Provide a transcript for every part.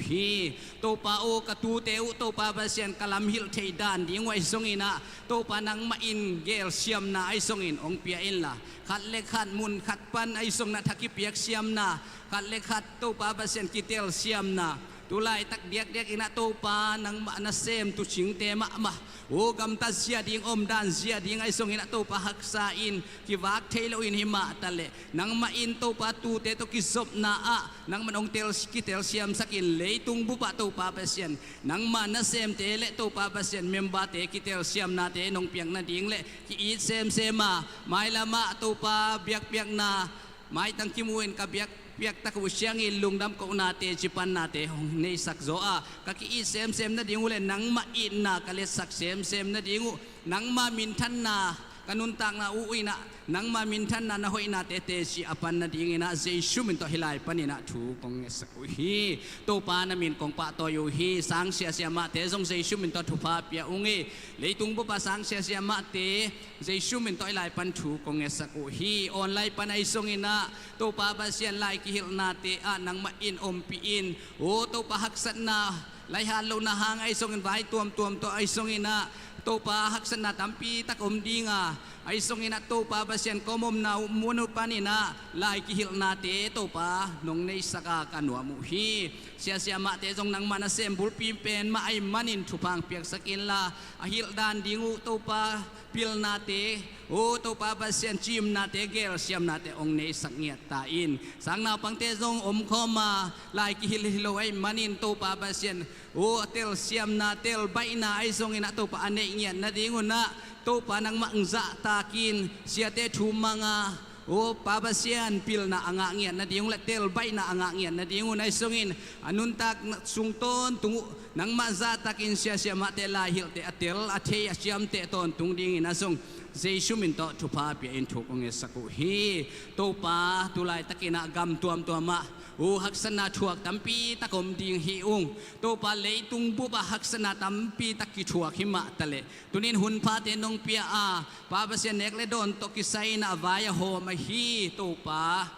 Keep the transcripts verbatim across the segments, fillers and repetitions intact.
hi. Topa aw, ka tute uh Topa Pasian ka lamhilh theih dan ding uh ahi zongin ah Topa nangmah in gelsiamna ahi zongin hong pia inla, khat le khat mun khat pan ahi zongin ah tha kipiak siamna, khat le khat Topa Pasian kitelsiamna, tulaitak diakdiak in ah Topa nangmah nasem tuucingte mahmah aw, gamtat zia ding, omdan zia ding ahi zongin ah Topa haksa in kivak thei loin hi mah taleh nangmah in Topa tute tawh kizopna ah nangmah in hong tel, kitelsiamsak in leitung bup ah Topa Pasian nangmah nasemte le Topa Pasian memberte kitelsiamnate nong piak nading le ki-it semsem a, mailam ah Topa biakpiakna, maitang kimu in ka biakpiak tak uh siangin lungdam kohna teci pannate hong neisak zaw a, ka ki-it semsem nading uh le nangmah itna ka letsak semsem nading uh, nangmah minthanna ka nuntakna uh in ah nangmah minthanna na hoihnate teci a pan nadingin ah Jesu min tawh hih lai panin ah thu kong ngetsak uh hi. Topa na min kong pahtawi uh hi. Sang siasia mahte zong Jesu min tawh thupha pia ung hi. Leitung bup ah sang siasia mahte Jesu min tawh hih lai pan thu kong ngetsak uh hi. Online pan ahi zongin ah Topa Pasian lai kihilhnate ah nangmah in ompih in, aw Topa haksatna, laihat lohna hang ahi zongin vai tuamtuam tawh ahi zongin ah Topa haksatna tampi tak om ding a, ahi zongin ah Topa Pasian ka om omna uh mun uh panin ah lai kihilhnate Topa nong neisak a ka nuam uh hi. Siasia mahte zong nangmah nasem bulpi pen mah ahih manin thupha hong piaksak inla, a hilh dan ding uh Topa pilnate, aw Topa Pasian cimnate, gelsiamnate hong neisak ngiat ta in. Sang naupangte zong omkhawm a, lai kihilh hi lo ahih manin Topa Pasian aw a telsiamna, telbaihna ahi zongin ah Topa a neih ngiat nadingun ah Topa nangmah hong zahtak in, siate thu mang a, aw Pa Pasian pilna a ngah ngiat nading uh le telbaihna a ngah ngiat nadingun ahi zongin a nuntak sung tawntung uh nangmah zahtak in siasia mahte lai hilhte a tel, a thei, a ciamteh tawntung dingin ah zong Jesu min tawh thupha pia in thu kong ngetsak uh hi. Topa tulaitakin ah gam tuamtuam ah aw haksatna thuak tampi tak om ding hi ung. Topa leitung bup ah haksatna tampi tak kithuak hi mah taleh tunin hunphate nong pia a, Pa Pasian nek le dawn tawh kisai in ah vai a hawm ahi Topa.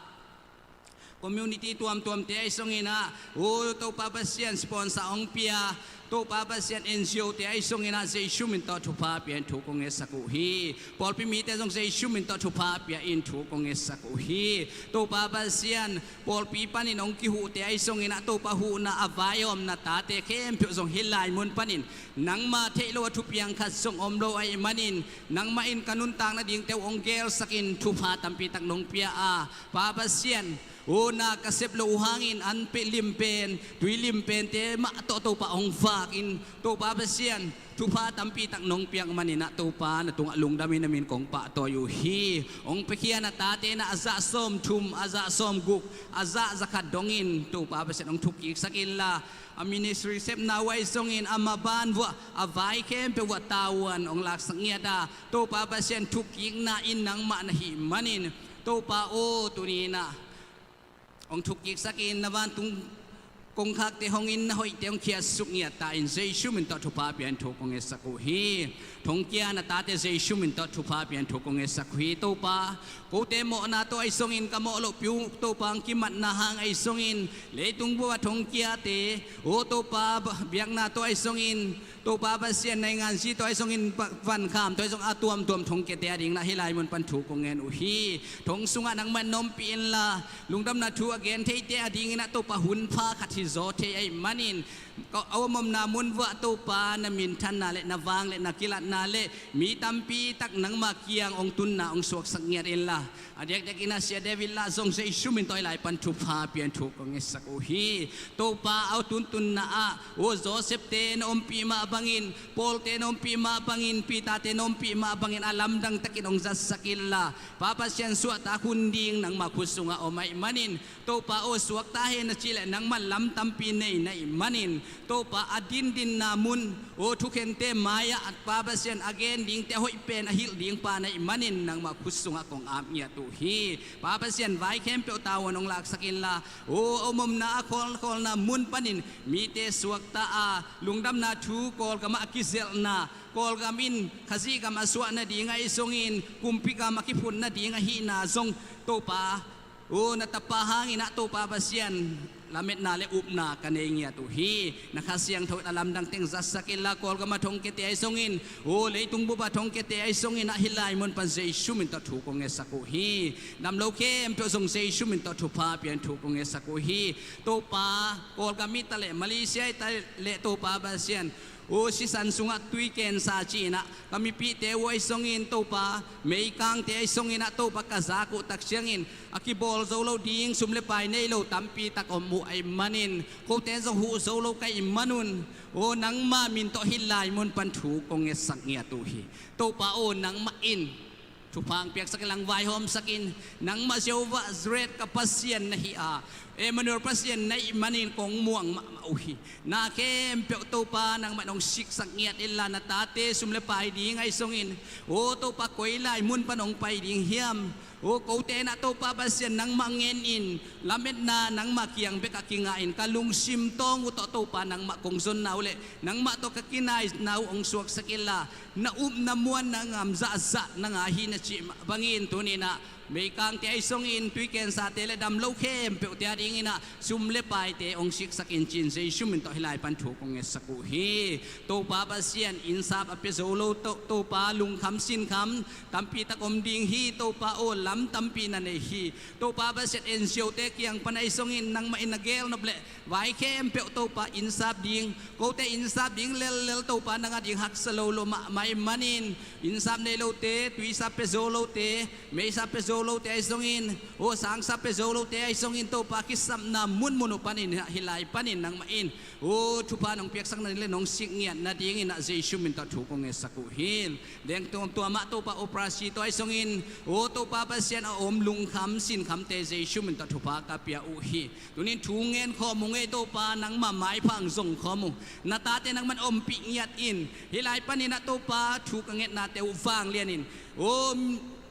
Community tuamtuamte ahi zongin ah aw Topa Pasian sponsor hong pia, Topa Pasian N G O te ahi zongin ah Jesu min tawh thupha pia in thu kong ngetsak uh hi. Pawlpi mite zong Jesu min tawh thupha pia in thu kong ngetsak uh hi. Topa Pasian pawlpi panin hong kihuhte ahi zongin ah Topa huhna a vai a omna tate khempeuh zong hih lai mun panin nangma theih lo a thupiang khat zong om lo ahih manin nangmah in ka nuntak nadingte uh hong gelsak in thupha tampi tak nong pia a, Pa Pasian aw na ka sep loh uh hangin an peh lim pen, tui lim pente mah tawh Topa hong vak in Topa Pasian thupha tampi tak nong piak manin ah Topa na tungah lungdam in na min kong pahtawi uh hi. Hong piakhia na tate in ah a zah sawmthum, a zah sawmguk, a zah zakhat dongin Topa Pasian hong thukkiksak inla, a ministry sepna uh ahi zongin a maban vuah a vai khempeuh vuah tavuan hong laksak ngiat a, Topa Pasian thukkikna in nangmah na hih manin Topa aw tuni in ah hong thukkiksak in na vantung kongkhakte hong in na hoihte hong khiatsuk ngiat ta in Jesu min tawh thupha pia in thu kong ngetsak uh hi. Thongkia na tate Jesu min tawh thupha pia in thu kong ngetsak uh hi. Topa kote mawhna tawh ahi zongin ka mawh lohpi uh Topa hong kimatna hang ahi zongin leitung bup ah thongkiate aw Topa biakna tawh ahi zongin Topa Pasian naingan zi tawh ahi zongin vankham tawh ahi zong a tuamtuam thongkiate a dingin ah hih lai mun pan thu kong ngen uh hi. Thong sungah nangmah in na ompih inla, lungdamna thu a gen theite a dingin ah Topa hunpha khat hi zaw thei ahih manin ka a om omna mun vuah Topa na minthanna le na vang le na kilatna le mi tampi tak nangma kiang hong tunna hong suaksak ngiat inla, a diakdiakin ah Sia David lah zong Jesu min tawh hih lai pan thupha pia in thu kong ngetsak uh hi. Topa a tuntunna ah aw Joseph te na ompih mah bangin, Paul te na ompih mah bangin, Peter te na ompih mah bangin a lamdang takin hong zatsak inla, Pa Pasian suahtak hun ding nangma khut sungah om ahih manin Topa aw suakta hen na cih leh nangmah lam tampi nei na hih manin Topa a dindinna mun aw thukhente mai-ah Pa Pasian a gen dingte a hoih pen a hilh ding pa na hih manin nangmah khut sungah kong ap ngiat uh hi. Pa Pasian vai khempeuh tavuan hong laksak inla aw a om omna a khawlkhawlna mun panin mite suakta a lungdamna thu Kawlgamah a kizelhna, Kawlgam in Khazih gam a suah nading ahi zongin kumpi gam a kiphut nading ahihna zong Topa aw na tapa hangin ah Topa Pasian lametna le upna ka nei ngiat uh hi. Na Kha Siangtho in a lamdang teng zatsak inla, Kawlgam a thongkiate ahi zongin, aw leitung bup a thongkiate ahi zongin ah hih lai mun pan Jesu min tawh thu kong ngetsak uh hi. Damlo khempeuh zong Jesu min tawh thupha pian thu kong ngetsak uh hi. Topa, Kawlgam i ta leh Malaysia i ta leh Topa Pasian, aw sisan sungah tui kensa ci-in ah ka mipihte uh ahi zongin Topa, meikangte ahi zongin ah Topa ka zak uh tak ciangin a kibawl zo lo ding, sum le pai nei lo tampi tak om uh ahih manin, kote zong huh zo lo ka hih manun, aw nangma min tawh hih lai mun pan thu kong ngetsak ngiat uh hi. Topa aw, nangmah in thupha hong piaksak inla hong vaihawmsak in. Nangmah Jehovah Jireh ka Pasian na hi a, Emmanuel Pasian na hih manin kong muang mahmah uh hi. Na khempeuh Topa nangmah in hong siksak ngiat inla, na tate sum le pai ding ahi zongin, aw Topa koi lai mun pan hong pai ding hiam? Aw kote in ah Topa Pasian nangmah ngen in, lametna nangmah kiang bek a kinga in, ka lungsim tawng uh tawh Topa nangmah kong zonna uh leh nangmah tawh ka kinaina uh hong suaksak inla, na upna muanna ngam zahzah na ngah hi na cih mah bangin tuni-in ah meikangte ahi zongin tui kensate le damlo khempeuhte a dingin ah sum le paite hong siksak in ci-in Jesu min tawh hih lai pan thu kong ngetsak uh hi. Topa Pasian, innsap a pia zo lo To, Topa, lungkham sinkham tampi tak om ding hi. Topa aw, lam tampi na nei hi. Topa Pasian, N G O-te kiang pan ahi zongin nangmah in na gelnop leh vai khempeuh Topa innsap ding, kote innsap ding lellel Topa nang a ding haksa lo lo mahmah ahih manin, innsap nei lote, tuisap pia zo lote, meisap pia zo lote ahi zongin, aw sangsap pia zo lote ahi zongin Topa kisapna munmun uh panin hih lai panin nangmah in, aw thupha nong piaksak nading le nong sik ngiat nadingin ah Jesu min tawh thu kong ngetsak uh hi. Deng tuamtuam ah Topa operasi tawh ahi zongin, aw Topa Pasian, a om lungkham sinkhamte Jesu min tawh thupha ka pia uh hi. Tuni-in thu ngen khawm ung ei Topa, nangma maipha hong zong khawm ung. Na tate nangman ompih ngiat in. Hih lai panin ah Topa thu ka ngetnate uh vanglian in, aw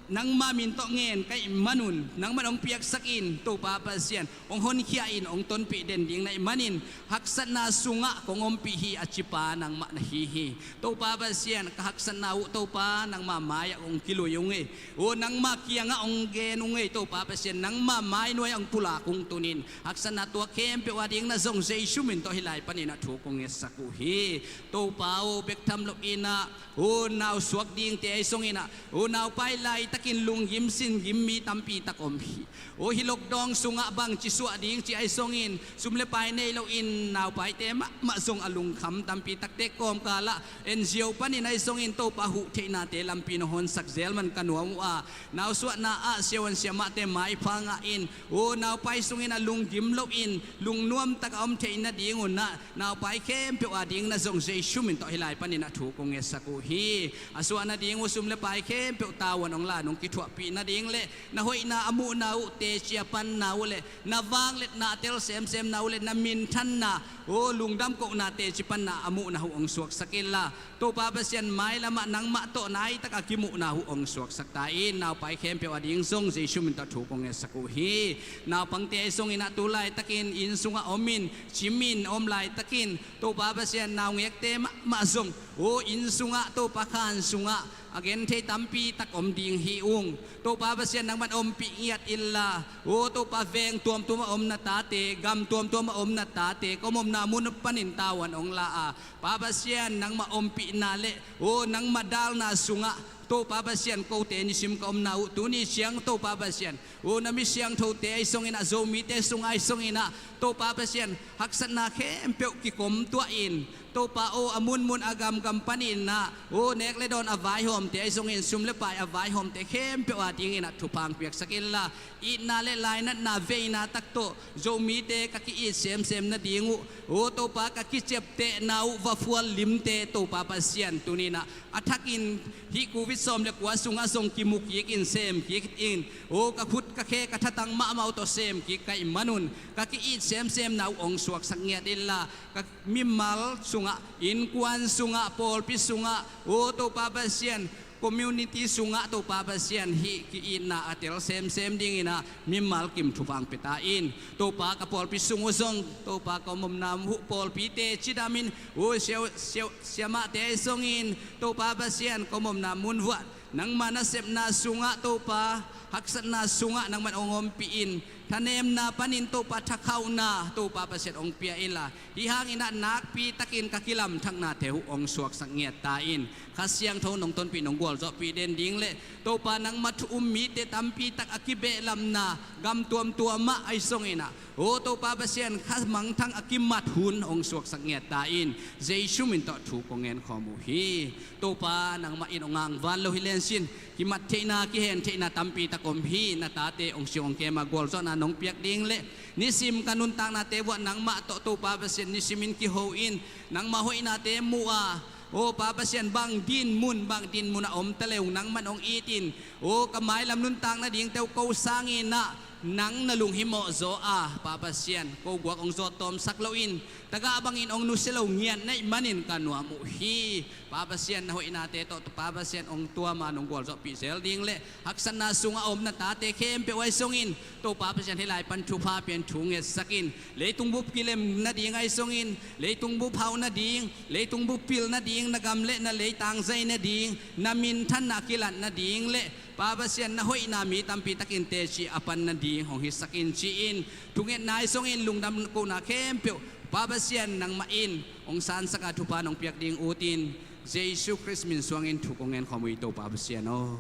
nangma min tawh ngen ka hih manun nangman hong piaksak in Topa Pasian, hong honkhia in hong tonpih den ding na hih manin, haksatna sungah kong ompih hi a cipa nangmah na hi hi. Topa Pasian, ka haksatna uh Topa nangma mai-ah kong kilui ung ei. Aw nangma kiangah hong gen ung ei Topa Pasian, nangma mai nuai-ah hong pulak ung. Tuni-in haksatna tuak khempeuh a ding na zong Jesu min tawh hih lai panin ah thu kong ngetsak uh hi. Topa aw, bek tham loin ah, aw nausuak dingte ahi zongin ah, aw naupai laitakin lunggim singim mi tampi tak om hi. Aw hih lockdown sungah bangci suah ding cih ahi zongin sum le pai nei loin naupaite mahmah zong a lungkham tampi takte kawmkal ah N G O panin ahi zongin Topa huh theihnate lampi na honsak zel man ka nuam uh a, nausuahna ah siavuan siamahte maipha ngah in, aw naupai sungin a lunggim loin lungnuam tak a om theih nadingun ah, naupai khempeuh a ding na zong Jesu min tawh hih lai panin ah thu kong ngetsak uh hi. A suah nading uh sum le pai khempeuh tavuan hong la in hong kithuahpih nading le na hoihna a muhna uh teci a panna uh le na vangliatna a tel semsemna uh le na minthanna, aw lungdam kohnate ci panna a muhna uh hong suaksak inla, Topa Pasian, mailam ah nangmah tawh naitak a kimuhna uh hong suaksak ta in. Naupai khempeuh a ding zong Jesu min tawh thu kong ngetsak uh hi. Naupangte ahi zongin ah tu laitakin inn sungah om in, cim in om laitakin Topa Pasian, naungekte mahmah zong, aw inn sungah Topa khan sungah a genthei tampi tak om ding hi ung. Topa Pasian, nangman ompih ngiat inla, aw Topa, veng tuamtuam a om na tate, gam tuamtuam a om na tate, ka om omna mun panin tavuan hong la a, Pa Pasian, nangma ompihna le, aw nangma dalna sungah Topa Pasian, kote nisim ka omna uh tuni ciang Topa Pasian, aw na mi siangthote ahi zongin ah, Zomite sungah ahi zongin ah Topa Pasian, haksatna khempeuh kikom tuah in, Topa aw, a munmun a gamgam panin ah, aw nek le dawn a vaihawmte ahi zongin sum le pai a vaihawmte khempeuh a dingin ah thupha hong piaksak inla, itna le lainatna veina tak tawh Zomite ka ki-it semsem nading uh, aw Topa, ka kiciaptehna uh vaphual limte Topa Pasian, tuni-in ah a thakin hih Covid sawm le kua sungah zong kimu kik in, sem kik in, aw ka khut ka khe ka thatang mahmah uh tawh sem kik ka hih manun ka ki-it semsemna uh hong suaksak ngiat inla, ka mimal sungah, innkuan sungah, pawlpi sungah, aw Topa Pasian, community sungah Topa Pasian, hih ki-itna a tel semsem dingin ah mimal kim thupha hong pia ta in. Topa, ka pawlpi sung uh zong Topa, ka om omna uh pawlpite cidam in, aw siau, siau, siamahte ahi zongin Topa Pasian, ka om omna mun vuah nangma nasepna sungah Topa, haksatna sungah nangman hong ompih in, thanemna panin Topa thakhauhna Topa Pasian hong pia inla, hih hangin ah nakpi takin ka kilamthaknate uh hong suaksak ngiat ta in. Kha Siangtho nong tonpih nong gualzawhpih den ding le Topa nangmah thu um mite tampi tak a kibehlamna gam tuamtuam ah ahi zongin ah, aw Topa Pasian, kha mangthang a kimat hun hong suaksak ngiat ta in. Jesu min tawh thu kong ngen khawm uh hi. Topa nangmah in hong angvan lo hi lensin, kimat theihna kihen theihna tampi tak om hi. Na tate hong siang hong kem a gualzawhna nong piak ding le nisim ka nuntaknate vuah nangmah tawh Topa Pasian nisimin kiho in nangmah hoihnate muh a, aw Pa Pasian, bang dinmun bang dinmun a om ta le uh nangman hong it in. Aw ka mailam nuntak nadingte uh ko sangin ah nang na lunghimawh zaw a, Pa Pasian, ko guak hong zawt tawmsak loin tagah bangin hong nusia lo ngiat na hih manin ka nuam uh hi. Pa Pasian, na hoihnate tawh Pa Pasian hong tuam a nong gualzawhpih zel ding le haksatna sungah a om na tate khempeuh ahi zongin Topa Pasian, hih lai pan thupha pian thu ngetsak in. Leitung bup kilem nading ahi zongin, leitung bup hauh nading, leitung bup pil nading, na gam le na lei tangzai nading, na minthanna a kilat nading le Pa Pasian, na hoihna mi tampi takin teci a pan nading hong hisak in ci-in thungetna ahi zongin lungdam kohna khempeuh Pa Pasian nangmah in hong sansak a thupha nong piak ding ut in Jesu Khrist min suangin thu kong ngen khawm uh hi Topa Pasian aw.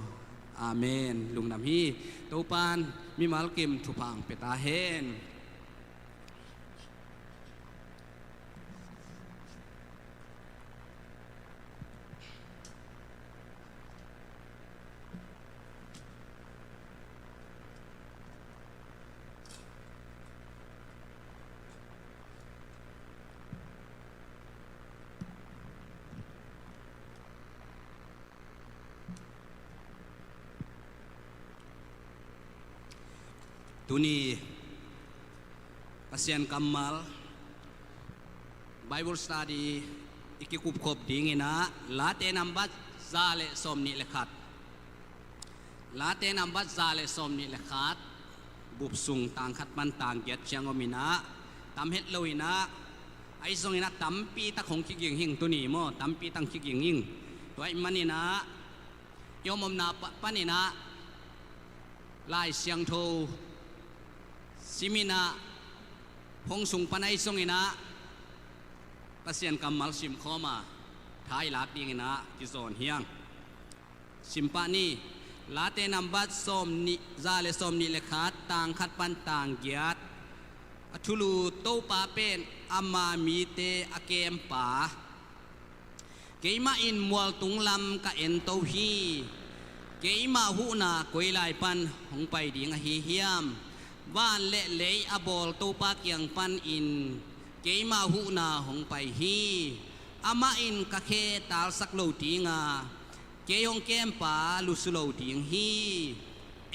Amen. Lungdam hi. Topan mimal kim thupha hong pia ta hen. Tuni Pasian kammal Bible study i kikupkhop dingin ah Late nambat za le sawmnih le khat. Late nambat za le sawmnih le khat, bup sung tang khat pan tang giat ciang om in ah, tam het lo in ah, ahi zongin ah tampi tak hong kiging hing tuni maw, tampi tak hong kiging hing. Tua ahih manin ah i om omna pa-, panin ah Lai Siangtho sim in ah, hong sung pan ahi zongin ah Pasian kammal sim khawm a, tha i lak dingin ah kizawn hi hang. Sim pah ni. Late nambat sawmnih, za le sawmnih le khat, tang khat pan tang giat. A thulu: Topa pen ama mite a kempa. Keimah in mualtung lam ka ento hi. Keima huhna koi lai pan hong pai ding ahi hiam? Van le lei a bawl Topa kiang panin keima huhna hong pai hi. Amah in ka khe talsak lo ding a, kei hong kempa lusu lo ding hi.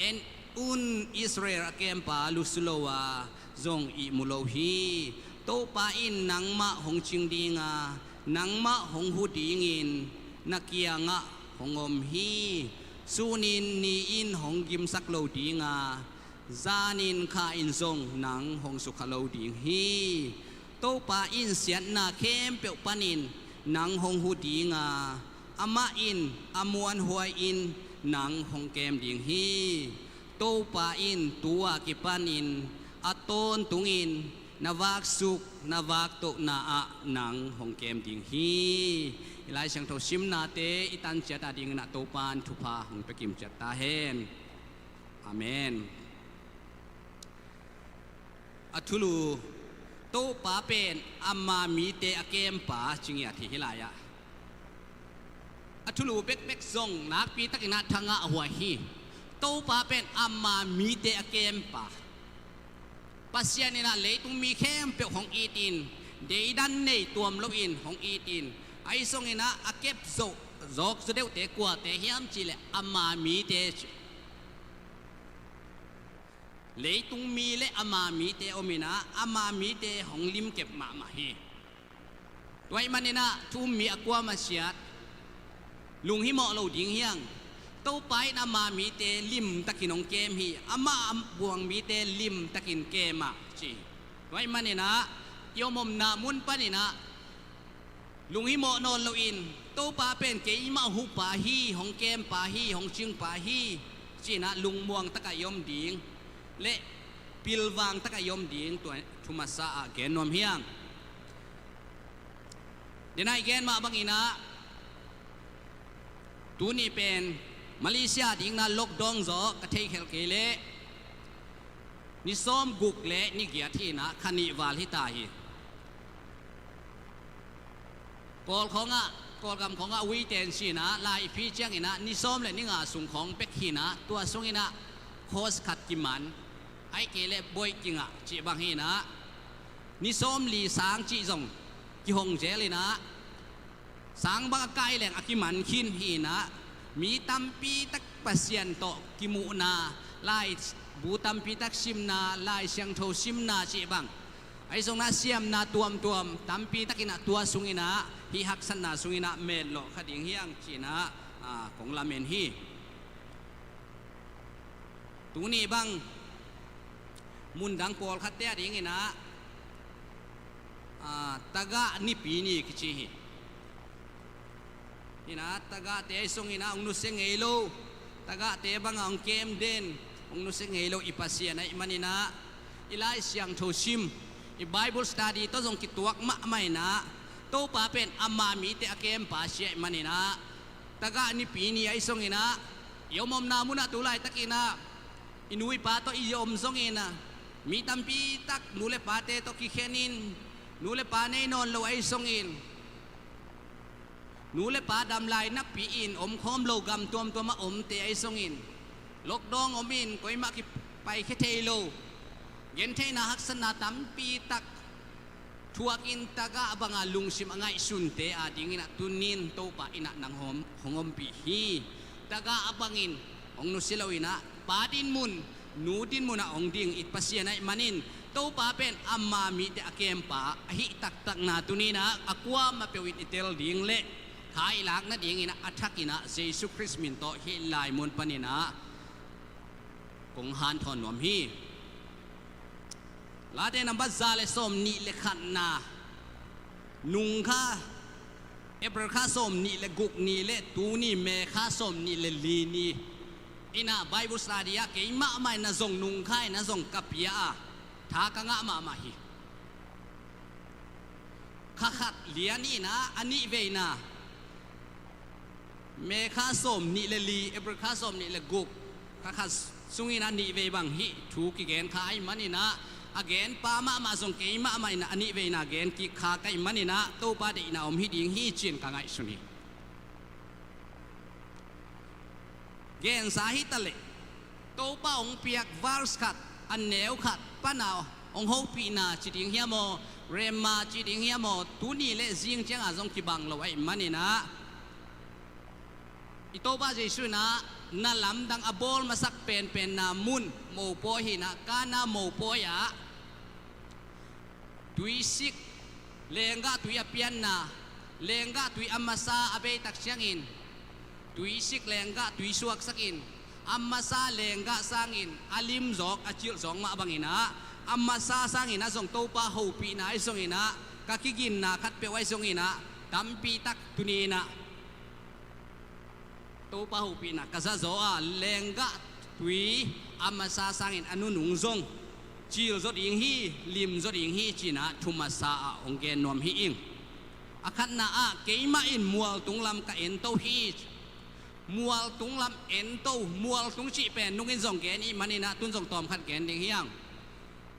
En un, Israel a kempa lusu lo a, zong ihmu lo hi. Topa in nangmah hong cing ding a, nangmah hong hu dingin na kiangah hong om hi. Sun in ni in hong gimsak lo ding a, zan in kha in zong nang hong sukha lo ding hi. Topa in siatna khempeuh panin nang hong hu ding a, amah in a muanhuai-in nang hong kem ding hi. Topa in tu-a kipanin a tawntungin na vaksuk na vaktohna ah nang hong kem ding hi. I Lai Siangtho simnate i tan ciat a dingin ah Topa in thupha hong pia kim ciat ta hen. Amen. A thulu: Topa pen ama mite a kempa, ci ngiat hi hih lai-ah. A thulu bekbek zong nakpi takin ah thangah a huai hi. Topa pen ama mite a kempa. Pasian in ah leitung mi khempeuh hong itin, deidan nei tuam loin hong itin, ahi zongin ah a kep zawh zawk zaw deuhte kuate hiam cih leh ama mite ci. Leitung mi le ama mite om in ah, ama mite hong limkep mahmah hi. Tua ahih manin ah thu-um mi a kuamah siat lunghimawh lo ding hi hang. Topa in ama mite limtakin hong kem hi. Amah a buang mite limtakin kem ah, ci. Tua ahih manin ah i om omna mun panin ah lunghimawh nawn loin, Topa pen keimah huhpa hi, hong kempa hi, hong cingpa hi, ci-in ah lungmuang takah i om ding le pilvang takah i om ding tua thu masa ah gen nuam hi ing. Denai gen mah bangin ah, tuni pen Malaysia dingin ah lockdown zaw ka theikhelh kei leh ni sawmguk le ni giat hi in ah, kha nih val hi ta hi. Kawl khawngah, Kawlgam khawngah uite in ci in ah, lai i phi ciangin ah ni sawm le ni nga sung khawng bek hi in ah, tua sungin ah course khat kiman, ahih kei leh bawi kingah cih bang hi in ah, ni sawmli sang cih zong kihong zel in ah, sang bang a kai leng a kiman khin hi in ah, mi tampi tak Pasian tawh kimuhna, laibu tampi tak simna, Lai Siangtho simna cih bang, ahi zongin ah siamna tuamtuam tampi takin ah tua sungin ah, hih haksatna sungin ah metlawh kha ding hi ing ci in ah, ah, kong lamen hi. Tuni bang mundang pawlkhatte a dingin ah, ah, Tagah Nipi ni kici hi. Hi in ah, tagahte ahi zongin ah hong nusia ngei lo, tagahte bangah hong kem den, hong nusia ngei lo i Pasian ahih manin ah, i Lai Siangtho sim, i Bible study tawh zong kituak mahmah in ah, Topa pen ama mite a kempa ci ahih manin ah, Tagah Nipi ni ahi zongin ah, i om omna munah tu laitakin ah, i nu i pa tawh i om zongin ah, mi tampi tak nu le pate tawh kikhen in, nu le pa nei nawn lo ahi zongin, nu le pa dam lai napi-in omkhawm lo gam tuamtuam a omte ahi zongin, lockdown om in koimah kipaikhia thei lo, gentheihna haksatna tampi tak thuakin tagah banga lungsim a ngaihsunte a dingin ah tuni-in Topa in ah nang hong, hong ompih hi. Tagah a bangin hong nusia lo in ah, pa dinmun, nu dinmun ah hong ding i Pasian ahih manin, Topa pen ama mite a kempa ahih taktakna tuni-in ah a kuamah peuh in i tel ding le kha i lak nadingin ah a thakin ah Jesu Khrist min tawh hih lai mun panin ah kong hanthawn nuam hi. Late nambat za le sawmnih le khatna, nung kha April kha sawmnih le guk ni le tuni May kha sawmnih le li ni in ah Bible study ah keimah mah in ah zong nung kha in ah zong ka pia a, tha ka ngah mahmah hi. Kha khat lian in ah a nih veina, May kha sawmnih le li, April kha sawmnih le guk, kha khat sungin ah nih vei bang hih thu kigen kha ahih manin ah, a genpa mahmah zong keimah mah in ah a nih veina gen kik kha ka hih manin ah, Topa deihna om hi ding hi ci-in ka ngaihsun hi. Gensa hi ta leh, Topa hong piak verse khat, a neu khat pana hong hopihna ci ding hiam aw, rhema ci ding hiam aw, tuni le zing cianga zong kibang lo ahih manin ah, i Topa Jesu in ah na lamdang a bawl masak penpenna mun mopawi hi in ah, Kana mopawi ah tuisik, lenggah tui a pianna, lenggah tui a masa a beitak ciangin, tuisik lenggah tui suaksakin, a masa lenggah sangin a limzawk a cilhzawk mah bangin ah, a masa sangin ah zong Topa hopihna ahi zongin ah, ka kiginna khatpeuh ahi zongin ah, tampi tak tuni-in ah Topa hopihna ka za zaw a, lenggah tui a masa sangin a nunung zong cilzaw ding hi, limzaw ding hi ci-in ah thu masa ah hong gen nuam hi ing. A khatna ah, keimah in mualtung lam ka ento hi. Mualtung lam ento, mualtung cih pen nungin zong gen i hih manin ah tun zong tawmkhat gen ding hi ing.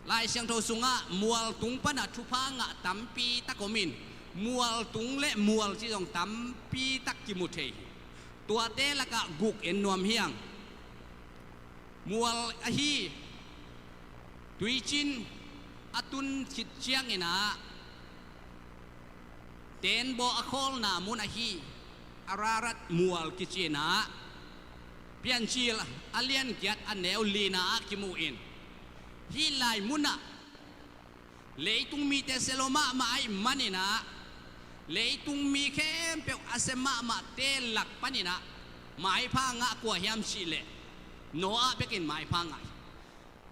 Lai Siangtho sungah mualtung pana thupha ngah tampi tak om in, mualtung le mual cih zong tampi tak kimu thei hi. Tuate lakah guk en nuam hi ing. Mual ahi, tuicin a tun khit ciangin ah teenbaw a khawlna mun ahi Ararat mual kici-in ah, Piancil a lian giat a neu lina ah kimu in, hih lai munah leitung mite sia lua mahmah ahih manin ah, leitung mi khempeuh a sia mahmahte lak panin ah maipha ngah kua hiam cih leh, Noah bekin maipha ngah hi.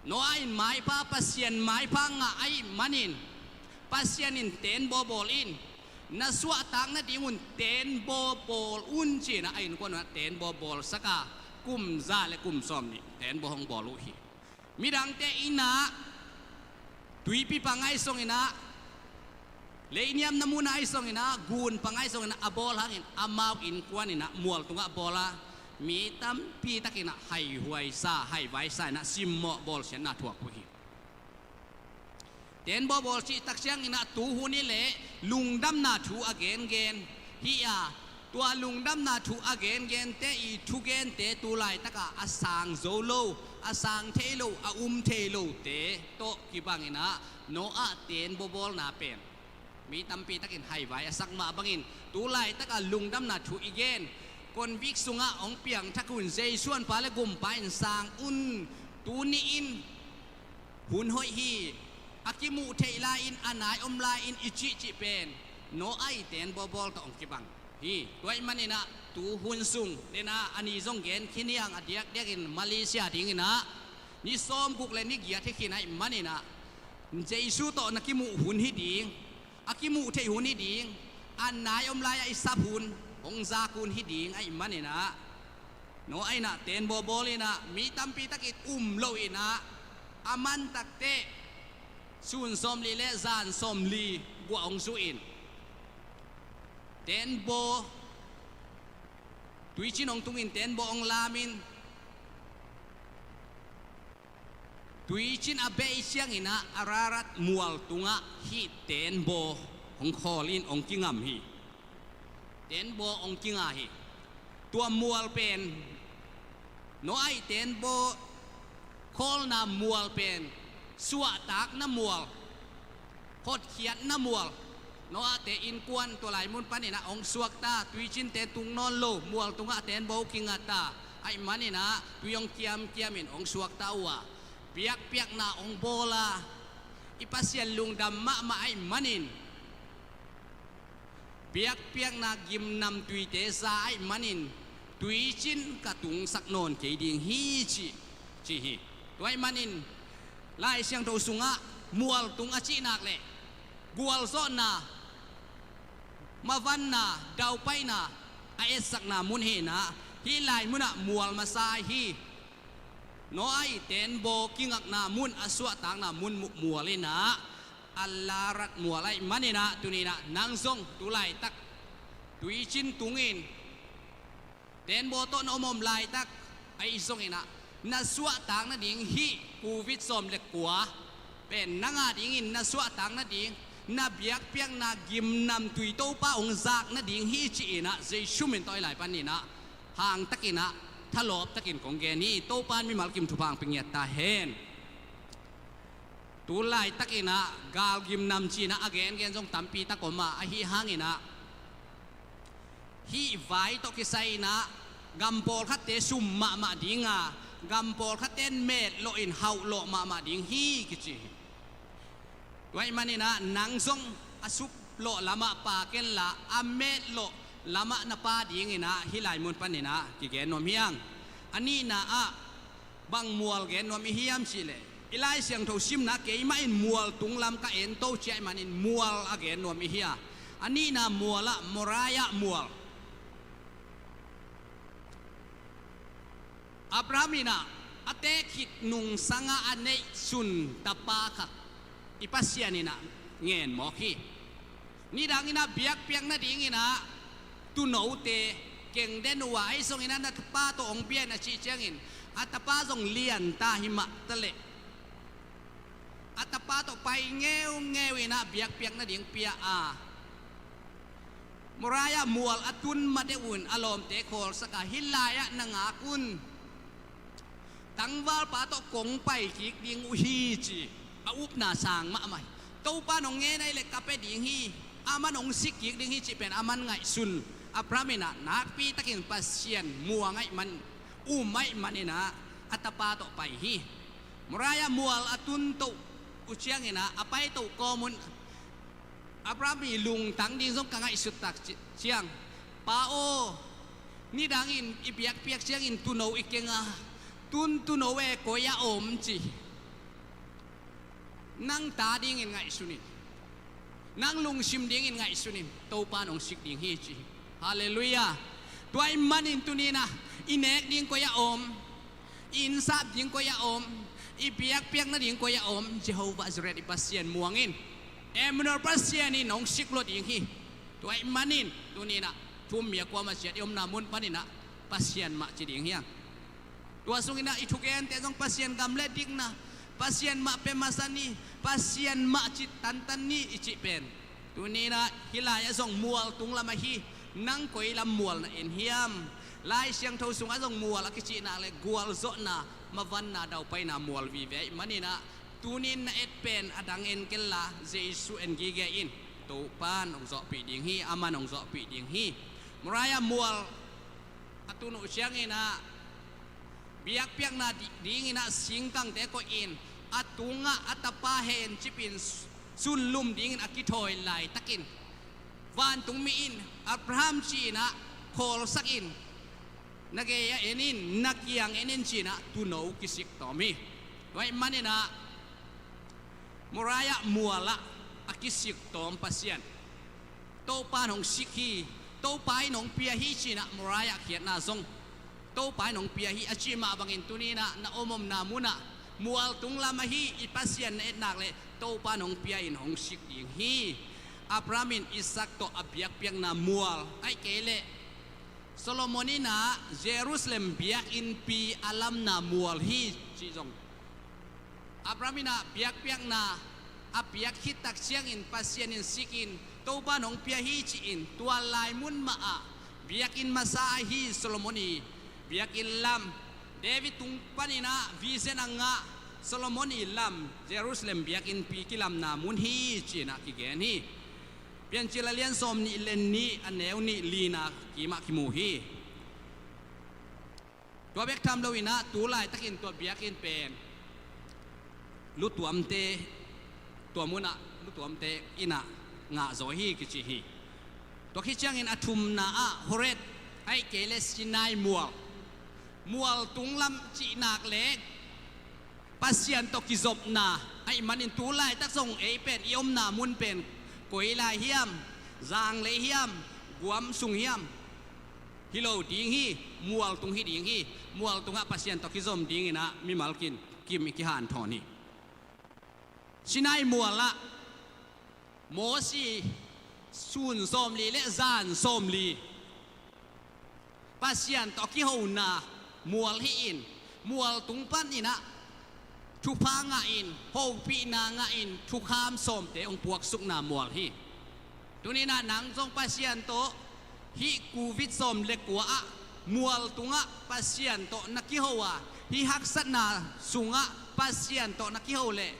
Noah in maipha, Pasian maipha ngah ahih manin, Pasian in teenbaw bawl in, na suahtak nadingun teenbaw bawl un ci-in ah a innkuan un ah teenbaw bawlsak a, kum za le kum sawmnih teenbaw hong bawl uh hi. Midangte in ah tuipi pang ahi zongin ah, leiniamna mun ahi zongin ah, gun pang ahi zongin ah, a bawl hangin amau innkuan in ah mual tungah bawl a, mi tampi takin ah haihuai sa, haivai sa in ah simmawh bawlsiatna thuak uh hi. Tenbaw bawl cih tak ciangin ah tu hun hi leh lungdamna thu a gengen hi a, tua lungdamna thu a gengente i thugente tu laitak ah a sang zo lo, a sang thei lo, a um thei lote tawh kibangin ah Noah tenbaw bawlna pen mi tampi takin haivai a sak mah bangin tu laitak ah lungdamna thu i gen. Convict sungah hong piangthak un, Jesu a Pa le Gumpa in sang un, tuni in hun hoih hi, a kimuh theih lai-in, a nai om lai-in i cihcih pen Noah i tenbaw bawl tawh hong kibang hi. Tua ahih manin ah tu hun sung, den ah a ni zong gen khin hi hang, a diakdiakin Malaysia dingin ah ni sawmguk le ni giat hi khin ahih manin ah Jesu tawh na kimuh hun hi ding, a kimuh theih hun hi ding, a nai om lai-ah i sap hun, hong zak hun hi ding ahih manin ah Noah in ah tenbaw bawl in ah mi tampi takin um lo in ah, a man takteh sun sawmli le zan sawmli guah hong zuh in, tenbaw, tuicin hong tungin tenbaw hong lam in, tuicin a bei ciangin ah Ararat mual tungah hih tenbaw hong khawl in hong kingam hi. Tenbaw hong kinga hi. Tua mual pen, Noah i tenbaw khawlna mual pen suahtakna mual, hotkhiatna mual. Noah te innkuan tua lai mun panin ah hong suakta, tuicinte tung nawn lo, mual tungah tenbaw kinga ta ahih manin ah tui hong kiamkiam in hong suakta uh a, biakpiakna hong bawl a, i Pasian lungdam mahmah ahih manin, biakpiakna gimnam tuite za ahih manin, tuicin ka tungsak nawn kei ding hi ci, ci hi. Tua ahih manin Lai Siangtho sungah mual tung a cih nak leh gualzawhna, mavanna, daupaina a etsakna mun hi in ah, hih lai munah mual masa hi. Noah i tenbaw kingakna mun, a suahtakna mun mual in ah Ararat mual ahih manin ah, tuni in ah nang zong tu laitak tuicin tungin tenbaw tawh na om om laitak ahi zongin ah, na suahtak nading hih Covid sawm le kua pen nang a dingin na suahtak nading, na biakpiakna gimnam tui Topa hong zak nading hi ci-in ah Jesu min tawh hih lai panin ah hangtakin ah thalawptakin kong gen hi. Topa in mimal kim thupha hong pia ngiat ta hen. Tu laitakin ah gal gimnam ci-in ah a gengen zong tampi tak om a, ahi hangin ah hih vai tawh kisai in ah gam pawlkhatte sum mahmah ding a, gam pawlkhatte in metlawh in hauhlawh mahmah ding hi kici hi. Tua ahih manin ah nang zong a suplawh lamah pa kenla, a metlawh lamah na pa dingin ah hih lai mun panin ah kigen nuam hi hang. A nihna ah bang mual gen nuam i hiam cih leh, i Lai Siangtho simna keimah in mual tunglam ka en to ci ahih manin mual a gen nuam i hi a, a nihna mual ah Moriah mual. Abraham in ah a teek khit nungsang ah a neihsun tapa khat i Pasian in ah ngen mawk hi. Nidangin ah biakpiak nadingin ah tuunote keng den uh a, ahi zongin ah na tapa tawh hong bia in a cih ciangin a tapa zong lian ta hi mah ta leh, a tapa tawh pai ngeungeu in ah biakpiak nading pia a, Moriah mual a tun ma deuh un a lawmte khawlsak a, hih lai-ah na ngak un, tangvalpa tawh kong pai kik ding uh hi ci. A upna sang mahmah hi. Topa in hong ngen ahih leh ka pia ding hi, aman hong sik kik ding hi cih pen aman ngaihsun. Abraham in ah nakpi takin Pasian muang ahih man, um ahih manin ah a tapa tawh pai hi. Moriah mual a tun toh uh ciangin ah a pai toh kawm un Abraham i lungtang ding zong ka ngaihsut tak ci-, ciang, Pa aw, nidangin i biakpiak ciangin tuuno i keng a, tun tuuno e koi-ah om ci. Nang ta dingin ngaihsun in, nang lungsim dingin ngaihsun in, Topa in hong sik ding hi ci hi. Halleluiah. Tua ahih manin tuni in ah i nek ding koi-ah om, i innsap ding koi-ah om, I biakpiak nading koi-ah om? Jehovah Jireh i Pasian muang in. Emmanuel Pasian in hong siklawh ding hi. Tua ahih manin tuni-in ah thu-um mi a kuamah ciat i omna mun panin ah Pasian mah ci ding hi hang. Tua sungin ah i thugente zong Pasian gam le dikna, Pasian mah pia masa ni, Pasian mah cih tantan ni i cih pen, tuni-in ah hih lai-ah zong mual tung lam ahi. Nang koi lam mual na en hiam? Lai Siangtho sungah zong mual a kicih nak leh gualzawhna, mavanna, daupaina mual vive ahih manin ah tuni-in na et pen a dang en kenla, Jesu en gige in. Topa'n hong zawhpih ding hi, aman hong zawhpih ding hi. Moriah mual a tun uh ciangin ah biakpiakna di-, dingin ah singkangte koihin, a tungah a tapa hencipin sunlum dingin a kithawi laitakin, vantungmi in, Abraham, ci-in ah khawlsakin, na gei-ah en in, na kiang en in, ci-in ah tuuno kisik tawm hi. Tua ahih manin ah Moriah mualah a kisik tawm Pasian, Topa'n hong sik hi, Topa in hong pia hi, ci-in ah Moriah khiatna zong Topa in hong pia hi a cih mah bangin tuni-in ah na om omna munah mual tung lam ahi i Pasian na et nak leh Topa'n hong pia in hong sik ding hi. Abraham in Isaac tawh a biakpiakna mual, ahih kei leh Solomon in ah Jerusalem biakinnpi a lamna mual hi, cih zong. Abraham in ah biakpiakna a piak khit tak ciangin Pasian in sikin Topa'n hong pia hi ci-in tua lai mun mah ah biakinn masa ahi Solomon i biakinn lam, David tung panin ah vision a ngah Solomon i lam, Jerusalem biakinnpi kilamna mun hi, ci-in ah kigen hi. Piancil a lian sawmnih le nih, a neu nih, lina kimah kimu hi. Tua bek tham loin ah tu laitakin tua biakinn pen lutuamte, tua munah lutuamte in ah ngahzaw hi kici hi. Tua khit ciangin a thumna ah Horeb, ahih kei leh Sinai mual, mual tung lam cih nak leh Pasian tawh kizopna ahih manin tu laitak zong ei pen i omna mun pen koi lai hiam? Zanglei hiam? Guam sung hiam? Hi lo ding hi. Mual tung hi ding hi. Mual tungah Pasian tawh kizom dingin ah mimal kin kim i kihanthawn hi. Sinai mualah Mosi sun sawmli le zan sawmli Pasian tawh a kihona mual hi-in, mual tung panin ah thupha ngahin, hopihna ngahin, thukham sawmte hong puaksukna mual hi. Tuni-in ah nang zong Pasian tawh hih covid sawm le kua ah mual tungah Pasian tawh na kiho a, hih haksatna sungah Pasian tawh na kiho leh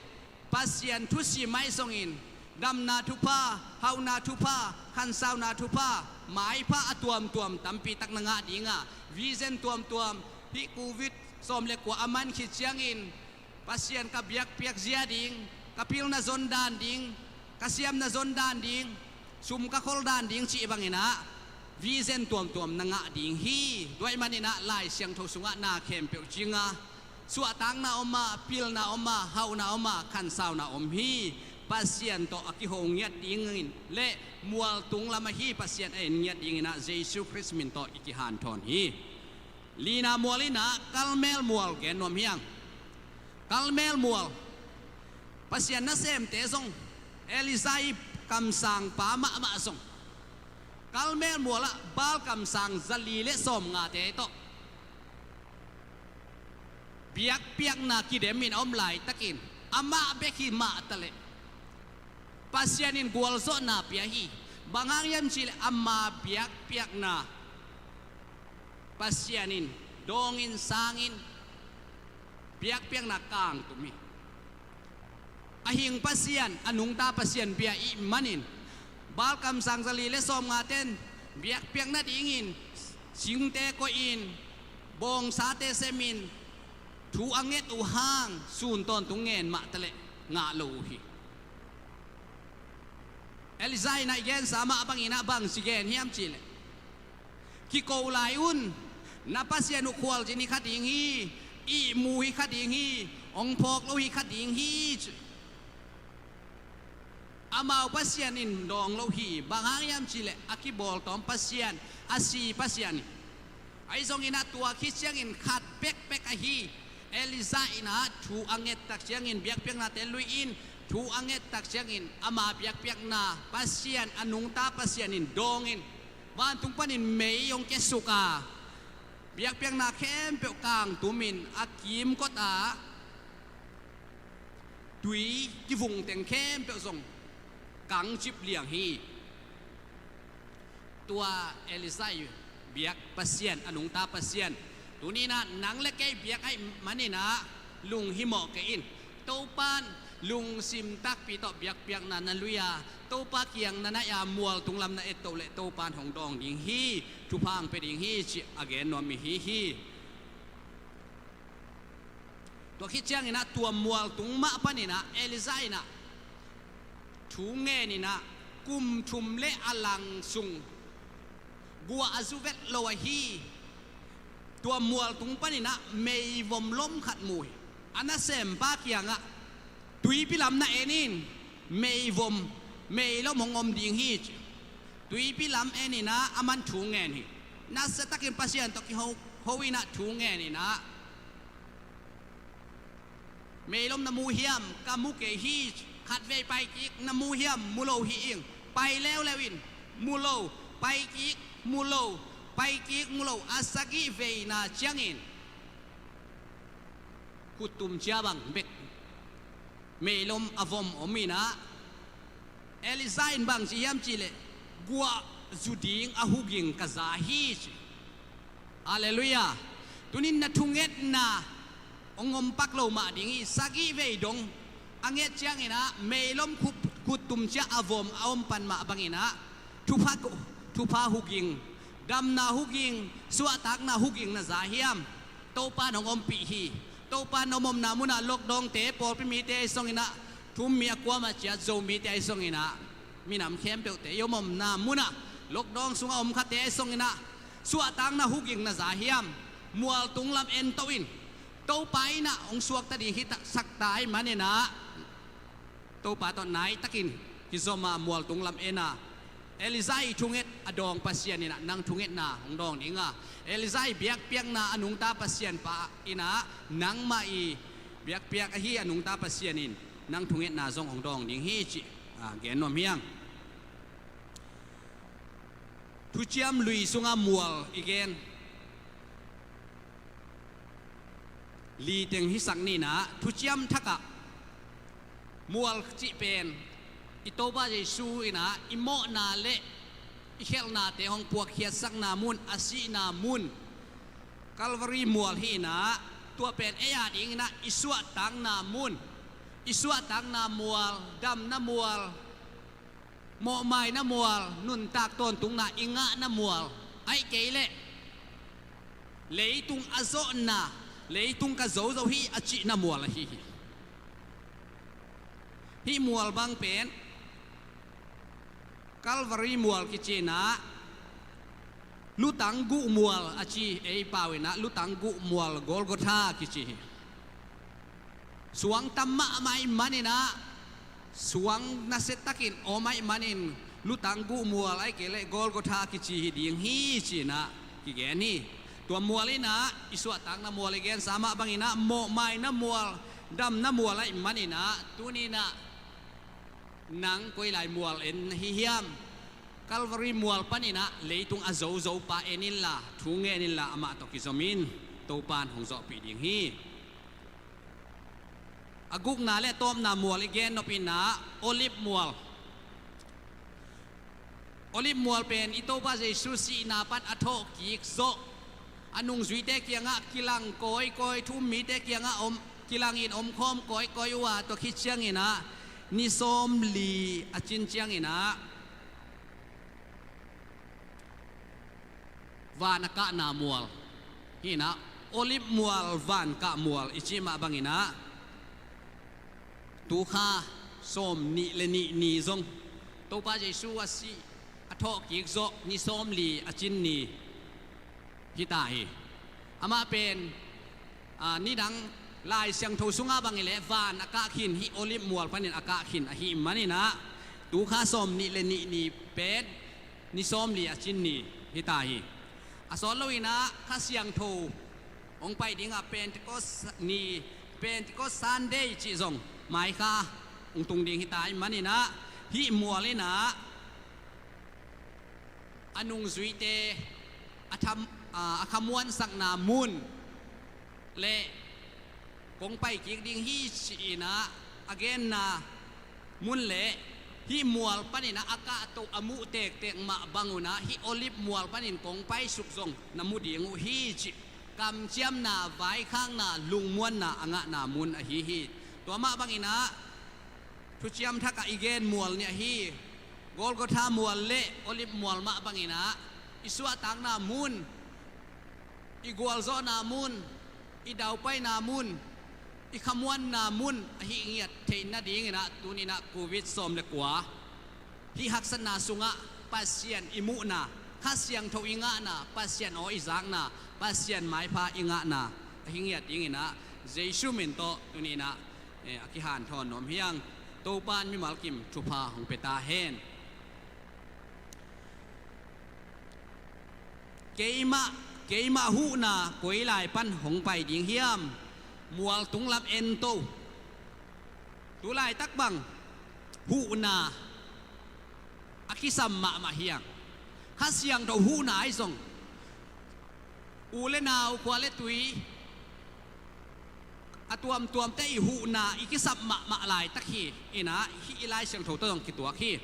Pasian thusim ahi zongin damna thupha, hauhna thupha, khansauna thupha, maipha a tuamtuam tampi tak na ngah ding a, vision tuamtuam, hih covid sawm le kua a man khit ciangin Pasian ka biakpiak zia ding, ka pilna zon dan ding, ka siamna zon dan ding, sum ka khol dan ding cih bangin ah vision tuamtuam na ngah ding hi. Tua ahih manin ah Lai Siangtho sungah na khempeuh cinga suahtakna om a, pilna om a, hauhna om a, khansauna om hi. Pasian tawh a kiho ngiat dingin le mual tung lam ahi Pasian a en ngiat dingin ah Jesu Khrist min tawh i kihanthawn hi. Lina mual in ah Karmel mual gen nuam hi hang. Karmel mual, Pasian nasemte zong, Elijah i kamsangpa mahmah zong Karmel mualah Baal kamsang zali le sawmngate tawh biakpiakna kidemin a om laitakin amah bek hi mah taleh Pasian in gualzawhna pia hi. Bang hang hiam cihleh ama biakpiakna Pasian in dawngin sangin biakpiakna kangtum hi. A hing Pasian, a nungta Pasian bia ahih manin Baal kamsang zali le sawmngate'n biakpiak nadingin singte koihin, bawngsate semin, thu a nget uh hang sun tawntung ngen mah taleh ngah lo uh hi. Elijah in ah i gensa mah bangin ah bangci gen hiam cihleh, kiko lai un, na Pasian uh khualzin hi kha ding hi, ihmu hi kha ding hi, hong phawk lo hi kha ding hi, ci. Amau Pasian in dawng lo hi. Bang hang hiam cihleh a kibawltawm Pasian, a si Pasian hi. Ahi zongin ah tua khit ciangin khat bekbek ahi Elijah in ah thu a nget tak ciangin biakpiaknate lui in, thu a nget tak ciangin ama biakpiakna Pasian, a nungta Pasian in dawng in, vantung panin mei hong kiasuk a, biakpiakna khempeuh kangtum in a kimkot ah tui kivung teng khempeuh zong kangcip liang hi. Tua Elijah biak Pasian, a nungta Pasian, tuni in ah nang le kei biak ahih manin ah lunghimawh kei in. Topa'n lungsim takpi tawh biakpiakna na lui a, Topa kiang na nai a, mualtung lam na ettoh leh Topa'n hong dawng ding hi, thupha hong pia ding hi, ci a gen nuam mi hi hi. Tua khit ciangin ah tua mualtung mah panin ah Elijah in ah thu ngen in ah kum thum le a lang sung guah a zu vet lo ahi. Tua mualtung panin ah meivom lom khat mu hi. A nasempa kiangah, tuipi lam na en in, meivom, meilom hong om ding hi, ci. Tuipi lam en in ah aman thu ngen hi. Nasia takin Pasian tawh kiho, ho in ah thu ngen in ah, meilom na mu hiam? Ka mu kei hi. Khatvei pai kik, na mu hiam? Mu lo hi ing. Pai leuleu in, mu lo. Pai kik, mu lo. Pai kik, mu lo. A sagih veina ciangin khuttum cia bang bek meilom a vom om in ah, Elijah in bang ci hiam cih leh, guah zu ding a huging ka za hi, ci. Halleluiah. Tunin na thungetna hong om pak lo mah ding hi. Sagih vei dong a nget ciangin ah meilom khut, khuttum cia a vom a om pan mah bangin ah thupha, thupha huging, damna huging, suahtakna huging na za hiam? Topa'n hong ompih hi. Topa'n na om omna munah lockdown-te, pawlpi mite ahi zongin ah, thu-um mi a kuamah ciat Zomite ahi zongin ah, minam khempeuhte i om omna munah lockdown sungah om khate ahi zongin ah, suahtakna huging na za hiam? Mualtung lam en to in. Topa in ah hong suakta ding hi ta, sak ta ahih manin ah, Topa tawh nai takin kizom a, mualtung lam en a, Elijah thunget a dawng Pasian in ah nang thungetna hong dawng ding a, Elijah biakpiakna a nungta Pasian pa in ah nangmah i biakpiak ahi a nungta Pasian in nang thungetna zong hong dawng ding hi, cih, a, gen nuam hi ing. Thuciam Lui sungah mual i gen li teng hisak ni in ah, Thuciam Thak ah mual cih pen i Topa Jesu in ah i mawhna le i khialhnate hong puakkhiatsakna mun, a sihna mun, Calvary mual hi in ah, tua pen ei a dingin ah i suahtakna mun, i suahtakna mual, damna mual, mawhmaina mual, nuntak tawntungna i ngahna mual, ahih kei leh leitung a zawhna, leitung ka zo zo hi a cihna mual ahi hi. Hih mual bang pen Calvary mual kici in ah, lutang guh mual a ci, ei pau in ah lutang guh mual Golgotha kici hi. Suang tam mahmah ahih manin ah, suang nasia takin om ahih manin, lutang guh mual ahih kei leh Golgotha kici hi ding hi, ci in ah kigen hi. Tua mual in ah i suahtakna mual i gensa mah bangin ah, mawhmaina mual, damna mual ahih manin ah, tuni in ah nang koi lai mual en na hi hiam? Calvary mual panin ah leitung a zo zo pa en inla, thu ngen inla, amah tawh kizom in, Topa'n hong zawhpih ding hi. A gukna le a tawpna mual i gen nop in ah, Olive mual. Olive mual pen i Topa Jesu sihna pan a thawhkik zawh, a nungzuite kiangah kilang kawikawi, thu-um mite kiangah om, kilangin omkhawm kawikawi uh a, tua khit ciangin ah ni sawmli a cin ciangin ah van a kahna mual hi in ah, Olive mual, van kah mual i cih mah bangin ah, tu kha sawmnih le nih ni zong, Topa Jesu a sih, a thawhkik zawh ni sawmli a cin ni hi ta hi. Amah pen, a, nidang Lai Siangtho sungah bang hi leh van a kah khin, hih Olive mual panin a kah khin ahih manin ah, tu kha sawmnih le nih ni pen ni sawmli a cin ni hi ta hi. A sawt lo in ah Kha Siangtho Hong pai dingah Pentecost ni, Pentecost Sunday cih zong maikha hong tung ding hi ta ahih maninah, hih mual innah a nungzuite a tham, a, a khamuansakna mun le kong pai kik ding hi ci-inah a genna mun le hih mual paninah a kahto a muh tektek mah bangunah hih Olive mual panin kong paisuk zong na mu ding uh hi cih kamciamna, vaikhakna, lungmuanna a ngahna mun ahi hi. Tua mah banginah thuciam thakah i gen mual nih ahi Golgotha mual le Olive mual mah banginah i suahtakna mun, i gualzawhna mun, i daupaina mun, i khamuanna mun ahi ngiat theih nadinginah tuninah Covid sawm le kua hih haksatna sungah Pasian i muhna, Kha Siangtho i ngahna, Pasian aw i zakna, Pasian maipha i ngahna ahi ngiat dinginah Jesu min tawh tuninah, eh, a kihanthawn nuam hi ing. Topa in mimal kim thupha hong pia ta hen. Keimah, keimah huhna koi lai pan hong pai ding hiam? Mual tunglam ento. Tu laitak bang huhna a kisam mahmah hi ing. Kha Siangtho huhna ahi zong, u le nau, khua le tui, a tuamtuamte i huhna i kisap mahmah laitak hi. Innah hih i Lai Siangtho tawh zong kituak hi.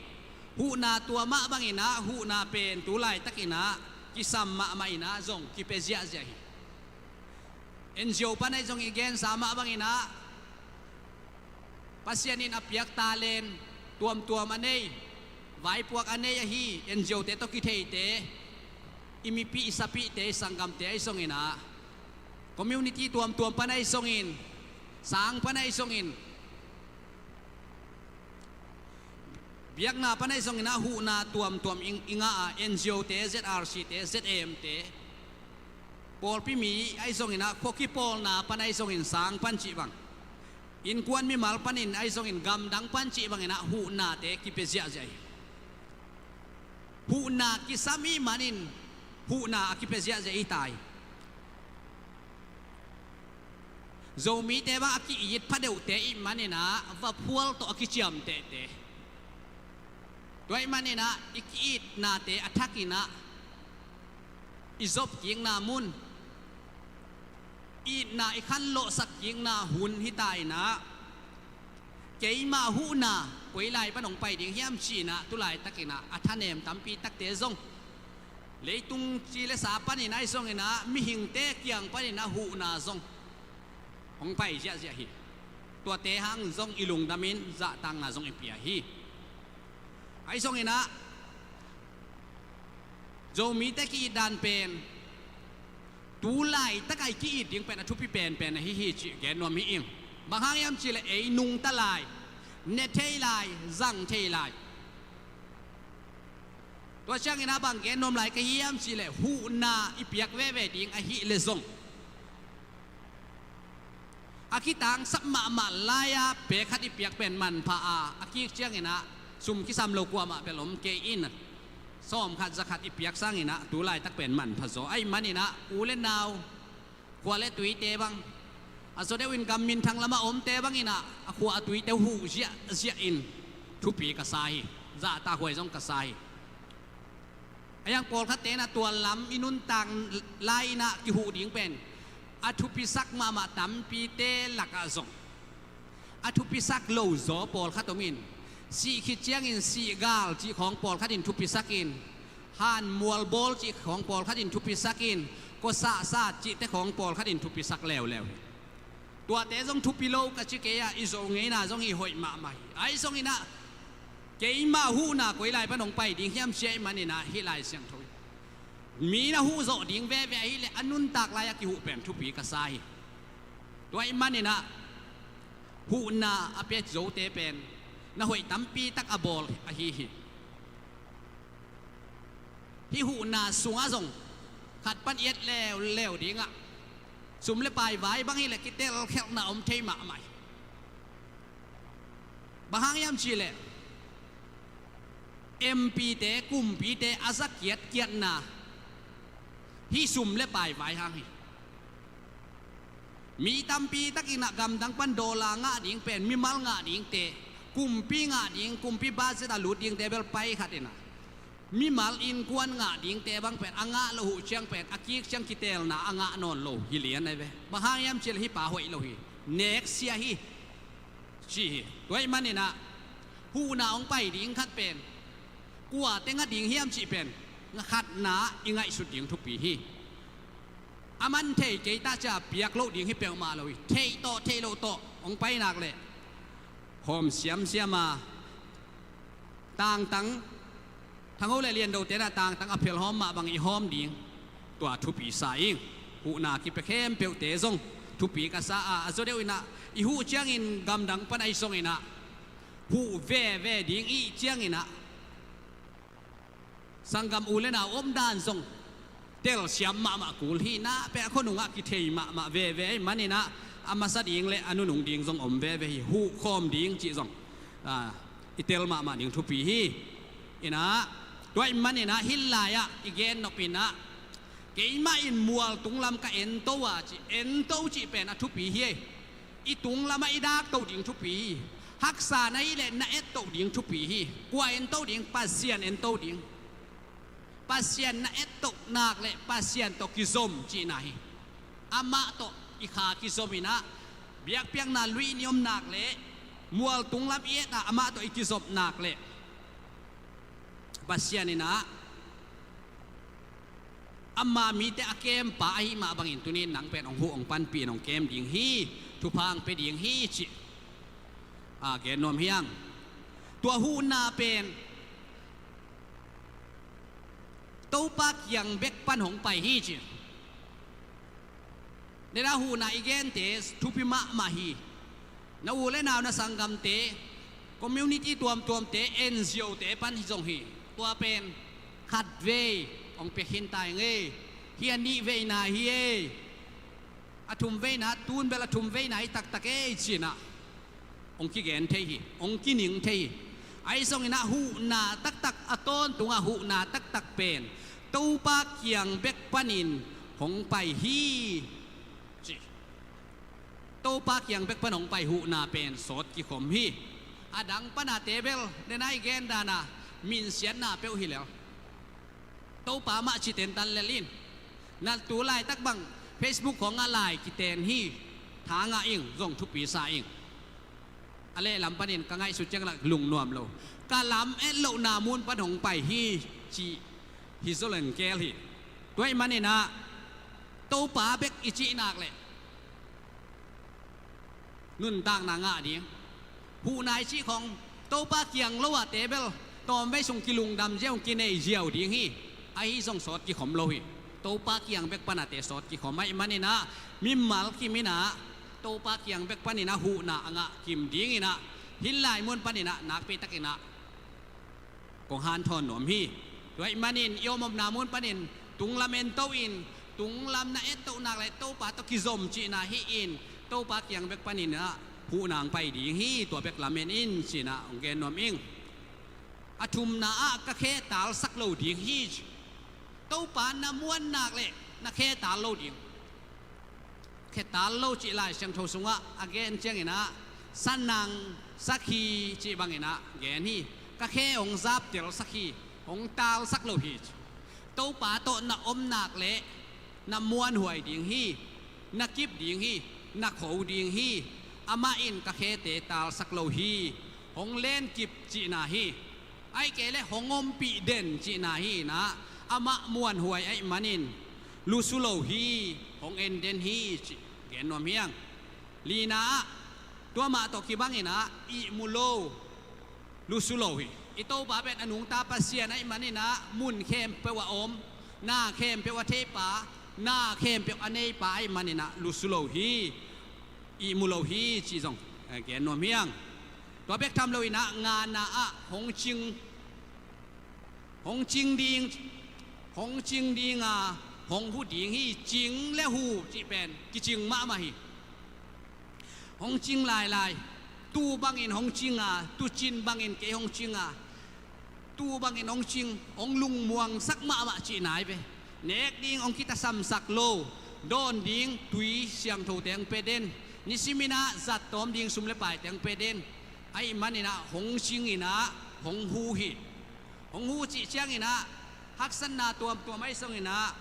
Huhna tua mah banginah huhna pen tu laitakinah kisam mahmah innah zong kipia ziahziah hi. N G O pan ahi zong i gensa mah banginah Pasian in a piak talent tuamtuam a nei, vaipuak a nei ahi N G O te tawh kitheite, i mipih i sapihte, i sanggamte ahi zonginah, community tuamtuam pan ahi zongin, sang pan ahi zongin, biakna pan ahi zonginah huhna tuamtuam i, i ngah a, N G O te, Z R C te, Z A M te, pawlpi mi ahi zonginah khua kipawlna pan ahi zongin, sang pan cih bang, innkuan mimal panin ahi zongin, gamdang pan cih banginah huhnate kipia ziahziah hi. Huhna kisam ih manin huhna a kipia ziahziah ih ta hi. Zomite bang a ki-it phadeuhte ih maninah vaphual tawh a kiciamtehte. Tua ih maninah i ki-itnate a thakinah i zop kikna mun, itna i khanlawhsak kikna hun hi ta innah, keimah huhna koi lai pan hong pai ding hiam ci-inah tu laitakinah a thanem tampi takte zong, leitung ci le sa panin ahi zonginah, mihingte kiang paninah huhna zong hong pai ziahziah hi. Tuate hang zong i lungdamin zahtakna zong i pia hi. Ahi zonginah Zomite ki-it dan pen tu laitak a i ki-it ding pen a thupi penpen ahi hi cih gen nuam hi ing. Bang hang hiam cihleh ei nungta lai, ne thei lai, zang thei lai. Tua cianginah bang gen nuam lai ka hiam cihleh huhna i piak veve ding ahih leh zong a kitangsap mahmah lai-a pek khat i piak pen manpha a, a kik cianginah sum kisam lo kuamah bel om kei in, sawm khat za khat i piak sanginah tu laitak pen manpha zaw. Ahi maninah u le nau, khua le tuite bang, a zaw deuhin gam minthang lamah omte banginah a khua a tuite huh ziahziah in thupi ka sa hi. Zahtakhuai zong ka sa hi. A hiang pawlkhatte inah tua lam i nuntak lai-inah kihuh ding pen a thupisak mahmah tampite lakah zong a thupisak lo zaw pawlkhat om in, sih khit ciangin sihgal cih khawng pawlkhat in thupisak in, han mualbawl cih khawng pawlkhat in thupisak in, kua sahsat cihte khawng pawlkhat in thupisak leuleu hi. Tuate zong thupi lo ka ci kei ah, i Zo ngeina zong hi hoih mahmah hi. Ahi zonginah keimah huhna koi lai pan hong pai ding hiam ci ahih maninah hih Lai Siangtho hi. Mi na huh zawh ding veve ahileh a nuntak lai-ah kihuh pen thupi ka sa hi. Tua ahih maninah huhna a pia zote pen na hoih tampi tak a bawl ahi hi. Hih huhna sungah zong khat pan i et leuleu dingah sum le pai vai bang hileh kitelkhelhna om thei mahmah hi. Bang hang hiam cihleh M P-te, kumpite a za kiatkiatna hih sum le pai vai hang hi. Mi tampi takin ah gamdang pan dollar ngah ding pen, mimal ngah dingte, kumpi ngah ding, kumpi budget a lut dingte bel pai khat in ah, mimal innkuan ngah dingte bang pen a ngah loh uh ciang pen a kik ciang kiteelna a ngah nawn lo hi lian ahi ve. Bang hang hiam cih leh hih pa hoih lo hi, neksia hi, ci hi. Tua ahih manin ah huhna hong pai ding khat pen kua teng a ding hiam cih pen khatna i ngaihsut ding thupi hi. A man thei kei ta cia piak loh ding hi peuhmah lo hi. Theih tawh theih loh tawh hong pai nak leh hawm siamsiam a, tangtang, thangho le liandote na tangtang a phel hawm mah bang i hawm ding, tua thupi sa ing. Huhna kipia khempeuhte zong thupi ka sa a, a zaw deuh in ah i huh ciangin gamdang pan ahi zongin ah huh veve ding i hih ciangin ah sanggam u le nau omdan zong telsiam mahmah kul hi. Na pek a khuanungah kithei mahmah veve ahih manin ah a masa ding le a nunung ding zong om veve hi. Huh khawm ding cih zong, ah, i tel mahmah ding thupi hi. In ah, tua ahih manin ah hih lai-ah i gen nop in ah, keimah in mual tunglam ka ento a ci, ento cih pen a thupi hi. I tunglam ah i dak to ding thupi hi. Haksa na hih leh na et to ding thupi hi. Kua ento ding? Pasian ento ding. Pasian na et to nak leh Pasian tawh kizom cihna hi. Amah tawh i kha kizom in ah, biakpiakna luih ni om nak leh, mual tunglam i et a amah tawh i kizop nak leh, Pasian in ah ama mite a kempa ahih mah bangin tuni in nang pen hong huh, hong panpih in hong kem ding hi. Thupha hong pia ding hi cih, a, gen nuam hi hang. Tua huhna pen Topa kiang bek pan hong pai hi ci. Nidang huhna i gente thupi mahmah hi. Na u le nau, na sanggamte, community tuamtuamte, N G O-te pan hi zong hi. Tua pen khatvei hong pia khin ta ing ei. Hih a nihveina hi ei. A thumveina, tun bel a thumveina hi taktak ei ci-in ah hong kigen thei hi, hong kining thei hi. Ahi zongin ah huhna taktak, a tawntung a huhna taktak pen Topa kiang bek panin hong pai hi ci. Topa kiang bek pan hong pai huhna pen sawt kikhom hi. A dang pan a te bel, den a i gen dan a minsiatna peuh hi lel. Topa mah ci tentan lel in. Na tu laitak bang Facebook khawng ah lai kiten hi. Tha ngah ing, zong thupi sa ing. A lehlam panin ka ngaihsut ciang lah lungnuam lo. Ka lam et lohna mun pan hong pai hi ci hi zaw leng kel hi. Tua ahih manin ah Topa bek i cih nak leh nuntakna ngah ding. Huhna i cih khawng Topa kiang lo a te bel tawmvei sung kilungdam ziau, kinei ziau ding hi. Ahi zong sawt kikhom lo hi. Topa kiang bek pan a te sawt kikhom ahih manin ah mimal kim in ah Topa kiang bek panin ah huhna a ngah kim dingin ah hih lai mun panin ah nakpi takin ah kong hanthawn nuam hi. Tua ahih manin i om omna mun panin tunglam ento in, tunglam na et toh nak leh Topa tawh kizom cihna hi in, Topa kiang bek panin ah huhna hong pai ding hi. Tua bek lamen in ci-in ah hong gen nuam ing. A thumna ah ka khe talsak lo ding hi. Topa na muan nak leh na khe tal lo ding. Khe tal lo cih Lai Siangtho sungah a gen ciangin ah sanang sakhi cih bangin ah gen hi. Ka khe hong zaptel sakhi, hong talsak lo hi. Topa tawh na om nak leh na muanhuai ding hi. Na kip ding hi. Na kho ding hi. Amah in ka khete talsak lo hi. Hong lenkip cihna hi. Ahih kei leh hong ompih den cihna hi in ah, amah muanhuai ahih manin lusu lo hi, hong en den hi cih gen nuam hi hang. Lina ah, tua mah tawh kibangin ah ihmu lo, lusu lo hi. I Topa pen a nungta Pasian ahih manin ah mun khempeuh a om, na khempeuh a theipa, na khempeuh a neipa ahih manin ah lusu lo hi. Ihmu lo hi cih zong, eh, gen nuam hi hang. Tua bek tham loin ah ngana ah hong cing, hong cing ding, hong cing ding a, hong hu ding hi. Cing le hu cih pen kicing mahmah hi. Hong cing lailai, tu bangin hong cing a, tu cin bangin kei hong cing a, tu bangin hong cing, hong lungmuangsak mahmah cihna hi ve. Nek ding hong kitasamsak lo, dawn ding tui siangthote hong pia den, nisimin ah zat tawm ding sum le paite hong pia den. Ahih manin ah hong cingin ah hong hu hi. Hong hu cih ciangin ah haksatna tuamtuam ahi zongin ah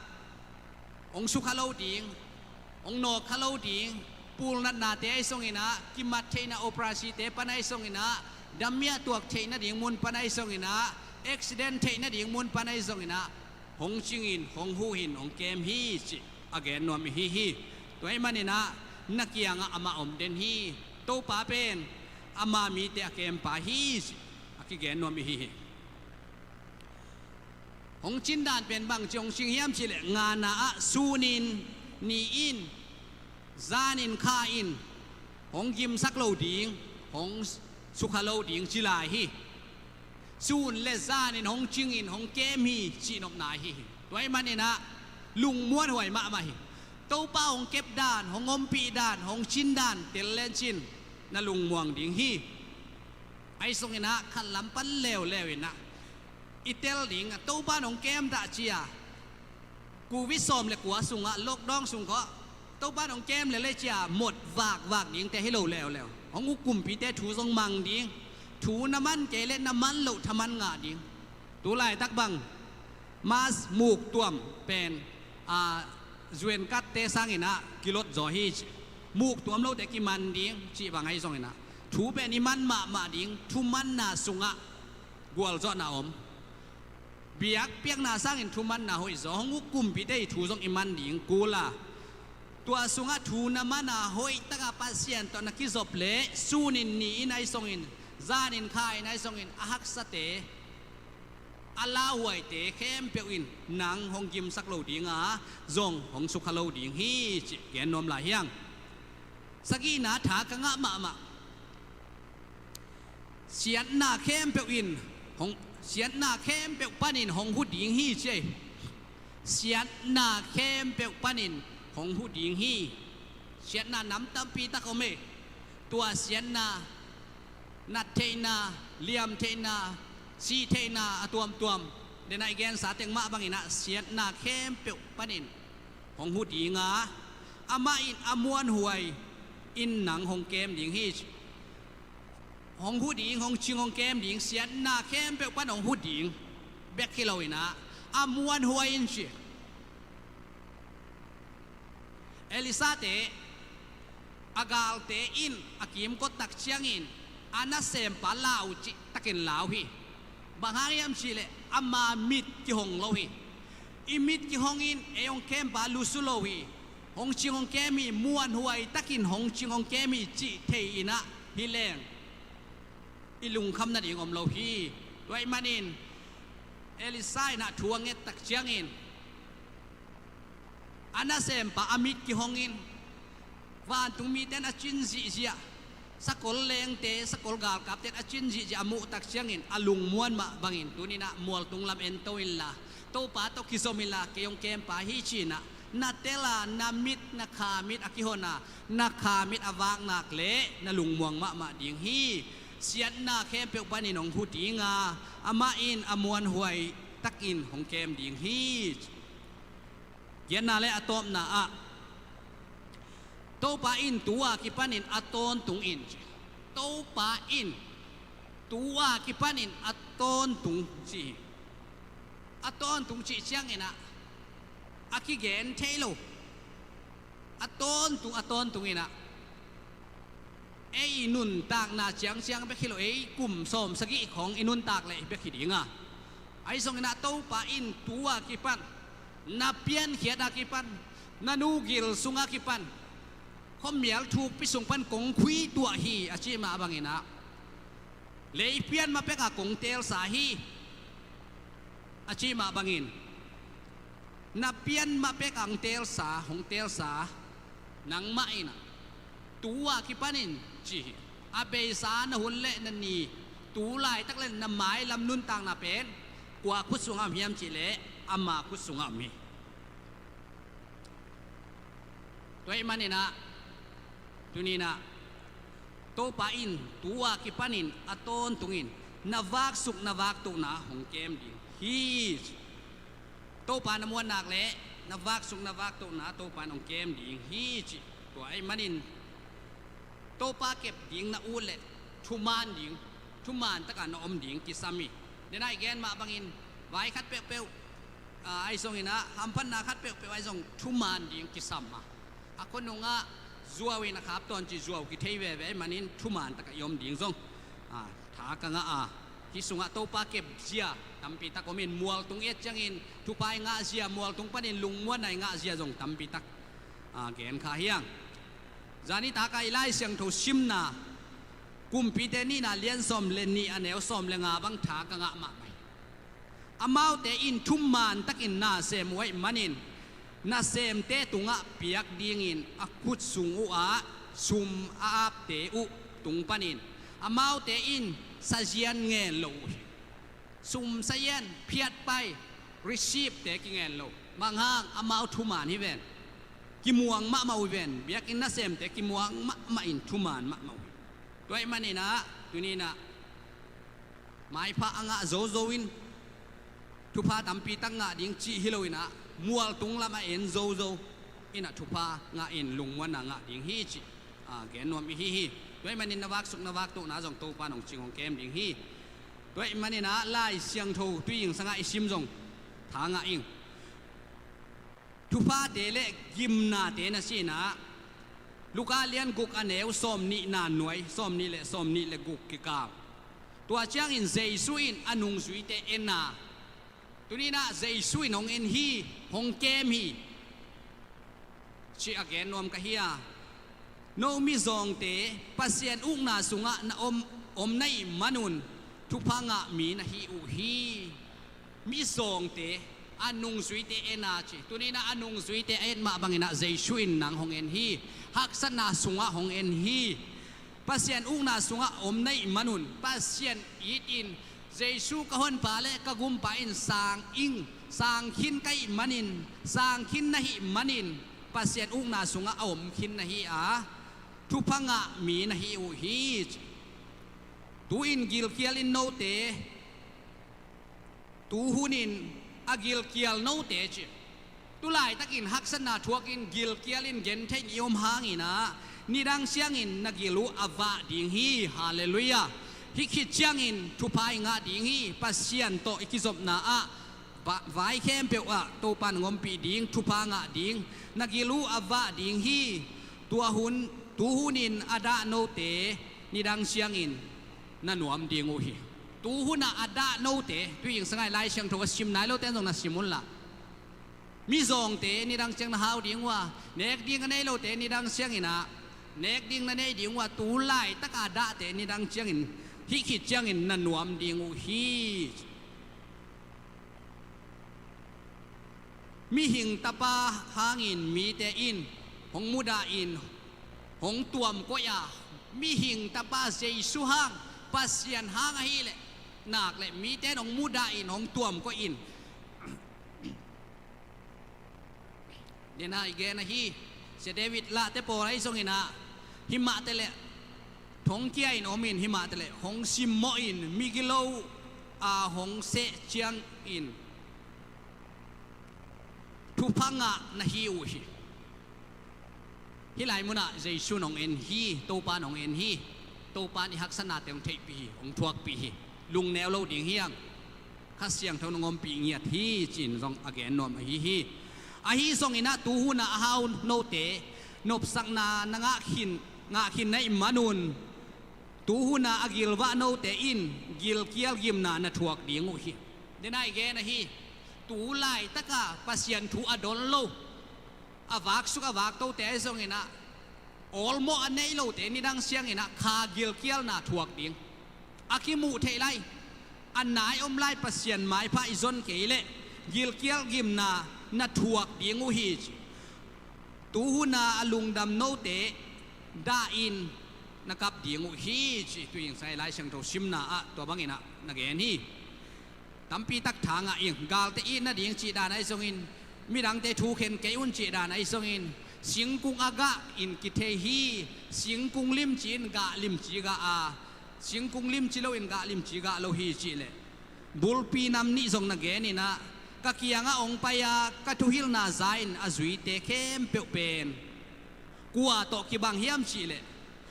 hong sukha lo ding, hong nawk kha lo ding, pulnatnate ahi zongin ah, kimat theihna operasite pan ahi zongin ah, damiah tuak theih nading mun pan ahi zongin ah, accident theih nading mun pan ahi zongin ah, hong cingin, hong hu in, hong kem hi cih a gen nuam i hi hi. Tua ahih manin ah na kiangah amah om den hi. Topa pen ama mite a kempa hi cih a kigen nuam i hi hi. Hong cin dan pen bangci hong cing hiam cihleh, ngana ah sunin, ni-in, zanin, kha-in hong gimsak lo ding, hong sukha lo ding ci lai hi. Sun le zanin hong cingin hong kem hi cihnopna ahi hi. Tua ahih manin ah lungmuanhuai mahmah hi. Topa hong kep dan, hong ompih dan, hong cin dan tel lencin na lungmuang ding hi. Ahi zongin ah khatlam pan leuleu in ah i tel ding a, Topa in hong kem dah ci-a, Covid sawm le kua sungah, lockdown sung khawh Topa in hong kem lel ei ci-a mot vakvak dingte hi lo leuleu. Hong uk kumpite thu zong mang ding, thu na man kei leh na man loh thaman ngah ding. Tu laitak bang mask, muktuam pen a, U N card-te sangin ah kilot zaw hi ci. Muktuam lote kiman ding cih bang ahi zongin ah thu pen i man mahmah ding, thumanna sungah gualzawhna om. Biakpiakna sangin thumanna hoih zaw, hong uk kumpite i thu zong i man ding kul a, tua sungah thu na man a hoih taka Pasian tawh na kizop leh sunin, ni-in ahi zongin, zanin, kha-in ahi zongin a haksate, a lauhuaite khempeuh in nang hong gimsak lo ding a, zong hong sukha lo ding hi cih gen nuam lai hi hang. Sagihna tha ka ngah mahmah. Siatna khempeuh in hong, siatna khempeuh panin hong hu ding hi ci ei. Siatna khempeuh panin hong hu ding hi. Siatna nam tampi tak om ei. Tua siatna, nat theihna, liam theihna, sih theihna a tuamtuam, den a i gensa teng mah bangin ah siatna khempeuh panin hong hu ding a, amah in a muanhuai in nang hong kem ding hi. Hong hu ding, hong cing, hong kem ding, siatna khempeuh pan hong hu ding bek hi lo in ah, a muanhuai in ci. Elisha-te, a galte in a kimkot tak ciangin a nasempa lau cih takin lau hi. Bang hang hiam cihleh ama mit kihong lo hi. I mit kihong in ei hong kempa lusu lo hi. Hong cing hong kem hi, muanhuai takin hong cing hong kem hi cih thei in ah hi leng i lungkham nading om lo hi. Tua ahih manin Elisha in ah thu a nget tak ciangin a nasempa a mit kihong in, vantung mite in a cin zihziah, sakol lengte, sakol galkapte in a cin zihziah a muh tak ciangin a lungmuan mah bangin tuni-in ah mualtung lam ento inla, Topa tawh kizom inla, kei hong kempa hi ci-in ah na tel a, na mit, na kha mit a kihon a, na kha mit a vak nak leh na lungmuang mahmah ding hi. Siatna khempeuh panin hong hu ding a, amah in a muanhuai takin hong kem ding hi. Giatna le a tawpna ah, Topa in tu-a kipanin a tawntung in ci. Topa in tu-a kipanin a tawntung ci hi. A tawntung cih ciangin ah a kigen thei lo, a tawntung, a tawntung in ah ei i nuntakna ciangciang bek hi lo, ei kum sawmsagih khawng i nuntak leh bek hi ding a, ahi zongin ah Topa in tu-a kipan, na piankhiat a kipan, na nu gil sung a kipan, khuamial thukpi sung pan kong khui tuah hi a cih mah bangin ah, lei pian mah pek a kong teelsa hi a cih mah bangin, na pian mah pek a hong teelsa, hong teelsa nangmah in ah tu-a kipanin ci hi. A beisa na hun le na ni, tu laitak le na mailam nuntakna pen kua khut sungah om hiam cihleh ama khut sungah om hi. Tua ahih manin ah tuni-in ah Topa in tu-a kipanin a tawntungin na vaksuk, na vaktohna hong kem ding hi. Topa na muan nak leh na vaksuk na vaktohna Topa in hong kem ding hi ci. Tua ahih manin Topa kep ding na ut leh thuman ding, thuman takah na om ding kisam hi. Denai gen mah bangin vai khat peuhpeuh, ah, ahi zongin ah, hamphatna khat peuhpeuh ahi zong thuman ding kisam a, a khua nungah zuau in a khap tawn cih zuau kithei veve ahih manin thuman takah i om ding zong, ah, tha ka ngah a, hih sungah Topa kep zia tampi tak om in, mualtung i et ciangin thupha i ngah zia, mualtung panin lungmuanna i ngah zia zong tampi tak, ah, gen kha hi hang. Zani tak a i Lai Siangtho simna Kumpite nihna lian sawm le nih a neu sawm le nga bang tha ka ngah mahmah hi. Amaute in thuman takin na sem uh ahih manin nasemte tungah piak dingin a khut sung uhah sum a apte uh tung panin amaute in sazian ngen lo uh hi. Sum sazian phiatpai, receipt-te kingen lo. Bang hang? Amau thuman hi ven. Kimuang mahmah uh hi ven. Biakinn nasemte kimuang mahmah in thuman mahmah uh hi. Tua ahih manin ah tuni in ah maipha a ngah zozo in thupha tampi tak ngah ding cih hi lo in ah, mualtung lam a en zozo in ah thupha ngah in lungmuanna ngah ding hi cih, ah, gen nuam i hi hi. Tua ahih manin na vaksuk na vaktohna zong Topa in hong cing hong kem ding hi. Tua ahih manin ah Lai Siangtho tui zingsangah i sim zong tha ngah ing. Thuphate le gimnate na cih in ah Luka lian guk a neu sawm nihna nuai, sawm nih le sawm nih le guk kikal. Tua ciangin Jesu in a nungzuite en a, tuni in ah Jesu in hong en hi, hong kem hi cih a gen nuam ka hi a. No mizawngte, Pasian ukna sungah na om, om na hih manun thupha ngah mi na hi uh hi. Mizawngte, a nungzuite en a ci. Tuni in ah a nungzuite a et mah bangin ah Jesu in nang hong en hi. Haksatna sungah hong en hi. Pasian ukna sungah om na hih manun Pasian it in, Jesu ka honpa le ka gumpa in sang ing, sang khin ka hih manin, sang khin na hih manin Pasian ukna sungah a om khin na hi a, thupha ngah mi na hi uh hi ci. Tu-in gilkial in note, tu hunin a gilkial note ci. Tu laitakin haksatna thuakin gilkial in gentheih in i om hangin ah nidang ciangin na gil uh a vah ding hi. Halleluiah. Hih khit ciangin thupha i ngah ding hi. Pasian tawh i kizopna ah va-, vai khempeuh ah Topa in hong ompih ding, thupha ngah ding, na gil uh a vah ding hi. Tua hun, tu hunin a dah note nidang ciangin na nuam ding uh hi. Tu hunah a dah note, tui zingsangah i Lai Siangtho a sim nai lote zong na sim unla. Mizawngte nidang ciang na hau ding uh a, nek ding a nei lote nidang ciangin ah nek ding na nei ding uh a, tu laitaka dahte nidang ciangin, hih khit ciangin na nuam ding uh hi. Mihing Tapa hangin mite in hong mudah in hong tuamkoih a, mihing Tapa Jesu hang, Pasian hang ahih leh nak leh mite in hong mudah in hong tuamkoih in. Dena i gen ahi, Sia David lahte pawl ahi zongin ah, himah teleh thongkia in om in, himah teleh hong simmawh in, migilo a hong seh ciangin thupha ngah na hi uh hi. Hih lai munah Jesu in hong en hi, Topa in hong en hi. Topa in i haksatnate hong theihpih hi, hong thuakpih hi. Lungneu lo ding hi hang. Kha Siangtho in hong ompih ngiat hi ci-in zong a gen nuam ahi hi. Ahi zongin ah tu hunah a hau note nopsakna na ngah khin, ngah khin na hih manun, tu hunah a gilvah note in gilkial gimna na thuak ding uh hi. Dena i gen ahi, tu laitaka Pasian thu a don lo, a vaksuk a vaktote ahi zongin ah, awlmawh a neih lote nidang ciangin ah kha gilkialna thuak ding. A kimuh theih lai, a nai om lai Pasian maipha i zon kei leh gilkial gimna na thuak ding uh hi ci. Tu huna a lungdam note dah in na kap ding uh hi ci. Tui zingsang i Lai Siangtho simna ah tua bangin ah na gen hi. Tampi tak tha ngah ing. Galte it nading cih dan ahi zongin, midangte thu khen kei un cih dan ahi zongin, singkung a gah in kithei hi. Singkung limci in gah limci gah a, singkung limci lo in gah limci gah lo hi cih leh, bulpi nam nih zong na gen in ah, Ka kiangah hong pai-a ka thuhilhna za-in a zuite khempeuh pen kua tawh kibang hiam cihleh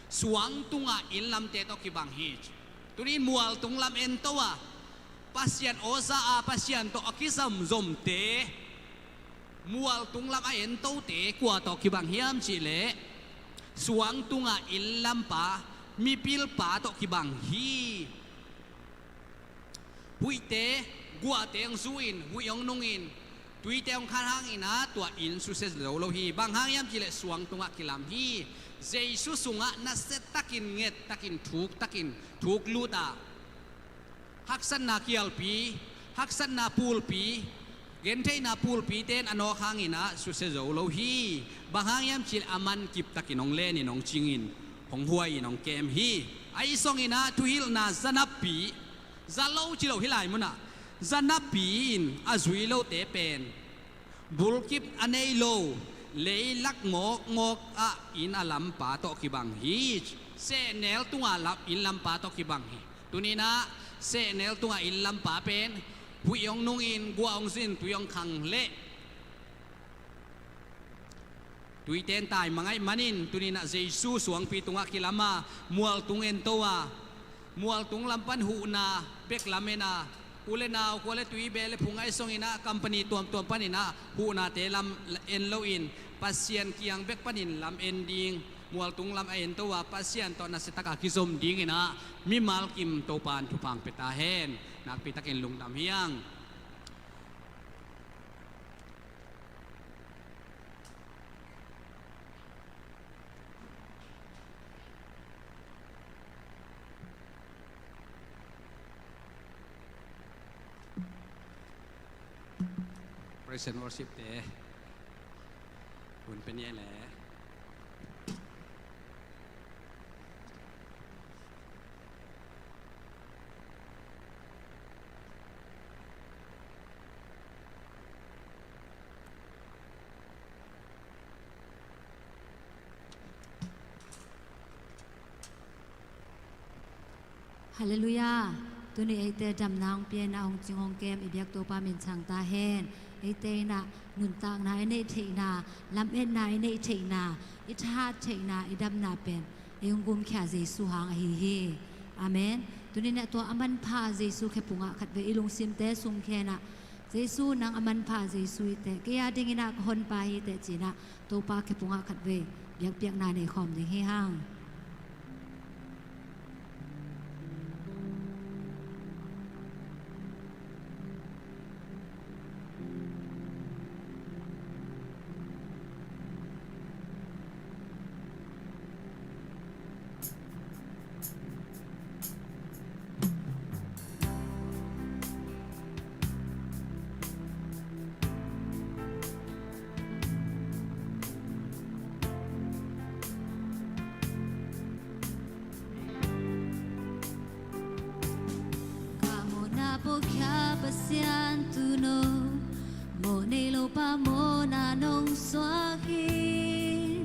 suang tungah inn lamte tawh kibang hi. Tuni-in mualtung lam ento a Pasian aw za-a Pasian tawh a kizomzomte, mualtung lam a entote kua tawh kibang hiam cihleh suang tungah inn lampa, mipilpa tawh kibang hi. Huihte, guahte hong zu-in, huih hong nungin, tuite hong khan hangin ah tua inn susia zo lo hi. Bang hang hiam cihleh suang tungah kilam hi. Jesu sungah nasiatakin, ngettakin, thuktakin, thuklut a, haksatna kialpi, haksatna pulpi, gentheihna pulpite in a nawk hangin ah susia zo lo hi. Bang hang hiam cihleh a man kiptakin hong lenin, hong cingin, hong huai-in, hong kem hi. Ahi zongin ah thuhilhna za napi, za lo ci lo, hih lai munah za napi-in a zui lote pen bulkip a nei lo, leilak mawkmawk ah inn a lampa tawh kibang hi. Sehnel tunga lam, inn lampa tawh kibang hi. Tuni-in ah sehnel tunga inn lampa pen huih hong nungin, guah hong zu-in, tui hong khang leh tuite in taimang ahih manin, tuni-in ah Jesu suangpi tungah kilam a, mualtung ento a, mualtung lam pan huhna bek lam en a, u le nau, khua le tui, beh le phung, ahi zongin ah company tuamtuam panin ah huhnate lam en loin Pasian kiang bek panin lam en ding, mualtung lam a ento a Pasian tawh nasiataka kizom dingin ah mimal kim Topa'n thupha hong pia ta hen. Nakpitakin lungdam hi hang. Praise and worship te hun pia ni leh. Halleluiah. Tuni eite damna hong pia-in ah hong cing hong kem i biak Topa min thang ta hen. Eite in ah nuntakna i neih theihna, lametna i neih theihna, i thahat theihna, i damna pen ei hong gumkhia Jesu hang ahi hi. Amen. Tuni-in ah tua a manpha Jesu khe pungah khatvei i lungsimte sung khen ah, Jesu, nang a manpha Jesu hi teh, kei a dingin ah ka honpa hi teh ci-in ah Topa khe pungah khatvei biakpiakna nei khawm ding hi hang. Ka mawhna pawlkhia Pasian tu'n aw, mawh nei lopa mawhna nong suak hi.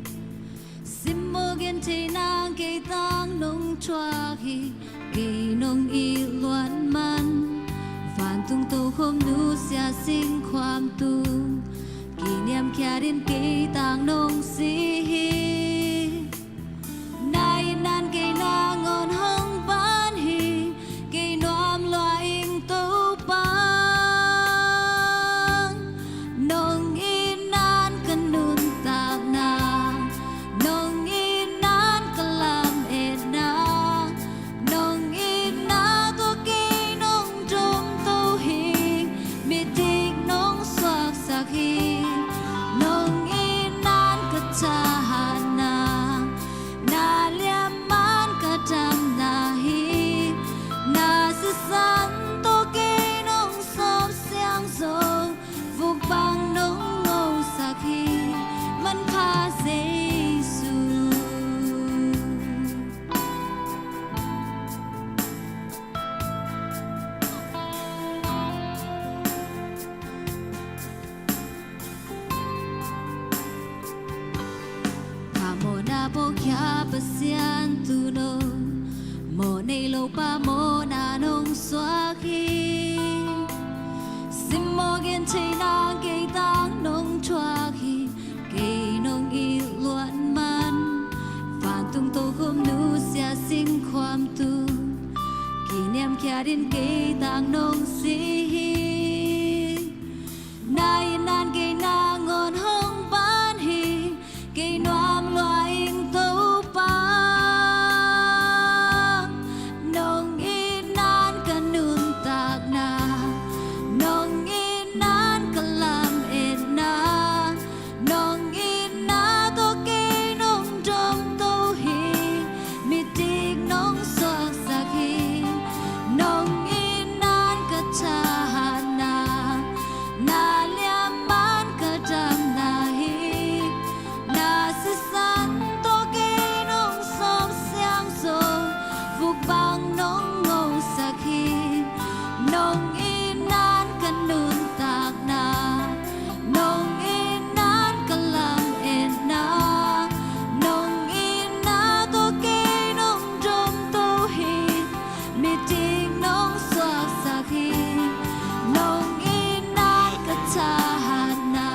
Simmawh gentheihna kei tang nong thuak hi. Kei nong it luat man, vantung tokhom nusia singkhuam tung, kiniamkhiat in kei tang nong si hi. Na itna'n kei nangawn hong pan hi, kei nuam lua ing Topa. Nong itna'n ka nuntakna, nong itna'n ka lametna, nong itna tawh kei nong domto hi. Midik nong suaksak hi. Nong itna'n ka thahatna, na liamma'n ka damna hi. Na sisan tawh kei nong sawp siang zong, vuk bang nong ngosak hi. Manpha Jesu. Ka mawhna pawlkhia Pasian tu'n aw, mawh nei lopa mawhna nong suak hi. Simmawh gen Theihna kei tang nong thuak hi, kei nong it luat man. Vantung tokhom nusia singkhuam tung kiniamkhiat in kei tang nong si hi. Na itna in kei nangawn hong pan hi, kei nuam lua ing Topa. Nong itna in ka nuntakna, nong itna in ka lametna, nong itna tawh kei nong domto hi. Midik nong suaksak hi. Nong itna in ka thahatna, na liamma in ka damna hi. Na sisan tawh kei nong sawm siangsaw, vuk bang nong ngosak hi. Nong itna in ka nuntakna, nong itna in ka lametna, nong itna tawh kei nong domto hi. Midik nong suaksak hi. Nong itna in ka thahatna,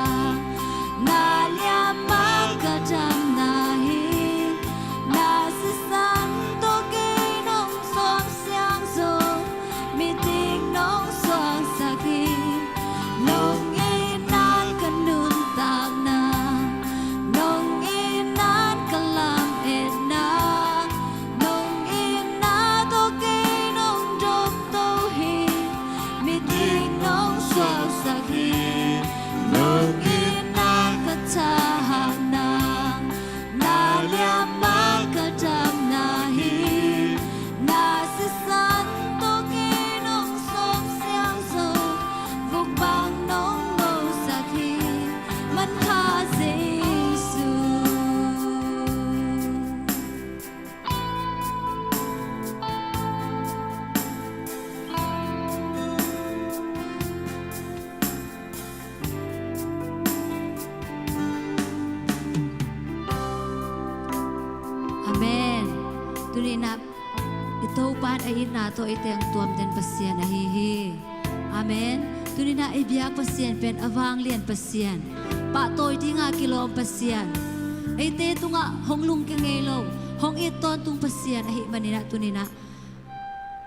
na liamma in ka damna hi. Na sisan tawh kei nong sawm siangsaw, midik nong suaksak hi. Nong itna in ka nuntakna, nong itna in ka lametna, nong itna tawh kei nong domto hi. Midik nong suaksak hi. Nong itna in ka thahatna, na liamma in ka damna hi. Na sisan tawh kei nong sawm siangsaw, vuk bang nong ngosak hi. Mangpha Jesu. Amen. Tuni-in ah i Topa in a itna tawh eite hong tuamten Pasian ahi hi. Amen. Tuni-in ah i biak Pasian pen a vanglian Pasian, pahtawi dinga kilawm Pasian, eite tungah hong lungkia ngei lo, hong it tawntung Pasian ahih manin ah tuni-in ah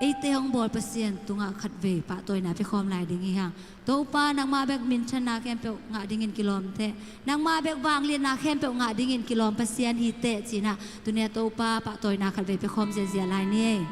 eite hong bawl Pasian tungah khatvei pahtawina piakhawm lai ding hi hang. Topa, nangmah bek minthanna khempeuh ngah dingin kilawm teh. Nangmah bek vangliatna khempeuh ngah dingin kilawm Pasian hi teh ci-in ah tuni-a Topa pahtawina khatvei piakhawm ziahziah lai ni.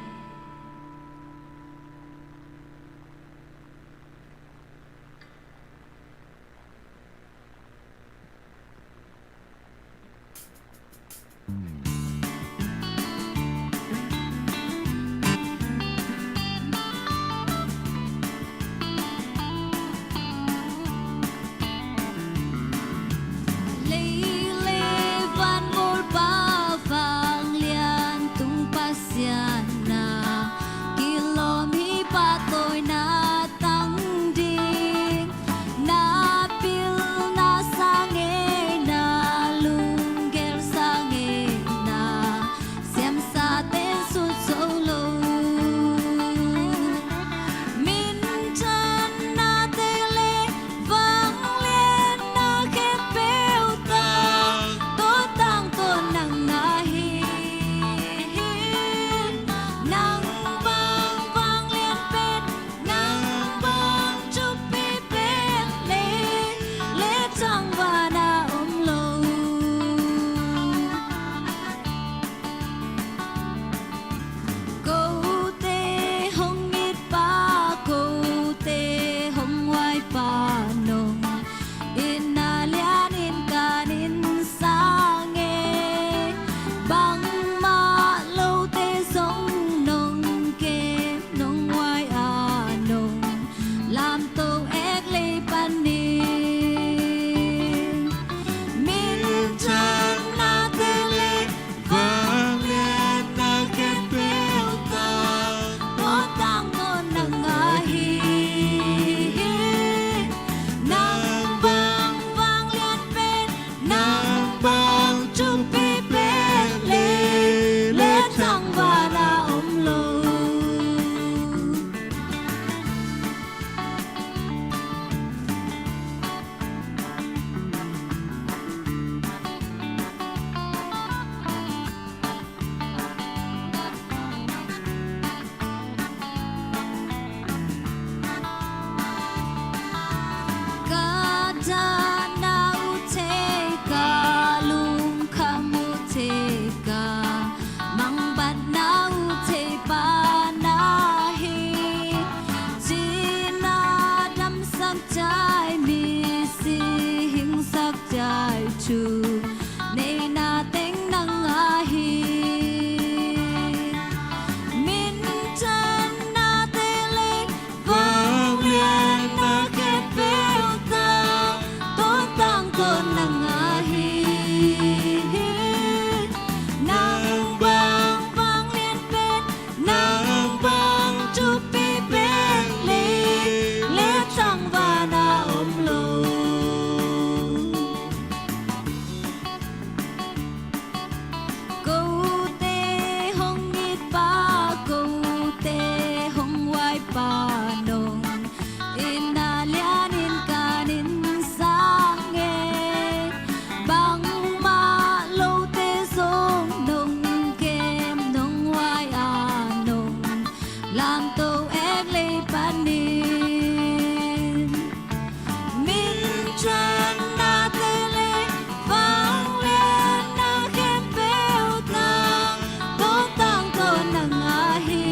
Lei le van bawl pa, vanglian tung Pasian na, Minthanna te le vangliatna khempeuh tang, tawntang tawh nang ahi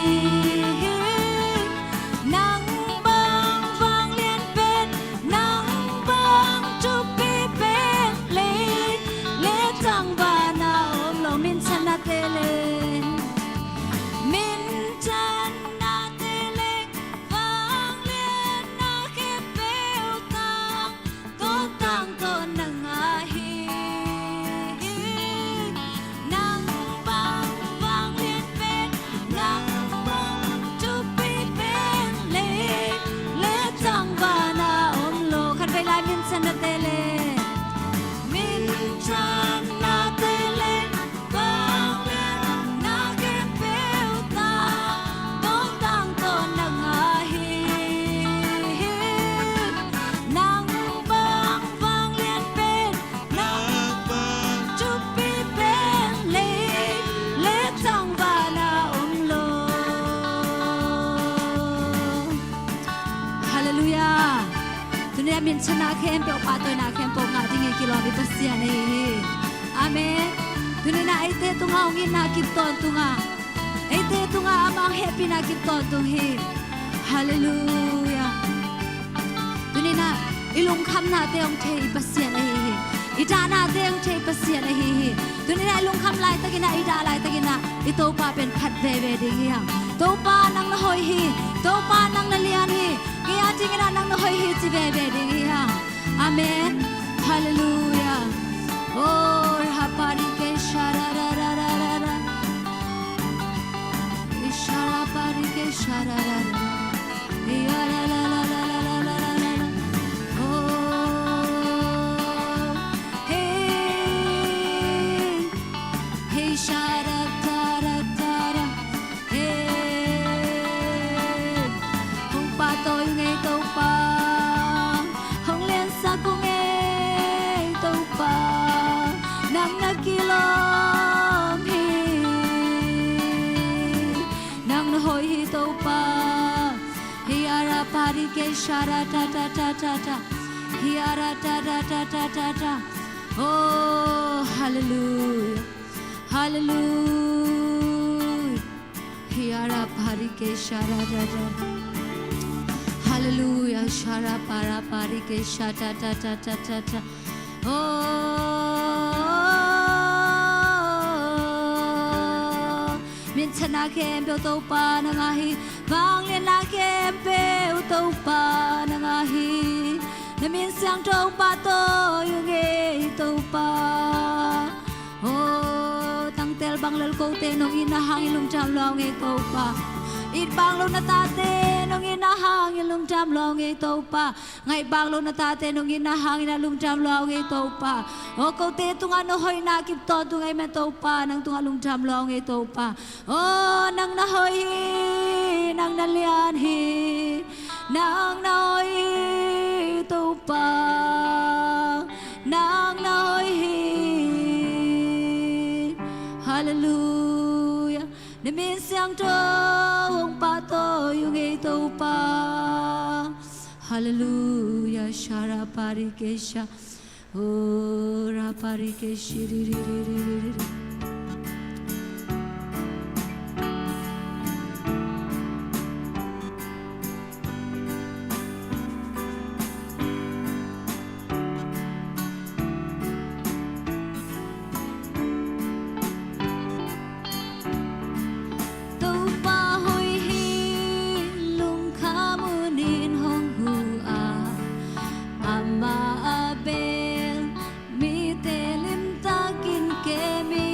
hi. Nang bang vanglian pen, nang bang thupi pen, lei le tangvana om lo. Minthanna te le, minthanna te le vangliatna khempeuh tang, tawntang tawh nang ahi hi. Nang bang vanglian pen, nang bang thupi pen, lei le tangvana om lo. Khatvei lai, minthanna te le, minthanna te le vangliatna khempeuh tang, tawntang tawh nang ahi hi. Nang bang vanglian pen, nang bang thupi pen, lei le tangvana om lo. Halleluiah. Tuni-in minthanna khempeuh, pahtawina khempeuh ngah dingin kilawm i Pasian ahi hi. Amen. Tuni-in eite tungah hong itna kip tawntung a, eite tungah amah hong hehpihna kip tawntung hi. Halleluiah. Tuni-in i lungkhamnate hong thei i Pasian ahi hi. I dahnate hong thei i Pasian ahi hi. Tuni-in i lungkham laitakin, i dah laitakin i Topa pen phat veve ding hi hang. Topa, nang na hoih hi. Topa, nang na lian hi. Kei a dingin nang na hoih hi ci veve ding hi hang. Amen. Halleluiah. Oh, raparike shararararara. Isharaparike shararara. Yararararara. Oh, hey. Hey, sharatarara. Hey, hong pahtawi ung ei Topa, hong liansak ung ei Topa, nang na kilawm hi, nang na hoih hi Topa. Hiara parike shara ta ta ta ta ta. Hiara ta ta ta ta ta ta. Oh, hallelujah. Hallelujah. Hiara parike shara da da. Hallelujah. Shara para parike sha ta ta ta ta ta ta. Oh, minthanna khempeuh Topa nang ahi, vangliatna khempeuh Topa nang ahi. Na min siangtho pahtawi ung ei Topa. Oh, tangtel bang lel kote nong itna hangin lungdam lua ung ei Topa. It bang lo na tate nong itna hangin lungdam lua ung ei Topa. Ngaih bang lo na tate nong itna hangin a lungdam lua ung ei Topa. Oh, kote tungah na hoihna kip tawntung ei me Topa, nang tungah lungdam lua ung ei Topa. Oh, nang na hoih hi, nang na lian hi, nang na hoih hi Topa, nang na hoih hi. Hallelujah. Na min siangtho hong pahtawi ung ei Topa. Hallelujah. Shara parike sha. Oh, raparike shiri. Topa hoih hi, lungkham un in hong hu a, amah a bel mite limtakin kem hi.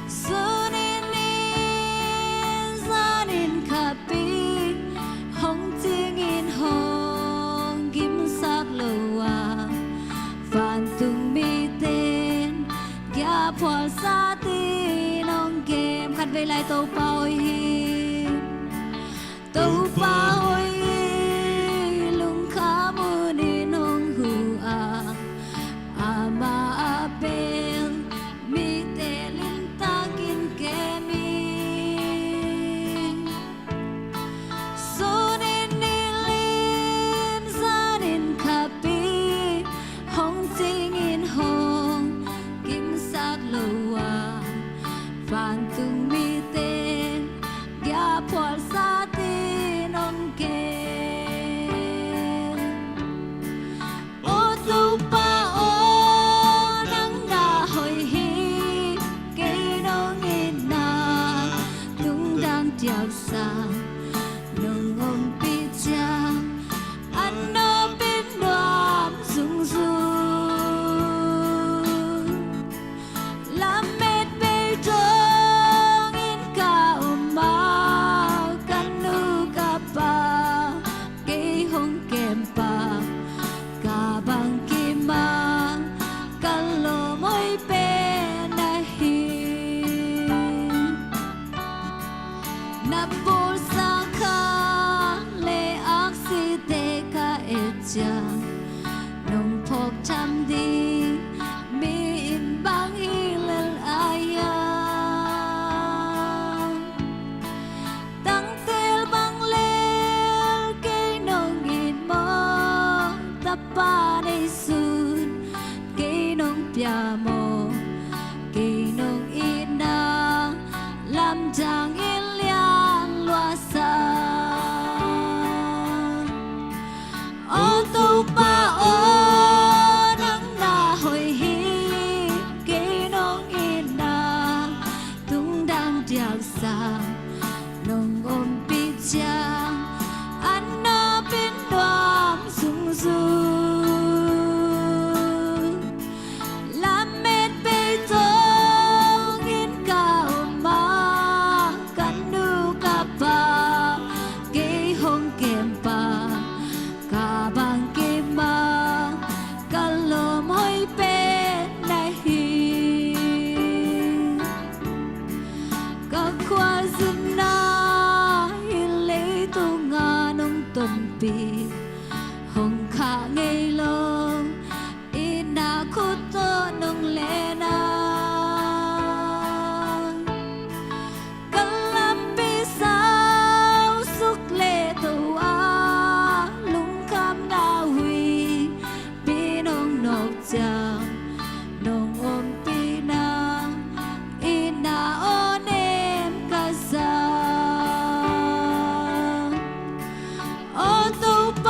Sun in ni in, zan in khapi, hong cing in hong gimsak lo a, vantung mite in giaphual sa tin hong kem. Khatvei lai, Topa hoih hi. Topa hoih hi, lungkham un in hong hu a, amah a bel mite limtakin kem hi. Sun in ni li hong kempa, ka bangkim a ka lawm hoih pen ahi. Na pulsa kha le aksite ka et ciang, nong phawk tham ding mi in bang hi lel a hiam? Tangtel bang lel kei nong it maw, tapa nei sun kei nong pia maw, kei nong itna lamdang in lian luasa. Aw Topa aw, nang na hoih hi, kei nong itna tungdang diaksa nong ompih ciang, an na pin nuam zungzung. Lamet bei tawng in ka om a, ka nu ka pa kei hong kempa, ka bangkim a ka lawm hoih pen ahi. Ka khuazin a hi leitung a nong tonpih hong khah ngei lo, itna khut tawh nong len a, ka lampi sau suk le to a, lungkhamna huihpi nong nawk ciang, nong ompihna itna aw nem ka za. Aw Topa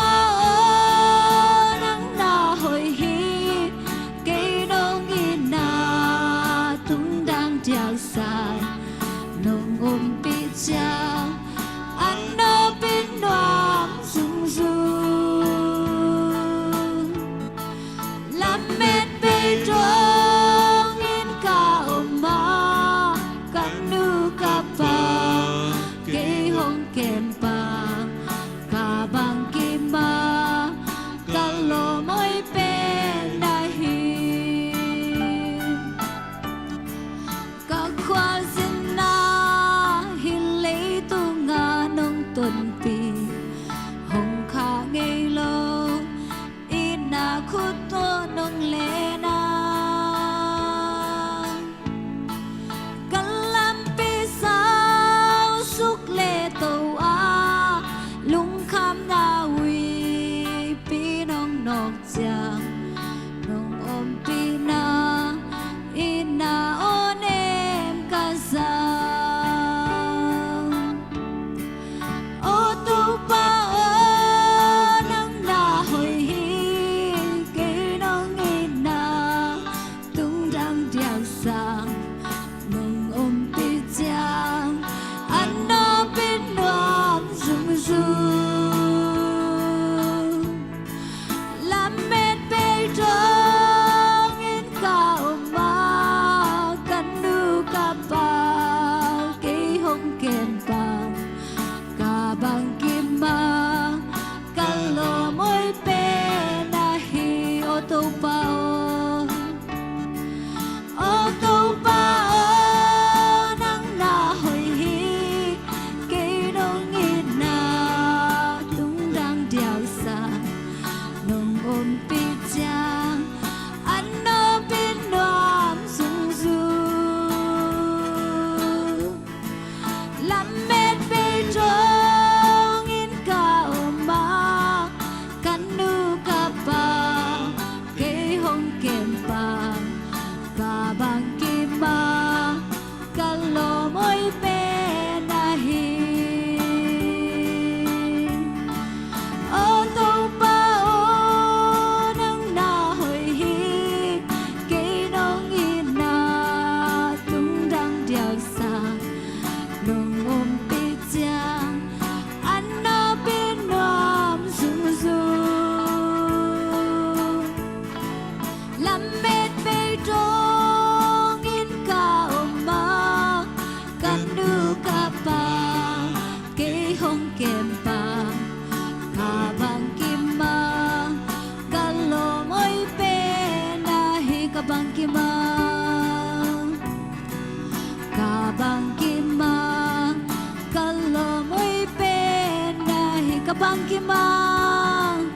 kimang,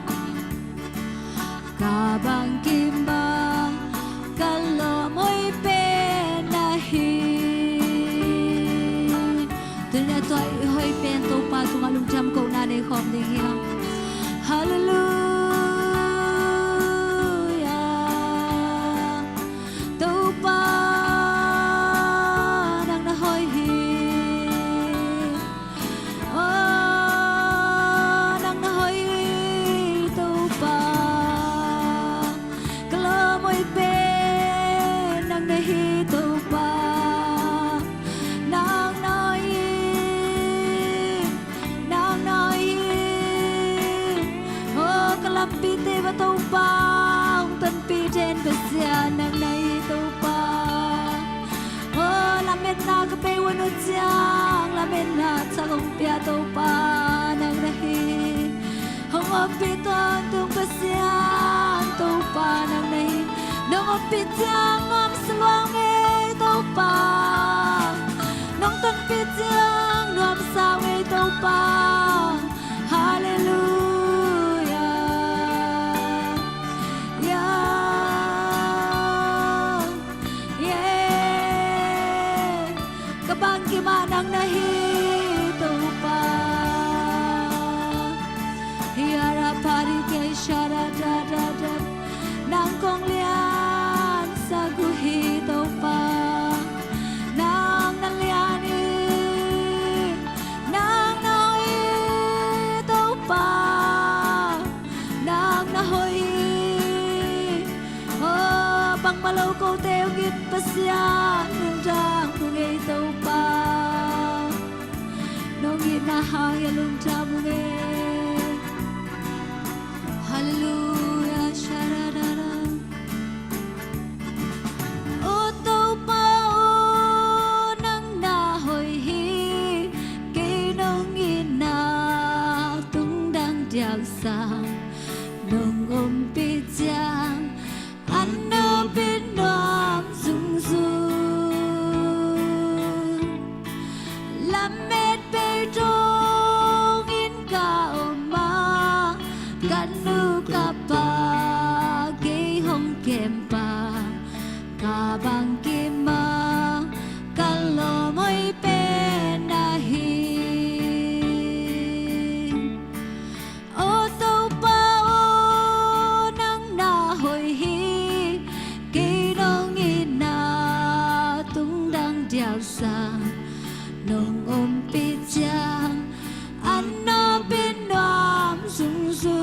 ka bang kimang, ka lawm hoih pen na hi. Tuni-in tua i hoih pen Topa tungah lungdam kohna nei khawm ding hi hang. Halleluia. Topa nang na hoih hi. Aw, nang na hoih hi Topa. Ka lawm hoih pen nang na hi Topa. Nang na hoih hi. Nang na hoih hi. Aw, ka lampite uah Topa hong tonpih den Pasian nang na hi Topa. Aw, lametna ka pia uh ciang lametna thak hong pia Topa nang na hi. Hong ompih tawntung Pasian Topa nang na hi. Nong ompih ciang nuamsa lua ngei Topa. Nong tonpih ciang nuamsa ngei Topa. Halleluia. Ya. Yeah. Ka bang kimang nang na hi Topa. Hiara pari ke shara da da da. Nang kong liansak uh hi Topa. Nang na lian hi. Nang na hoih hi Topa. Nang na hoih hi. Aw, bangmah lo kote hong it Pasian lungdam ung ei Topa. Nong itna hang hi a lungdam ung ei. Halleluia, sharadada. O Topa aw, nang na hoih hi. Kei nong itna tungdang diaksang nong ompih ciang a nopin nuam zungzung. Lamet bei dongin ka om a, ka nu ka pa kei hong kempa. Ka bang kimang, ka lawm hoih pen na hi. O Topa aw, nang na hoih hi. Kei nong itna tungdang diaksang nong ompih ciang a nopin nuam zungzung.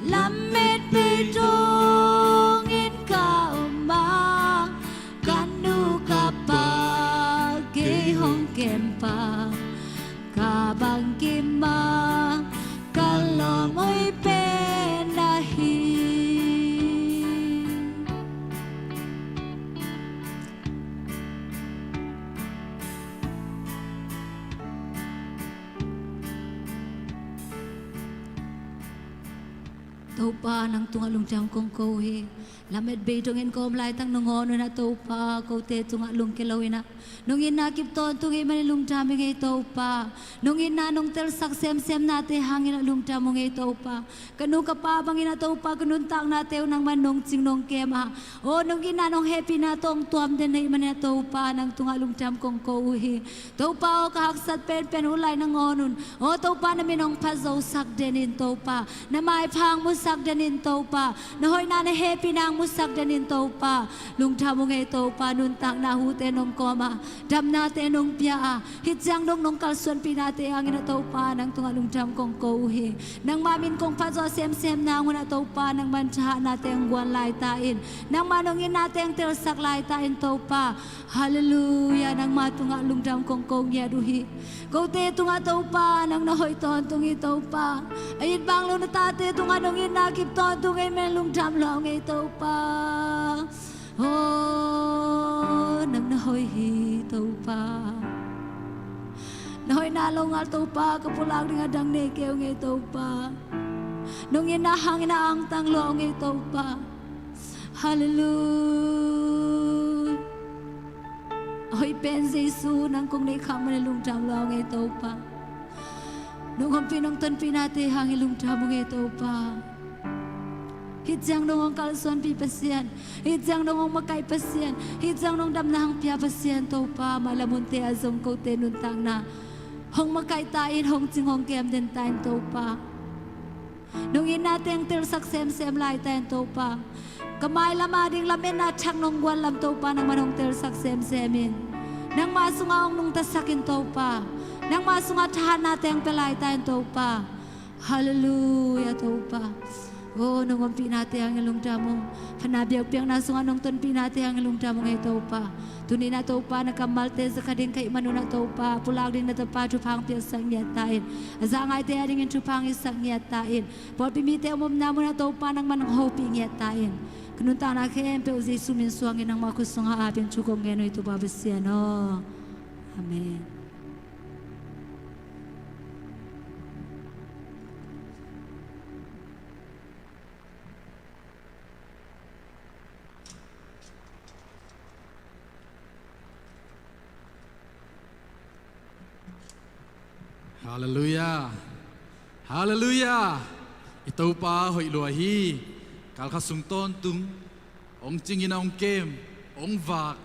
Lamet bei dongin ka om a, ka nu ka pa kei hong kempa. Ka bang kimang, ka lawm hoih pen na hi. Topa nang tungah lungdam kong ko uh hi. Lamet bei dongin ka om laitak nangawn un ah Topa, kote tungah lungkia lo in ah, nong itna kip tawntung ahih manin lungdam ing ei Topa. Nong itna nong telsak semsemnate hangin ah lungdam ung ei Topa. Ka nu ka pa bangin ah Topa, ka nuntaknate uh nangman nong cing nong kem a, aw, nong itna nong hehpihna tawh hong tuam den ahih manin ah Topa, nang tungah lungdam kong ko uh hi. Topa aw, ka haksat penpen uh lai nangawn un, aw Topa, na min hong phat zosak den in Topa, na maipha hong musak den in Topa, na hoihna na hehpihna hong musak den in Topa. Lungdam ung ei Topa, nuntakna hute nong kawm a, damnate nong pia a, hih ciang dong nong kalsuanpihnate hangin ah Topa, nang tungah lungdam kong ko uh hi. Nangmah min kong phat zawh semsem nang un ah Topa, nangman thahatnate hong guan laita in, nangmah nong itnate hong telsak laita in Topa. Halleluia, nangmah tungah lungdam kong ko ngiat uh hi. Kote tungah Topa, nang na hoih tawntung hi Topa. A it bang lo na tate tungah nong itna kip tawntung ahih manin lungdam lua ung ei Topa. Aw, nang na hoih hi Topa. Na hoihna longal Topa, ka pulak ding a dang nei kei ung ei Topa. Nong itna hangin ah angtang lua ung ei Topa. Halleluia. A hoih pen Jesu nang kong neih khak manin lungdam lua ung ei Topa. Nong ompih nong tonpihnate hang i lungdam ung ei Topa. Hih ciang nong hong kalsuanpih Pasian, hih ciang nong hong makaih Pasian, hih ciang nong damna hong pia Pasian Topa, mailam munte ah zong kote nuntakna hong makaih ta in, hong cing hong kem den ta in Topa. Nong itna teng telsak semsem lai ta in Topa. Ka mailam ading lametna thak nong guan lam Topa, nangman hong telsak semsem in. Nangma sungah hong nungtasak in Topa. Nangma sungah thahatna teng pia lai ta in Topa. Halleluiah Topa. O, nong ompihnate hang i lungdam ung. Phatna biakpiakna sungah nong tonpihnate hang i lungdam ung ei Topa. Tuni-in ah Topa, na kammalte za kha ding ka hih manun ah Topa, pulak ding na tapa thupha hong piaksak ngiat ta in. A za ngaite adingin thupha hong hisak ngiat ta in. Pawlpi mite om omna munah Topa, nangman hong hopih ngiat ta in. Ka nuntakna khempeuh Jesu min suangin nangma khut sungah apin thu kong ngen uh hi Topa Pasian aw. Amen. Halleluiah. Halleluiah. I Topa hoih lua hi. Kalkhat sung tawntung hong cingin a hong kem, hong vak,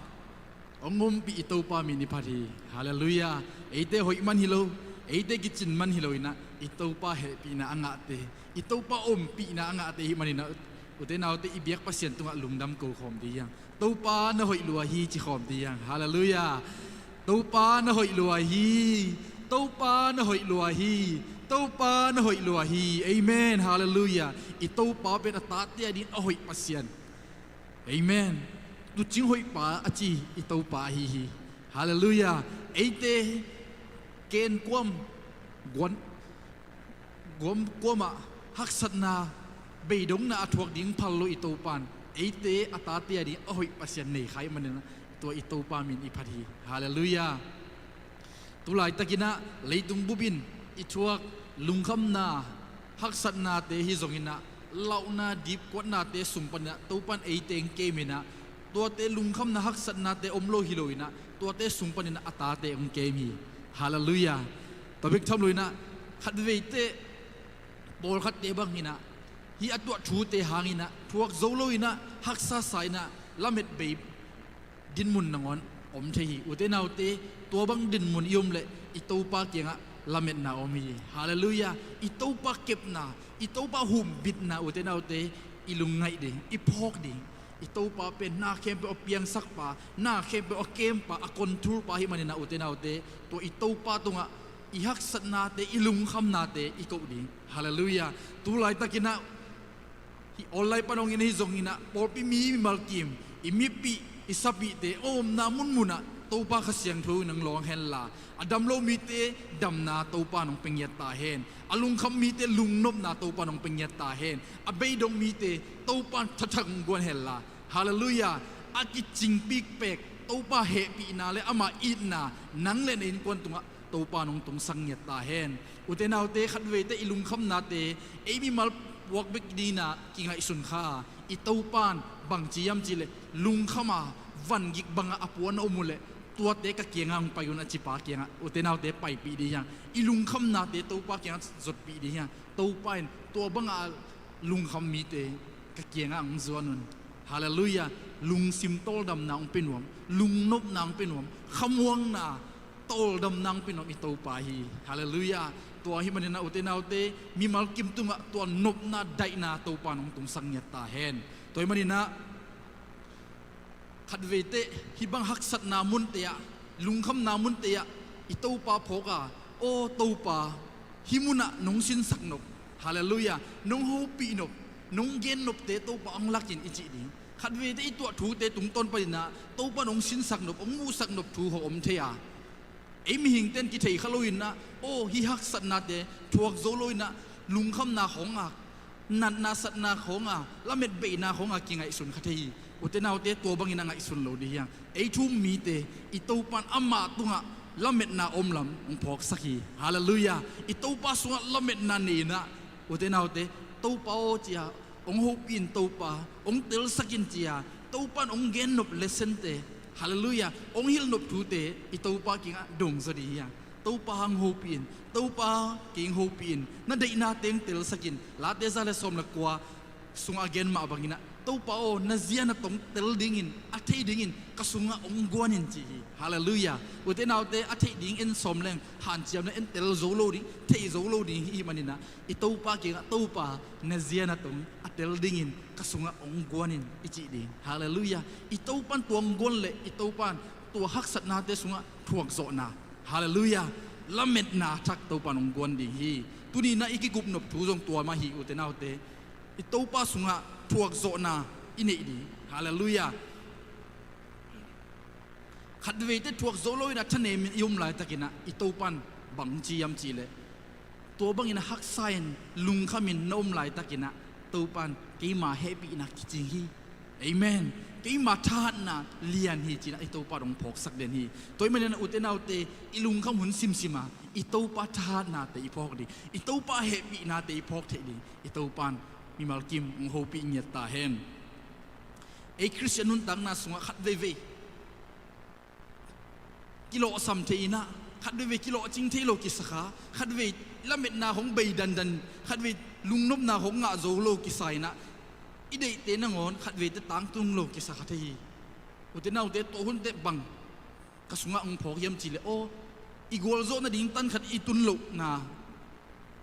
hong ompih i Topa min i phat hi. Halleluiah. Eite hoih man hi lo, eite kicin man hi lo in ah, i Topa hehpihna a ngahte, i Topa ompihna a ngahte ahih manin ah, ute naute, i biak Pasian tungah lungdam ko khawm dih hiang. Topa na hoih lua hi ci khawm dih hiang. Halleluiah. Topa na hoih lua hi. Topa na hoih lua hi. Topa na hoih lua hi. Amen. Halleluiah. I Topa pen a tate ading a hoih Pasian. Amen. Tuucing hoihpa a ci i Topa ahi hi. Halleluiah. Eite kenkuam guan, guam kuamah haksatna, beidongna a thuak ding phal lo i Topan, eite a tate ading a hoih Pasian nei kha ahih manin ah, tua i Topa min i phat hi. Halleluiah. Tulaitakin ah leitung bup in i thuak lungkhamna, haksatnate hi zongin ah, lauhna, dipkuatnate sung panin ah Topan eite hong kem in ah, tuate lungkhamna, haksatnate om lo hi lo in ah, tuate sung panin ah a tate hong kem hi. Halleluiah. Tua bek tham lo in ah, khatveite, pawlkhatte bangin ah, hih a tuah thute hangin ah thuak zo lo in ah, haksa sa in ah, lamet bei dinmun nangawn om thei hi. Ute naute, tua bang dinmun i om leh i Topa kiangah lametna om hi. Halleluiah. I Topa kepna, i Topa humbitna, ute naute, i lungngaih ding, i phawk ding. I Topa pen na khempeuh a piangsakpa, na khempeuh a kempa, a controlpa ahih manin ah, ute naute, tua i Topa tungah i haksatnate, i lungkhamnate i koh ding. Halleluiah. Tulaitakin ah, hih online pan hong in ahi zongin ah, pawlpi mi, mimal kim, i mipih, i sapihte a omna munmun ah Topa Kha Siangtho in hong lawng henla, a dam lo mite damna Topa in hong pia ngiat ta hen. A lungkham mite lungnopna Topa in hong pia ngiat ta hen. A beidong mite Topa in thathak hong guan henla. Halleluiah. A kicingpih pek Topa hehpihna le ama itna nang le na innkuan tungah Topa in hong tungsak ngiat ta hen. Ute naute, khatveite i lungkhamnate ei mimal puak bek dingin ah kingaihsun kha a, i Topa in bangci hiam cih leh lungkham a, vangik bangah a puan a om uh leh, tuate ka kiangah hong pai un, a cipa kiangah, ute naute, paipih dih hiang. I lungkhamnate Topa kiangah zotpih dih hiang. Topa in tua bangah a lungkham mite ka kiangah hong zuan un. Halleluiah. Lungsim tawldamna hong pia nuam, lungnopna hong pia nuam, khamuanna, tawldamna hong pia nuam i Topa hi. Halleluiah. Tua ahih manin ah, ute naute, mimal kim tungah tua nopna, daihna Topa in hong tungsak ngiat ta hen. Tua ahih manin ah, khatveite hih bang haksatna munte ah, lungkhamna munte ah i Topa phawk a, aw Topa, hih munah nong sinsak nop, halleluiah, nong hopih nop, nong gen nopte Topa hong lak in, i cih ding. Khatveite i tuah thute tungtawn panin ah Topa in hong sinsak nop, hong muhsak nop thu hong om thei a, ei mihingte in kithei kha lo in ah, aw, hih haksatnate thuak zo lo in ah, lungkhamna khawng a, natna satna khawng a, lamet beihna khawng a kingaihsun kha thei hi. Ute naute, tua bangin a ngaihsun lo dih hiang. Ei thu-um mite, i Topa in amah tungah lametna om lam hong phawksak hi. Halleluiah. I Topa sungah lametna nei in ah, ute naute, Topa aw, ci a, hong hopih in Topa, hong telsak in, ci a, Topa in hong gen nop lessonte, halleluiah, hong hilh nop thute i Topa kiangah dong zaw dih hiang. Topa hong hopih in, Topa kiang hopih in, na deihna teng telsak in. Late za le sawm le kua sungah a gen mah bangin ah, Topa aw, na zia na tong tel dingin, a thei dingin ka sungah hong guan in ci hi. Halleluiah. Ute naute, a theih ding en sawm leng hanciam le en tel zo lo ding, thei zo lo ding hi manin ah, i Topa kiangah, Topa, na zia na tong a tel dingin ka sungah hong guan in i cih ding. Halleluiah. I Topan tua hong guan leh i Topan tua haksatnate sungah thuakzawhna, halleluiah, lametna thak Topan hong guan ding hi. Tuni-in ah i kikupnop thu zong tua mah hi, ute naute. I Topa sungah thuakzawhna i neih ding. Halleluiah. Khatveite thuak zo loin ah thanemin i om laitakin ah i Topan bang ci hiam cihleh, tua bangin a haksa in, lungkhamin na om laitakin ah Topan keima hehpihna kicing hi. Amen. Keima thahatna lian hi ci-in ah i Topan hong phawksak den hi. Tua ahih manin ah ute naute, i lungkham hun simsim a i Topa thahatnate i phawk ding, i Topa hehpihnate i phawk theih ding, i Topan mimal kim hong hopih ngiat ta hen. Ei Khristian nuntakna sungah khat veivei kilawhsam thei in ah, khat veivei kilawhcing thei lo kisa kha, khat vei lametna hong bei dandan, khat vei lungnopna hong ngah zo lo kisa in ah, i deihte nangawn khat veite tangtung lo kisa kha thei hi. Ute naute, tua hun teh bang ka sungah hong phawk hiam cihleh, aw, i gualzawh nading tan khat i tun lohna,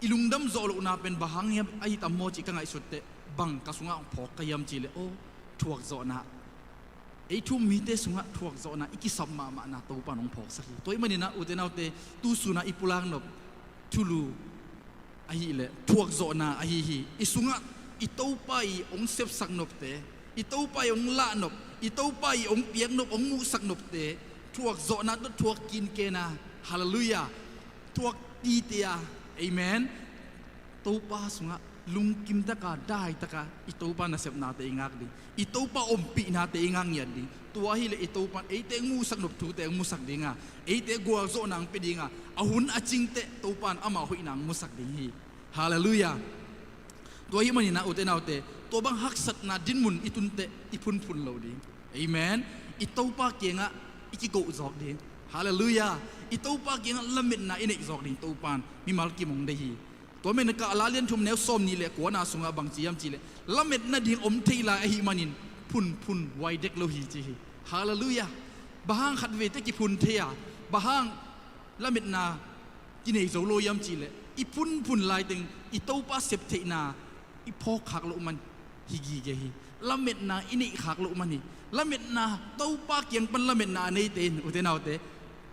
i lungdam zawh lohna pen bang hang hiam ahi tam maw cih ka ngaihsut teh, bang ka sungah hong phawk ka hiam cihleh, aw, thuakzawhna, ei thu-um mite sungah thuakzawhna i kisap mahmahna Topan hong phawksak hi. Tua ahih manin ah ute naute, tu sun ah i pulaknop thulu ahih leh thuakzawhna ahi hi. I sungah i Topa i hong sepsak nopte, i Topa i hong lahnop, i Topa i hong piaknop, hong muhsak nopte thuakzawhna tawh thuak kinken a, halleluiah, thuak tite a, amen. Topa sungah lungkim taka, dai taka i Topa nasepnate i ngak ding, i Topa ompihnate i ngak ngiat ding. Tua ahih leh i Topan eite hong musak nop thute hong musak ding a, eite gualzawhna hong pia ding a, a hun a cing teh Topan ama hoihna hong musak ding hi. Halleluiah. Tua ahih manin ah ute naute, tua bang haksatna dinmun i tun teh i phunphun lo ding. Amen. I Topa kiangah i kikoh zawk ding. Halleluiah. I Topa kiangah lametna i neih zawk ding Topan mimal kim hong deih hi. Tua manin ah Kah La lian thum neu sawmnih le kuana sungah bang ci hiam cihleh, lametna ding om thei lai ahih manin phunphun huai dek lo hi ci hi. Halleluiah. Bang hang khat veite kiphun thei a, bang hang lametna kinei zo lo hiam cihleh, i phunphun laiteng i Topa septheihna i phawk khak loh man hi gige hi. Lametna i neih khak loh man hi. Lametna, Topa kiang pan lametna a neite in, ute naute,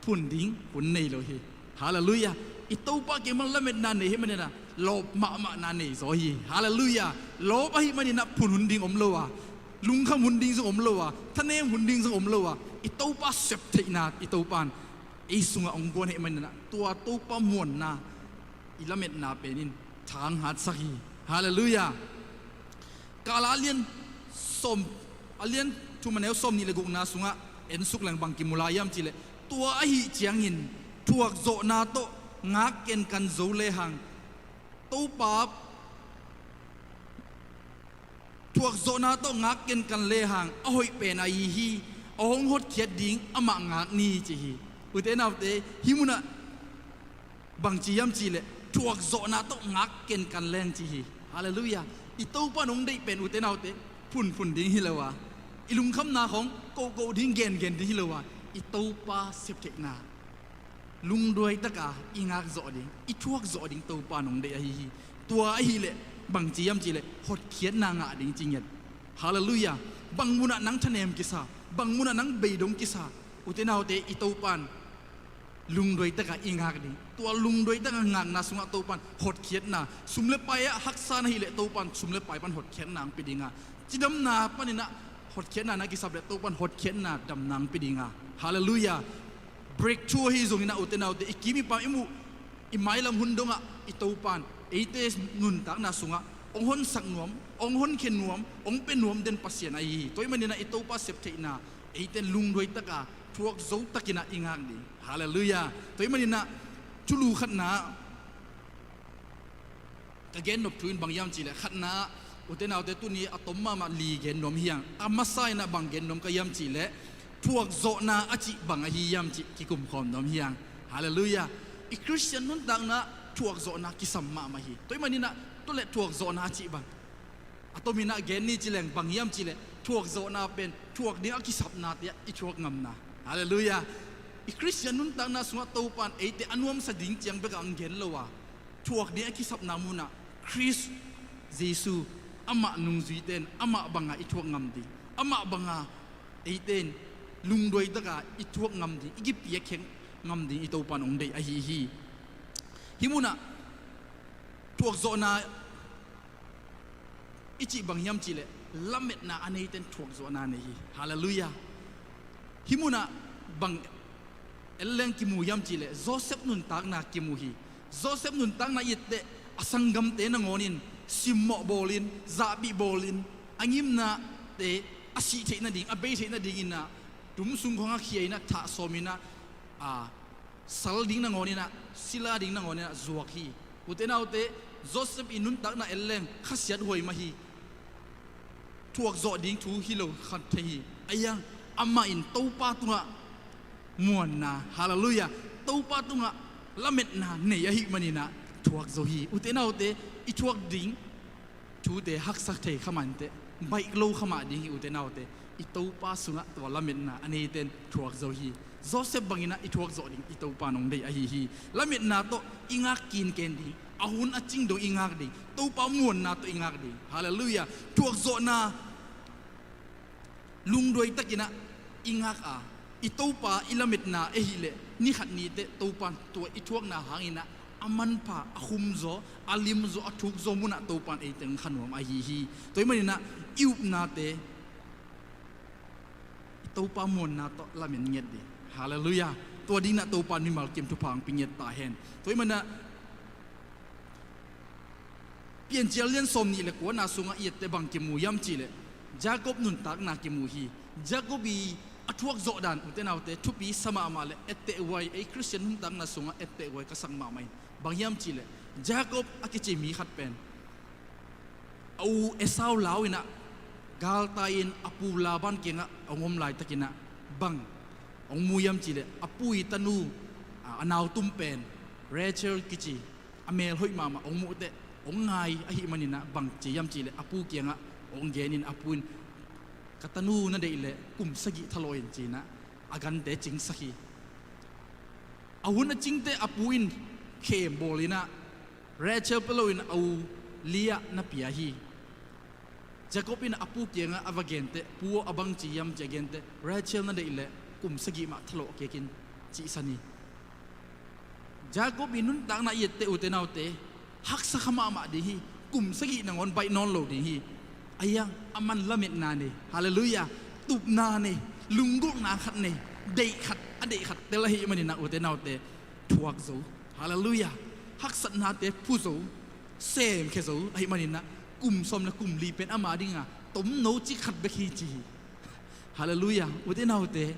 phun ding hun nei lo hi. Halleluiah. I Topa kiang pan lametna nei ahih manin ah lawp mahmahna nei zaw hi. Halleluiah. Lawp ahih manin ah phun hun ding om lo a, lungkham hun ding zong om lo a, thanem hun ding zong om lo a, i Topa septheihna, i Topan ei sungah hong guan ahih manin ah tua Topa muanna i lametna pen in thang hatsak hi. Halleluiah. Kah La a lian sawm, a lian thum a neu sawmnih le gukna sungah en suk leng bang kimu lai hiam cihleh, tua ahih ciangin thuakzawhna tawh ngak kenkan zo lehang, Topa thuakzawhna tawh ngak kenkan lehang a hoih pen ahi hi. A hong hotkhiat ding amah ngak ni ci hi. Ute naute, hih munah bang ci hiam cihleh, thuakzawhna tawh ngak kenkan leng ci hi. Halleluiah. I Topa in hong deih pen, ute naute, phunphun ding hi lo a, i lungkhamna khawng kohkoh ding, gengen ding hi lo a, i Topa septheihna lungduai taka i ngak zawh ding, i thuak zawh ding Topa in hong deih ahi hi. Tua ahih leh bang ci hiam cihleh, hotkhiatna ngah ding ci ngiat. Halleluiah. Bang munah nang thanem kisa, bang munah nang beidong kisa, ute naute, i Topa in lungduai taka i ngak ding. Tua lungduai taka ngakna sungah Topa in hotkhiatna, sum le pai ah haksa na hih leh Topa in sum le pai pan hotkhiatna hong pia ding a, cidamna panin ah hotkhiatna na kisap leh Topa in hotkhiatna, damna hong pia ding a. Halleluiah. Breakthrough ahi zongin ah, ute naute, i kim i pam i muh, i mailam hun dongah i Topa in eite nuntakna sungah hong honsak nuam, hong honkhia nuam, hong pia nuam den Pasian ahi hi. Tua ahih manin ah i Topa septheihna eite lungduai taka, thuak zo takin ah i ngak ding. Halleluiah. Tua ahih manin ah thulu khatna ah ka gennop thu in bang hiam cihleh, khatna ah, ute naute, tuni a tom mahmah li gen nuam hi hang. A masa in ah bang gen nuam ka hiam cihleh, thuakzawhna a cih bang ahi hiam cih kikum khawm nuam hi hang. Halleluiah. I Khristian nuntakna thuakzawhna kisam mahmah hi. Tua ahih maninah tua leh thuakzawhna a cih bang a tominah gen ni ci leng bang hiam cihleh thuakzawhna pen thuak ding a kisapnate ah i thuak ngamna. Halleluiah. I Khristian nuntakna sungah Topa in eite a nuamsa ding ciang bekah hong gen lo a, thuak ding a kisapna munah Khrist Jesu amah nungzuite in amah banga i thuak ngam ding, amah banga eite in lungduaitaka i thuak ngam ding, i kipiakkhiat ngam ding i Topa in hong deih ahi hi. Hih munah thuakzawhna i cih bang hiam cihleh lametna a neite in thuakzawhna nei hi. Halleluiah. Hih munah bang en leng kimu hiam cihleh Josef nuntakna kimu hi. Josef nuntakna i et teh a sanggamte nangawn in simmawh bawlin, zahpih bawlin, a ngimnate a sih theih nading, a bei theih nadinginah tum sung khawngah khia inah thah sawm inah, a sal ding nangawn inah, sila ding nangawn inah zuak hi. Ute naute, Josef i nuntakna en leng khasiat huai mah hi. Thuakzawh ding thu hi lo khat thei hi. Ahi hang amah in Topa tungah muanna, halleluiah, Topa tungah lametna nei ahih maninah thuak zo hi. Ute naute, i thuak ding thute haksa thei kha mah inteh, baih lo kha mah ding hi. Ute naute, i Topa sungah tua lametna a neite in thuak zo hi. Josef banginah i thuak zawh ding i Topa in hong deih ahi hi. Lametna tawh i ngak kinken ding, a hun a cing dong i ngak ding, Topa muanna tawh i ngak ding. Halleluiah. Thuakzawhna lungduaitakinah i ngak a, i Topa i lametna ahileh ni khat ni teh Topa in tua i thuakna hanginah a manpha, a khumzaw, a limzaw, a thukzaw munah Topa in eite hong kha nuam ahi hi. Tua ahih maninah i upnate i Topa muanna tawh lamen ngiat ding. Halleluiah. Tua dinginah Topa in mimal kim thupha hong pia ngiat ta hen. Tua ahih maninah Piancil lian sawmnih le kuana sungah i et teh bang kimu hiam cihleh Jacob nuntakna kimu hi. Jacob i a thuak zawh dan, ute naute, thupi sa mahmah le etteh huai, ei Khristian nuntakna sungah etteh huai ka sak mahmah hi. Bang hiam cihleh Jacob a kici mi khat pen a u Esau lau inah galtai-in a pu Laban kiangah hong om laitakinah bang hong mu hiam cihleh a pu i tanu, a, a nautum pen Rachel kici a mel hoih mahmah hong muh teh hong ngai ahih maninah bang ci hiam cihleh a pu kiangah hong genin, a pu in, "Ka tanu na deih leh kum sagih thalawh in," ci-inah a gante cingsak hi. A hun a cing teh a pu in khem bawl inah Rachel pia loin a u Leah na pia hi. Jacob in a pu kiangah a va gen teh, "Pu aw, a bang ci hiam?" ci a gen teh, "Rachel na deih leh kum sagih mah thalawh kik in," cihsan hi. Jacob i nuntakna i et teh, ute naute, haksa kha mahmah ding hi. Kum sagih nangawn baih nawn lo ding hi. Ahi hang aman lametna nei. Halleluiah. Tupna nei. Lunggulhna khat nei. Deih khat, a deih khat tel ahih maninah, ute naute, thuak zo. Halleluiah. Haksatnate phu zo, semkhia zo ahih maninah kum sawm le kum li pen ama dinga tomno cik khat bek hi, ci hi. Halleluiah. Ute naute,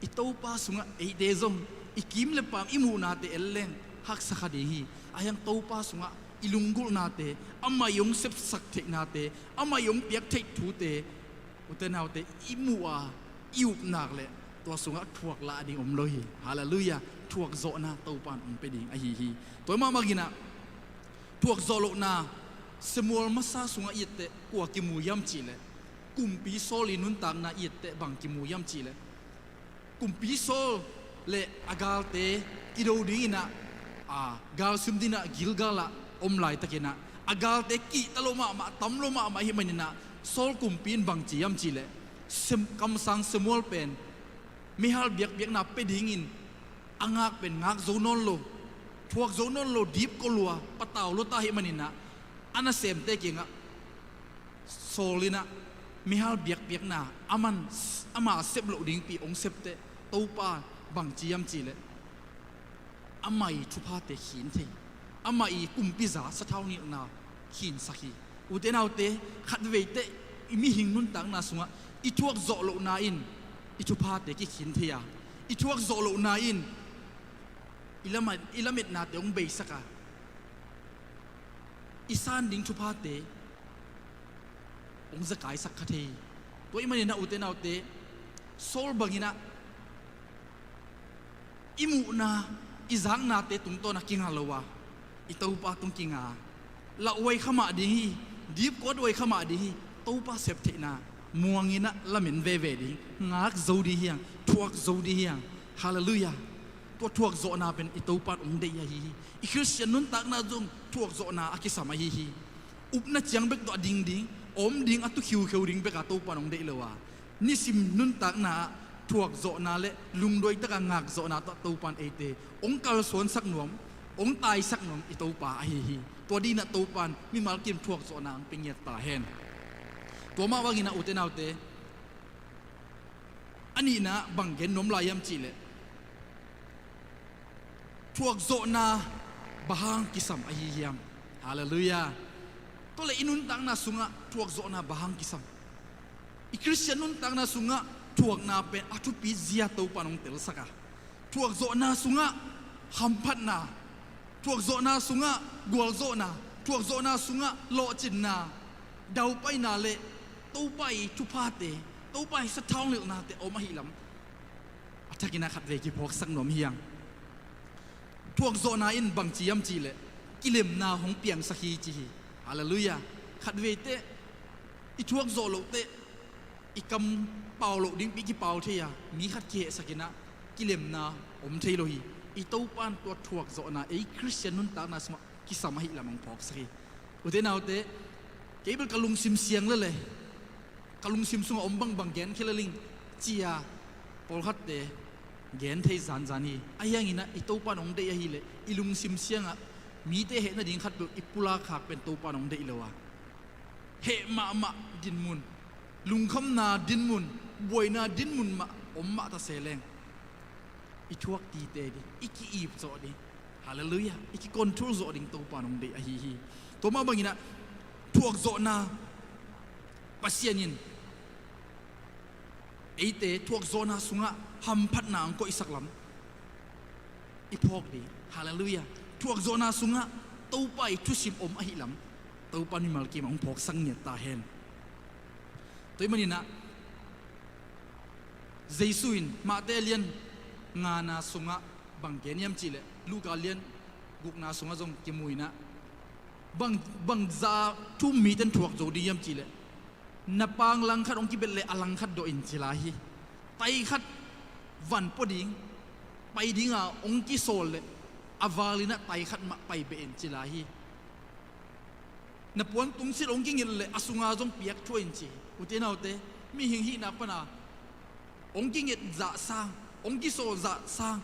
i Topa sungah eite zong i kim le paam, i muhnate en leng haksa kha ding hi. Ahi hang Topa sungah i lunggulhnate, amah i hong sepsak theihnate, amah i hong piak theih thute, ute naute, i muh a, i up nak leh tua sungah thuak lah ding om lo hi. Halleluiah. Thuak zawhna Topa in hong pia ding ahi hi. Tua mah bangin ah thuak zawh lohna Samuel masa sungah i et teh kua kimu hiam cih leh, Kumpi Saul i nuntakna i et teh bang kimu hiam cih leh, Kumpi Saul le a galte kido dingin ah, a, galsim dingin ah Gilgal ah om laitakin ah, a galte kihta lo mahmah, tam lo mahmah ahih manin ah, Saul kumpi in bang ci hiam cih leh, Sam-, kamsang Samuel pen meihal biakpiakna pia dingin a ngak pen ngak zo nawn lo, thuak zo nawn lo, dipkua lua, patau lua ta ahih manin ah, a nasemte kiangah Saul in ah meihal biakpiakna aman, ama sep loh dingpi hong sep teh, Topa bang ci hiam cih leh, amah i thuphate khin thei, amah i kumpiza sathau nilhna khinsak hi. Ute naute, khatvei teh i mihing nuntakna sungah i thuak zawh lohna in i thuphate kikhin thei a, i thuak zawh lohna in i lamet, i lametnate hong beisak a, i san ding thuphate hong zakaisak kha thei hi. Tua ahih manin ah, ute naute, Saul bangin ah i muhna, i zaknate tungtawn a kinga lo a, i Topa tung kinga. Lauhuai kha mah ding hi, dipkuat huai kha mah ding hi. Topa septheihna muang in ah lamen veve ding, ngak zo ding hi hang, thuak zo ding hi hang. Halleluiah. Tua thuakzawhna pen i Topa in hong deih ahi hi. I Khristian nuntakna zong thuakzawhna a kisam ahi hi. Upna ciang bek tawh a ding ding, a om ding, a tu khiukheu ding bek a Topa in hong deih lo a, nisim nuntakna ah thuakzawhna le lungduai taka ngakzawhna tawh Topa in eite hong kalsuansak nuam, hong taisak nuam i Topa ahi hi. Tua dingin ah Topa in mimal kim thuakzawhna hong pia ngiat ta hen. Tua mah bangin ah, ute naute, a nihna bang gen nuam lai hiam cih leh, thuakzawhna bang hang kisam ahi hiam? Halleluiah. Tua leh i nuntakna sungah thuakzawhna bang hang kisam? I Khristian nuntakna sungah thuakna pen a thupi zia Topa in hong telsak a, thuakzawhna sungah hamphatna, thuakzawhna sungah gualzawhna, thuakzawhna sungah lawhcinna, daupaina le Topa ii thuphate, Topa ii sathau nilhnate a om ahih lam a thakin ah khatvei kiphawksak nuam hi hang. Thuakzawhna in bang ci hiam cih leh, kilemna hong piangsak hi ci hi. Halleluiah. Khatveite i thuakzawh loh teh i kam pau loh dingpi kipau thei a, mi khat kihehsak in ah kilemna om thei lo hi. I Topa in tua thuakzawhna ei Khristian nuntakna sungah kisam ahih lam hong phawksak hi. Ute naute, kei bel ka lungsim siang lel e, ka lungsim sungah om bangbang gen khia lel ing, ci-a pawlkhatte gen thei zanzan hi. Ahi hangin ah i Topa in hong deih ahih leh i lungsim siangah mite heh nading khat peuh i pulak khak pen Topa in hong deih lo a, heh mahmah dinmun, lungkhamna dinmun, buaina dinmun mah om mah ta se leng, i thuak tite ding, i ki-ip zawh ding, halleluiah, i ki-control zawh ding Topa in hong deih ahi hi. Tua mah bangin ah thuakzawhna, Pasian in eite thuakzawhna sungah hamphatna hong koihsak lam i phawk ding. Halleluiah. Thuakzawhna sungah Topa ii thusim om ahih lam Topa in mimal kim hong phawksak ngiat ta hen. Tua ahih manin ah Jesu in Mate lian ngana sungah bang gen hiam cih leh, Luka lian gukna sungah zong kimu in ah, bang, bang zah thu-um mite in thuak zo ding hiam cih leh, na paang langkhat hong kibet leh a langkhat dawh in ci lai hi. Tai khat van pua ding pai ding a hong kisawl leh a val in ah tai khat mah pai beh in ci lai hi. Na puan tungsilh hong kinget leh a sunga zong piak thuah in ci. Ute naute, mihing hihna pana hong kinget zah sang, hong kisawl zah sang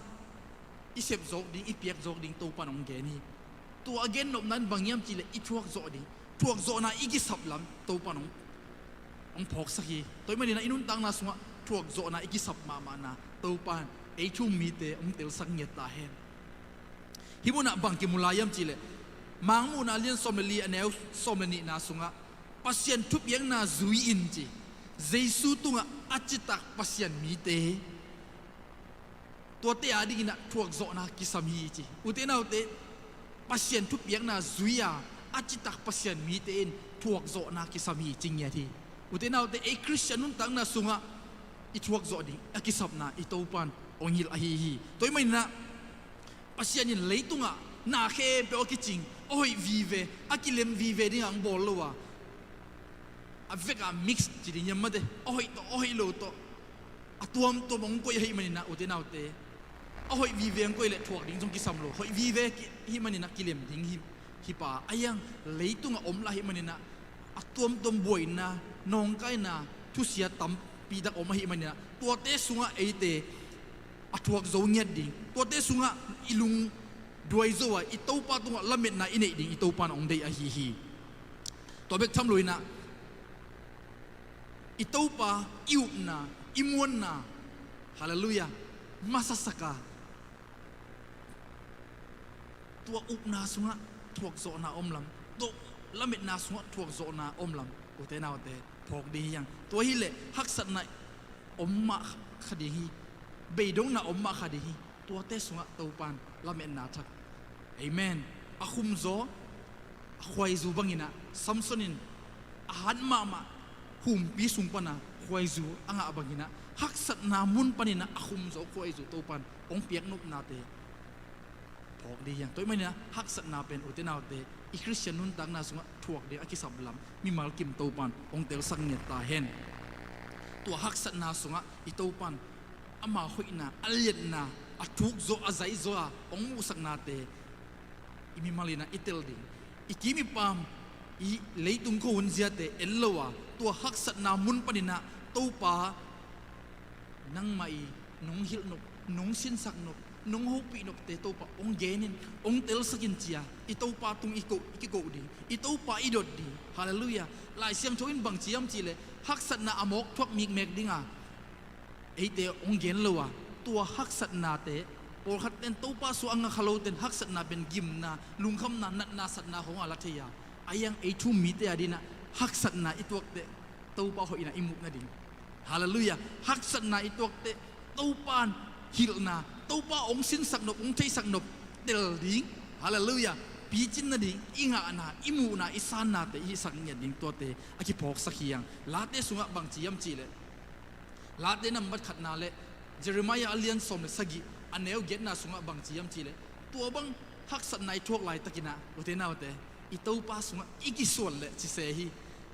i sep zawk ding, i piak zawk ding Topa in hong gen hi. Tua a gennopna in bang hiam cih leh i thuak zawh ding, thuakzawhna i kisap lam Topa in hong, hong phawksak hi. Tua ahih manin ah i nuntakna sungah thuakzawhna i kisap mahmahna Topa in ei thu-um mite hong telsak ngiat ta hen. Hih munah bang kimu lai hiam cih leh, Mangmuhna lian sawm le li, a neu sawm le nihna sungah, Pasian thupiakna zui in ci. Jesu tungah a citak Pasian mite, tuate a dingin ah thuakzawhna kisam hi ci. Ute naute, Pasian thupiakna zui a, a citak Pasian mite in thuakzawhna kisam hi ci ngiat hi. Ute naute, ei Khristian nuntakna sungah i thuakzawh ding a kisapna i Topa in hong hilh ahi hi. Tua ahih manin ah Pasian in leitungah na khempeuh a kicing, a hoih vive, a kilem vive dingin hong bawl lo a, a vekah mix ci ding hiam mate, a hoih tawh, a hoih lo tawh, a tuamtuam hong koih ahih manin ah, ute naute, a hoih vive hong koih leh thuak ding zong kisam lo, hoih vive ki-, ahih manin ah kilem ding hi, hi pah a, ahi hang leitungah om lai ahih manin ah, a tuamtuam buaina, nawngkaina, thusia tampi tak om ahih manin ah, tuate sungah eite a thuak zo ngiat ding, tuate sungah i lungduai zo a, i Topa tungah lametna i neih ding i Topa in hong deih ahi hi. Tua bek tham loin ah, i Topa, i upna, i muanna, halleluiah, masasak a, tua upna sungah thuakzawhna om lam, tua lametna sungah thuakzawhna om lam, ute naute, phawk ding hi hang. Tua hileh haksatna om mah kha ding hi, beidongna om mah kha ding hi. Tuate sungah Topa in lametna thak. Amen. A khumzaw, a khuaizu bangin ah, Samson in a hat mahmah humpi sung pana khuaizu a ngah bangin ah, haksatna mun panin ah a khumzaw khuaizu Topa in hong piak nopnate phawk ding hi hang. Tua ahih manin ah haksatna pen ute naute i Khristian nuntakna sungah thuak ding a kisap lam mimal kim Topan hong telsak ngiat ta hen. Tua haksatna sungah i Topan ama hoihna, a liatna, a thuk zaw, a zai zaw a hong muhsaknate i mimal in ah i tel ding. I kim i pam, i leitung khuahun ziate en lo a, tua haksatna mun panin ah Topa nangmah i nong hilh nop, nong sinsak nop, nong hopih nopte Topa hong gen in, hong telsak in ci a, i Topa tung i ko, i kiko ding, i Topa i dot ding. Halleluiah. Lai Siangtho in bang ci hiam cih leh haksatna a mawk thuak mikmek ding a eite hong gen lo a, tua haksatnate, pawlkhat ten Topa sungah a ngak kha lo ten haksatna pen gimna, lungkhamna, natna, satna khawng a la thei a, a hiang ei thu-um mite a dingin ah haksatna i tuak teh Topa hoihna i muh nading. Halleluiah. Haksatna i tuak teh Topa hilhna, Topa hong sinsak nop, hong theisak nop tel ding. Halleluiah. Picin nading i ngahna, i muhna, i sannate i hihsak ngiat ding, tuate a kiphawksak hi hang. Late sungah bang ci hiam cih leh, Late nambat khatna le Jeremiah a lian sawm le sagih, a neu giatna sungah bang ci hiam cih leh, tua bang haksatna i thuak laitakin ah, ute naute, i Topa sungah i kisuan leh ci se hi.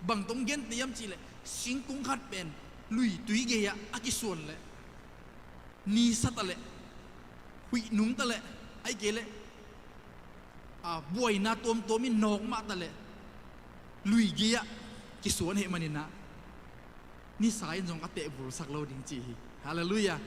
Bang tawh hong gente hiam cih leh, singkung khat pen luitui gei-ah a kisuan leh, ni sa ta leh, huih nung ta leh, ahih kei leh, a, buaina tuamtuam in nawk mah ta leh, lui gei-ah kisuan ahih manin ah, nisa in zong a tehbulsak lo ding ci hi. Halleluiah.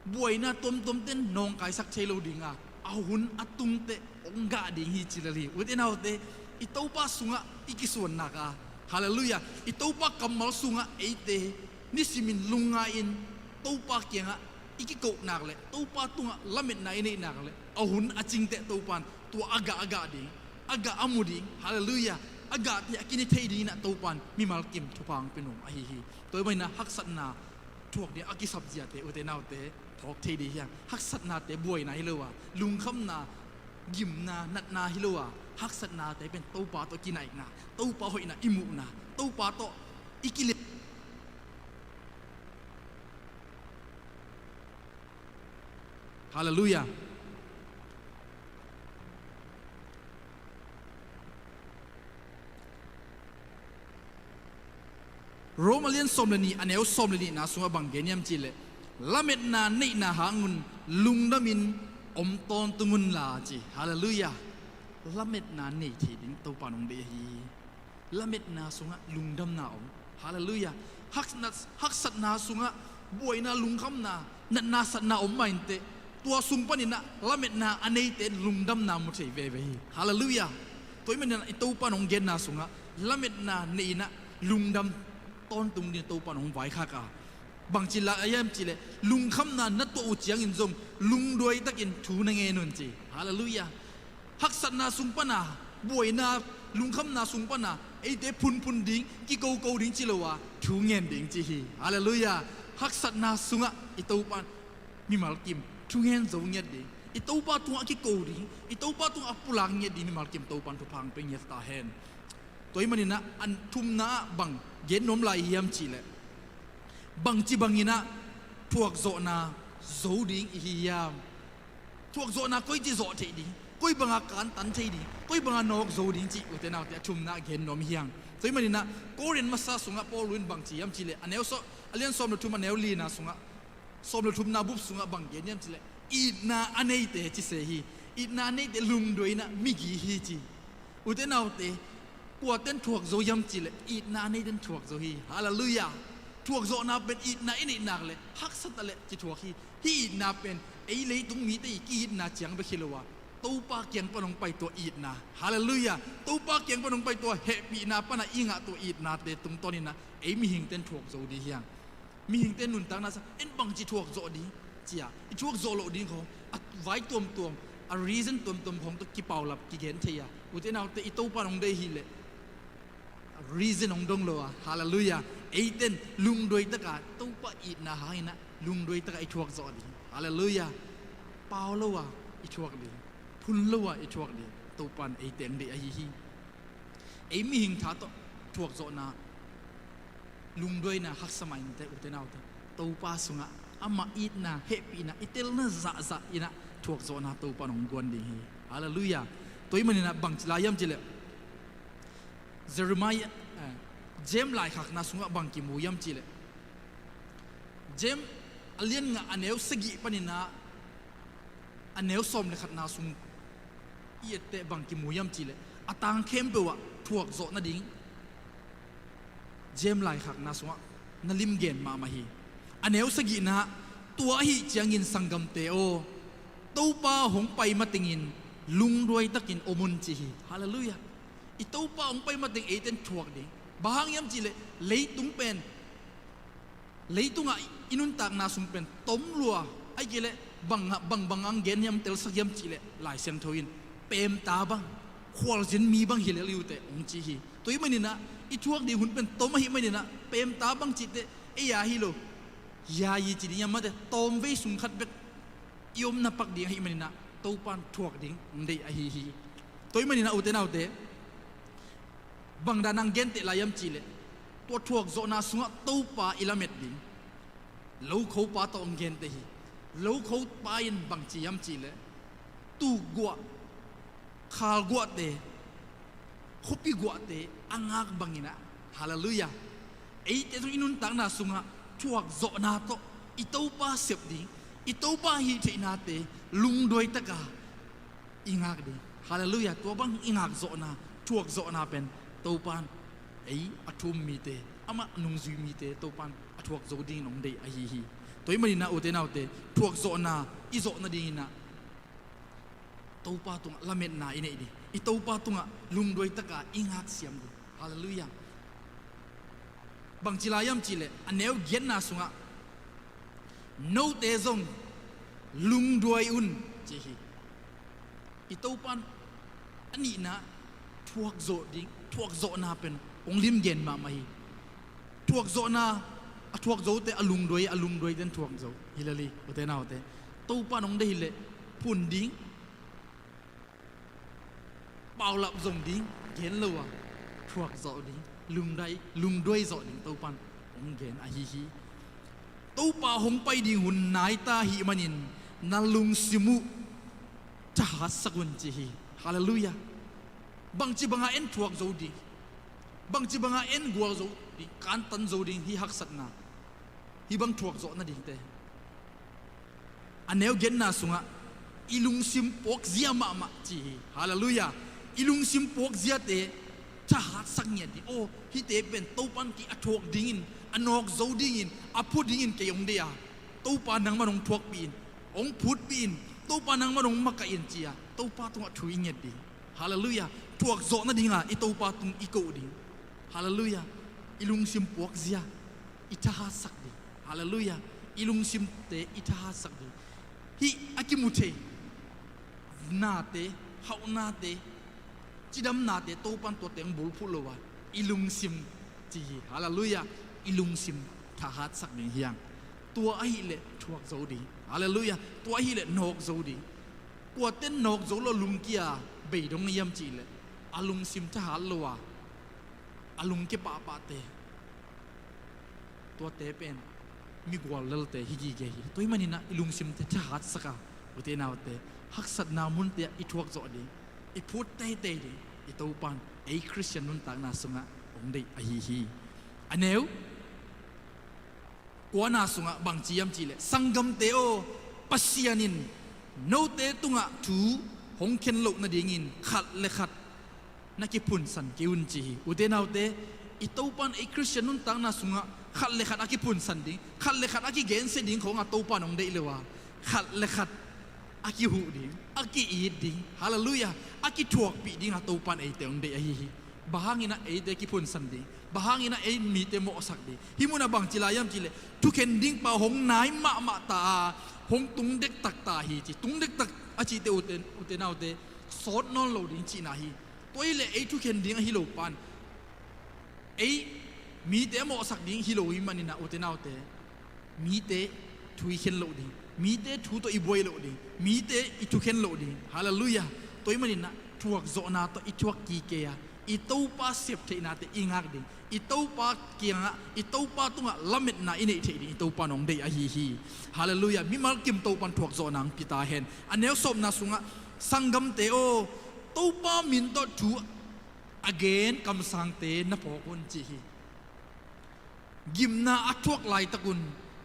Buaina tuamtuamte in nawngkaisak thei lo ding a, a hun a tung teh hong gah ding hi ci lel hi. Ute naute, i Topa sungah i kisuan nak a, halleluiah, i Topa kammal sungah eite nisimin lungngai-in Topa kiangah i kikoh nak leh, Topa tungah lametna i neih nak leh, a hun a cing teh Topan tua a gah a gah ding, a gah a mu ding, halleluiah, a gahte a kine thei dingin ah Topan mimal kim thupha hong pia nuam ahi hi. Tua ahih manin ah haksatna thuak ding a kisap ziate, ute naute, phawk thei ding hi hang. Haksatnate buaina hi lo a, lungkhamna, gimna, natna hi lo a, haksatnate pen Topa tawh kinaihna, Topa hoihna i muhna, Topa tawh i kile Halleluiah. Rom a lian sawm le nih, a neu sawm le nihna sungah bang gen hiam cih leh, lametna neihna hang un lungdamin om tawntung unla ci. Halleluiah. Lametna nei thei ding Topa in hong deih hi. Lametna sungah lungdamna om. Halleluiah. Haksatna, haksatna sungah buaina, lungkhamna, natna, satna om mah inteh, tua sung panin ah lametna a neite in lungdamna mu thei veve hi. Halleluiah. Tua ahih manin ah i Topa in hong genna sungah lametna nei-in ah lungdam tawntung dingin Topa in hong vaikhak a, bangci la hiam cih leh, lungkhamna na tuah uh ciangin zong lungduai takin thu na ngen un ci. Halleluiah. Haksatna sung pana, buaina, lungkhamna sung pana eite phunphun ding, kikoko ding ci lo a, thu ngen ding ci hi. Halleluiah. Haksatna sungah i Topa in mimal kim thu ngen zo ngiat ding, i Topa tungah kiko ding, i Topa tungah a pulak ngiat ding mimal kim Topa in thupha hong pia ngiat ta hen. Tua ahih manin ah a thumna ah bang gen nuam lai hiam cih leh, bangci bangin ah thuakzawhna zo ding i hi hiam? Thuakzawhna koici zawh theih ding, koi banga kantan thei ding, koi banga nawk zo ding cih, ute naute, a thumna ah gen nuam hi hang. Tua ahih manin ah Korin masa sungah Paul in bang ci hiam cih leh, a neu sawm, a lian sawm le thum, a neu lina sungah, sawm le thumna bup sungah bang gen hiam cih leh, itna a neite ci se hi. Itna a neite lungduai-in ah migi hi ci. Ute naute, kuaten thuak zo hiam cih leh, itna a neiten thuak zo hi. Halleluiah. Thuakzawhna pen itna i neih nak leh, haksa ta leh kithuak hi. Hih itna pen ei leitung mite i ki-itna ciang bek hi lo a, Topa kiang pan hong pai tua itna. Halleluiah. Topa kiang pan hong pai tua hehpihna pana i ngah tua itnate tungtawnin ah ei mihingten thuak zo ding hi hang. Mihingte nuntakna sa, en bangci thuak zawh ding, ci-a i thuak zawh loh ding khawng, a vai tuamtuam, a reason tuamtuam khawng tawh kipaulap kigen thei a, ute naute, i Topa in hong deih hi leh, a reason hong dong lo a, halleluiah, eiten lungduai taka Topa itna hangin ah lungduai taka i thuak zawh ding, halleluiah, pau lo a i thuak ding, phun lo a i thuak ding, Topa in eite hong deih ahi hi. Ei mihing tha tawh thuak zawhna, lungduaina haksa mah inteh, ute naute, Topa sungah ama itna, hehpihna i telna zahzah in ah thuakzawhna Topa in hong guan ding hi. Halleluiah. Tua ahih maninah bang ci lai hiam cihleh, Jeremiah, eh, James laikhakna sungah bang kimu hiam cihleh, James a lian nga a neu sagih paninah a neu sawm le khatna sung i etteh bang kimu hiam cihleh, a tang khempeuh ah thuakzawh nading James laikhakna sungah na limgen mahmah hi. A neu sagihna, tua ahih ciangin sanggamte aw, Topa hong pai matengin lungduai takin om un ci hi. Halleluiah. I Topa hong pai mateng eite in thuak ding. Bang hang hiam cihleh, leitung pen, leitungah i nuntakna sung pen tom lua, ahih kei leh bang, bang, bang hang gen hiam, telsak hiam cihleh, Lai Siangtho in pemta bang, khualzin mi bang hi lel hi uh teh hong ci hi. Tua ahih maninah i thuak ding hun pen tom ahih maninah pemta bang cihte ei a hi lo, hiai hi ci ding hiam, mate, tawmvei sung khat bek i omna pak ding ahih maninah Topa in thuak ding hong deih ahi hi. Tua ahih maninah ute naute, bang dan hong genteh lai hiam cihleh, tua thuakzawhna sungah Topa i lamet ding. Lokhopa tawh hong genteh hi. Lokhopa in bang ci hiam cihleh, tukguah, khalguahte, khuapi guahte a ngak banginah, halleluiah, eite zong i nuntakna sungah thuakzawhna tawh i Topa sep ding, i Topa hih theihnate lungduai taka i ngak ding. Halleluiah. Tua bang i ngakzawhna, thuakzawhna pen Topa in ei a thum mite, amah nungzui mite Topa in a thuak zo dingin hong deih ahi hi. Tua ahih maninah ute naute, thuakzawhna i zawh nadinginah Topa tungah lametna i neih ding, i Topa tungah lungduai taka i ngaksiam ding. Halleluiah. Bang ci lai hiam cihleh, a neu giatna sungah, note zong lungduai un ci hi. I Topa in a nihna thuakzawh ding, thuakzawhna pen hong limgen mahmah hi. Thuakzawhna, a thuak zote a lungduai, a lungduaite in thuak zo hi lel hi, ute naute. Topa in hong deih hileh phun ding, paulap zong ding gen lo a, thuak zawh ding, lungdai, lungduai zawh ding Topa in hong gen ahi hi. Topa hong pai ding hun nai ta ahih manin na lungsim uh thahatsak un ci hi. Halleluiah. Bangci banga en thuak zo ding, bangci banga en gual zo ding, kantan zo ding, hih haksatna, hih bang thuak zawh nadingte. A neu giatna sungah i lungsim puakzia mahmah ci hi. Halleluiah. I lungsim puakziate thahatsak ngiat ding. Aw, hihte pen Topa in kei a thuak dingin, a nawk zo dingin, a phu dingin kei hong deih a, Topa nangman hong thuakpih in, hong phutpih in, Topa nangman hong makaih in ci-a Topa tungah thu i nget ding. Halleluiah. Thuak zawh nadinga i Topa tung i koh ding. Halleluiah. I lungsim puakzia i thahatsak ding. Halleluiah. I lungsimte i thahatsak ding. Hih a kimu thei nate, hauhnate, cidamnate Topa in tuate hong bulphuh lo a, i lungsim ci hi. Halleluiah. I lungsim thahatsak ding hi hang. Tua ahihleh thuak zo ding. Halleluiah. Tua ahihleh nawk zo ding. Kuate in nawk zo lo lungkia bei dong hiam cihleh, a lungsim thahat lo a, a lungkia pahpahte, tuate pen migual lelte hi gige hi. Tua ahih maninah i lungsimte thahatsak a, ute naute, haksatna munte ah i thuak zawh ding, i phut teitei ding i Topa in ei Khristian nuntakna sungah hong deih ahi hi. A neu kuana sungah bang ci hiam cihleh, "Sanggamte aw, Pasian in note tungah thu hong khen loh nadingin khat le khat na kiphunsan kei un," ci hi. Ute naute, i Topa in ei Khristian nuntakna sungah khat le khat a kiphunsan ding, khat le khat a kigensia ding khawngah Topa in hong deih lo a, khat le khat a kihuh ding, a ki-it ding, halleluiah, a kithuakpih dingah Topa in eite hong deih ahi hi. Bang hanginah eite kiphunsan ding, bang hanginah ei mite mawhsak ding? Hih munah bang ci lai hiam cihleh, thukhen dingpa hong nai mahmah ta a, hong tung dektak ta hi ci. Tung dektak a cihte ute, ute naute, sawt nawn lo ding cihna hi. Tua hileh ei thukhen ding ahi lo pan, ei mite a mawhsak ding hi lo hi maninah, ute naute, mite thu i khen loh ding, mite thu tawh i buai loh ding, mite i thukhen loh ding. Halleluiah. Tua ahih maninah thuakzawhna tawh i thuak kik kei a, I Topa sep theihnate i ngak ding, i Topa kiangah, i Topa tungah lametna i neih theih ding i Topa in hong deih ahi hi. Halleluiah. Mimal kim Topa in thuakzawhna hong pia ta hen. A neu sawmna sungah, "Sanggamte aw, Topa min tawh thu a gen kamsangte na phawk un," ci hi. Gimna a thuak laitakun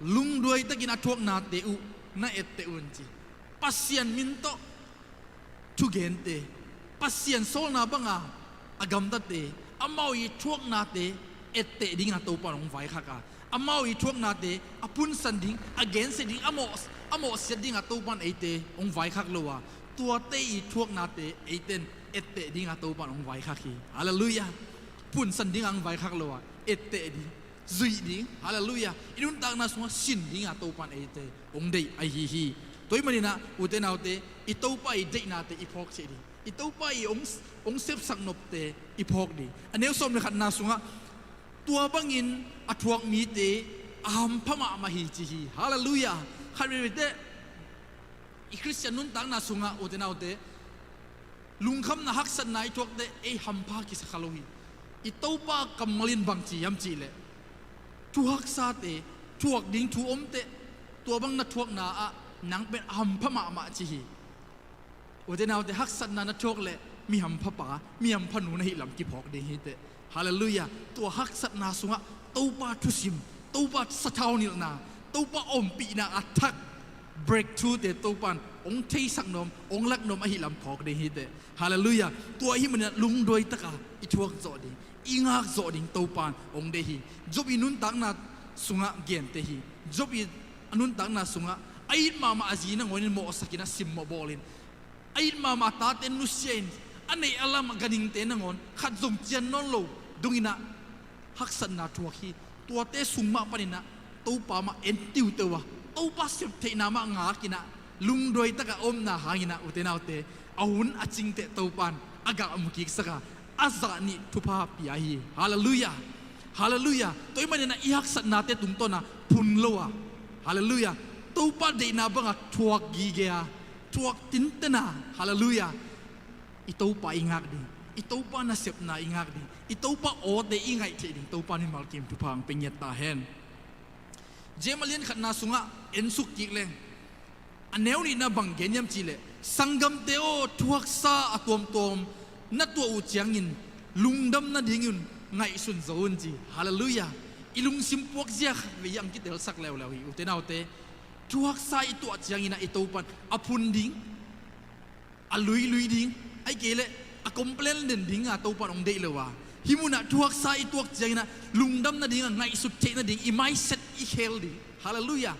lungduai takin a thuaknate uh na etteh un, ci. Pasian min tawh thugente, Pasian sawlna banga a gamtate, amau i thuaknate etteh dinga Topa in hong vaikhak a, amau i thuaknate a phunsan ding, a gensia ding, a mawh, a mawhsiat dinga Topa in eite hong vaikhak lo a, tuate i thuaknate eite in etteh dinga Topa in hong vaikhak hi. Halleluiah. Phunsan dinga hong vaikhak lo a, etteh ding, zuih ding, halleluiah, i nuntakna sungah sin dinga Topa in eite hong deih ahi hi. Tua ahih maninah ute naute, i Topa i deihnate i phawk theih ding, i Topa i hong, hong sepsak nopte i phawk ding. A neu sawm le khatna sungah, "Tua bangin a thuak mite a hampha mahmah hi," ci hi. Halleluiah. Khat veivei teh i Khristian nuntakna sungah ute naute, lungkhamna haksatna i thuakte ei hampha kisa kha lo hi. I Topa kammal in bang ci hiam cihleh, thuhaksate, thuak ding thu omte, tua bang na thuakna ah nang pen a hampha mahmah ci hi. Ute naute, haksatna na thuak leh mi hampha pa, mi hampha nu na hih lam kiphawk ding hi teh. Halleluiah. Tua haksatna sungah Topa thusim, Topa sathau nilhna, Topa ompihna a thak breakthrough te Topa in hong theisak nuam, hong lak nuam ahih lam phawk ding hi teh. Halleluiah. Tua ahih maninah lungduai taka i thuak zawh ding, i ngak zawh ding Topa in hong deih hi. Job i nuntakna sungah gente hi. Job i a nuntakna sungah a it mahmah a zi nangawn in mawhsakin a simmawh bawlin, a it mahmah a tate nusia in, a neih a lam a ganhingte nangawn khat zong cian nawn lo donginah haksatna thuak hi. Tuate sung mah paninah Topa mah en tiuteu a, Topa sep theihna mah ngakinah lungduai taka omna hanginah ute naute, a hun a cingteh Topa in a gah mu kiksak a, a zah nih thupha pia hi. Halleluiah. Halleluiah. Tua ahih maninah i haksatnate tungtawna phun lo a, halleluiah, Topa deihna banga thuak gige a, thuak tintena, halleluiah, i Topa i ngak ding, i Topa nasepna i ngak ding, i Topa awte i ngaih theih ding Topa in mimal kim thupha hong pia ngiat ta hen. James a lian khatna sungah en suk kik leng, a neu nihna bang gen hiam cihleh, "Sanggamte aw, thuaksa a tuamtuam na tuah uh ciangin lungdam nadingin ngaihsun zo un," ci. Halleluiah. I lungsim puakzia khat vei ang kitelsak leuleu hi ute naute. Thuaksa i tuah cianginah i Topa in a phun ding, a luilui ding, ahih kei leh a complain den dinga Topa in hong deih lo a, hih munah thuaksa i tuak cianginah lungdam nadinga ngaihsut theih nading i mindset i khel ding. Halleluiah.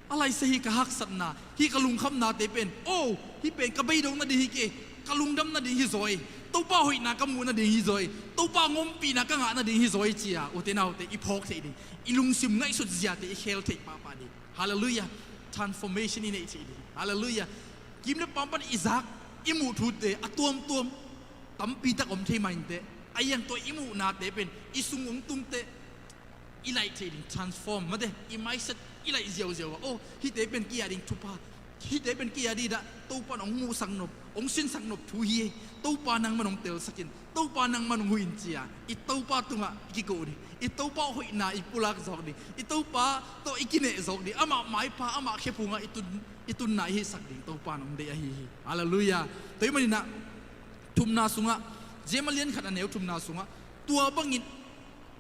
A laisa hi ka haksatna, hi ka lungkhamnate pen, oh, hih pen ka beidong nading hi kei, ka lungdam nading hi zaw hi, Topa hoihna ka muh nading hi zaw hi, Topa hong ompihna ka ngah nading hi zaw hi, ci-a ute naute i phawk theih ding, i lungsim ngaihsut ziate i khel theih pahpah ding. Halleluiah. Transformation i neih theih ding. Halleluiah. Kim le pam pan i zak, i muh thute a tuamtuam tampi tak om thei mah inteh, a iang tua i muhnate pen i sung hong tungteh i laih theih ding, transform mate, i mindset i laih ziauziau a, oh, hihte pen kei a ding thupha, hihte pen kei a ding dah Topa in hong muhsak nop, hong sinsak nop thu hi. Topa nangman hong telsak in, Topa nangman hong huh in, ci-a i Topa tungah i kiko ding, i Topa hoihna i pulak zawk ding, i Topa tawh i kineh zawk ding, amah maipha, amah khephungah i tun, i tunna i hisak ding Topa in hong deih ahi hi. Halleluiah. Tua ahih maninah thumna sungah, James a lian khat a neu thumna sungah, "Tua bangin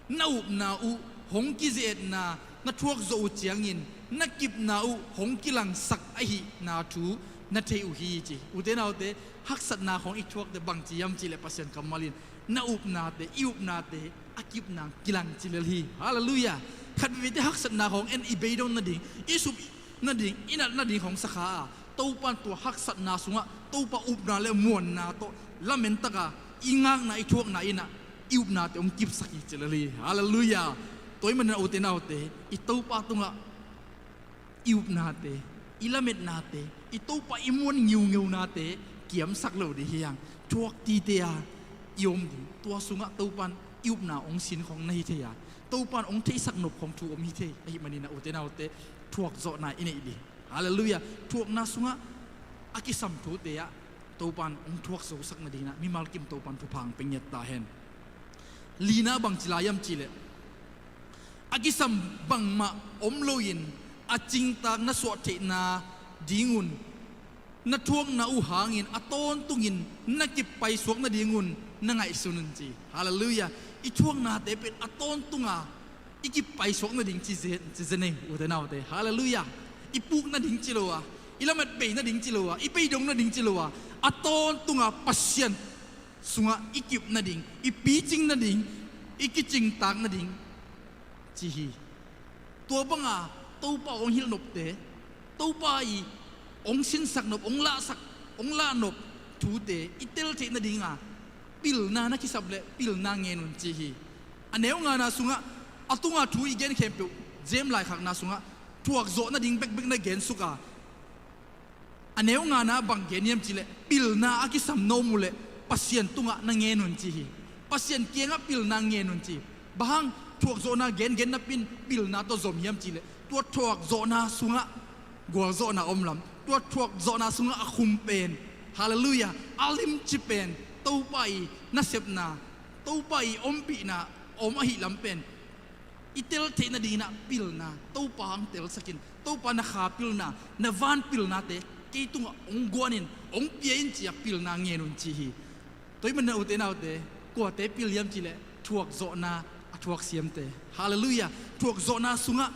na upna uh hong kize-etna na thuak zawh uh ciangin na kipna uh hong kilangsak ahihna thu na thei uh hi," ci. Ute naute, haksatna khawng i thuakte bang ci hiam cihleh Pasian kammal in na upnate, i upnate a kipna kilang ci lel hi. Halleluiah. Khat veivei teh haksatna khawng en i beidong nading, i sup nading, i nat nading khawng sakha a, Topa in tua haksatna sungah Topa upna le muanna tawh lamen taka i ngakna i thuakna innah i upnate hong kipsak hi ci lel hi. Halleluiah. Tua ahih maninah ute naute, i Topa tungah i upnate, i lametnate, i Topa i muan ngiungeunate kiamsak lo ding hi hang. Thuak tite a i om ding, tua sungah Topa in i upna hong sin khawng na hi thei a, Topa in hong theihsak nop khawng thu om hi thei ahih maninah ute naute, thuak zawhna i neih ding. Halleluiah. Thuakna sungah a kisam thute ah Topan hong thuak zosak nadingin ah mimal kim Topan thupha hong pia ngiat ta hen. Lina bangci lai hiam cihleh, a kisam bangmah om loin a cingtak na suah theihna dingun na thuakna uh hangin a tawntungin na kipaisuak nadingun na ngaihsun un ci. Halleluiah. I thuaknate pen a tawntunga i kipaisuak nading ci zen, ci zen ei, ute naute. Halleluiah. I puk nading ci lo a, i lamet bei nading ci lo a, i beidong nading ci lo a, a tawntunga Pasian sungah i kip nading, i picing nading, i kicingtak nading ci hi. Tua banga Topa hong hilh nopte, Topa i hong sinsak nop, hong lahsak, hong lah nop thute i tel theih nadinga pilna na kisap leh pilna ngen un ci hi. A neu ngana sungah a tunga thu i gen khempeuh, James laikhakna sungah thuakzawh nading bekbek na gen suk a, a neu ngana bang gen hiam cihleh, pilna a kisam na om uhleh Pasian tungah na ngen un ci hi. Pasian kiangah pilna ngen un ci. Bang hang thuakzawhna gengen napi-in pilna tawh zom hiam cihleh, tua thuakzawhna sungah gualzawhna om lam, tua thuakzawhna sungah a khum pen, halleluiah, a limci pen Topa i nasepna, Topa i ompihna om ahih lam pen i tel theih nadingin ah pilna, Topa hong telsak in, Topa na kha pilna, na van pilnate kei tungah hong guan in, hong pia in ci-a pilna ngen un ci hi. Tua ahih manin ah ute naute, kuate pil hiam cihleh thuakzawhna a thuaksiamte. Halleluiah. Thuakzawhna sungah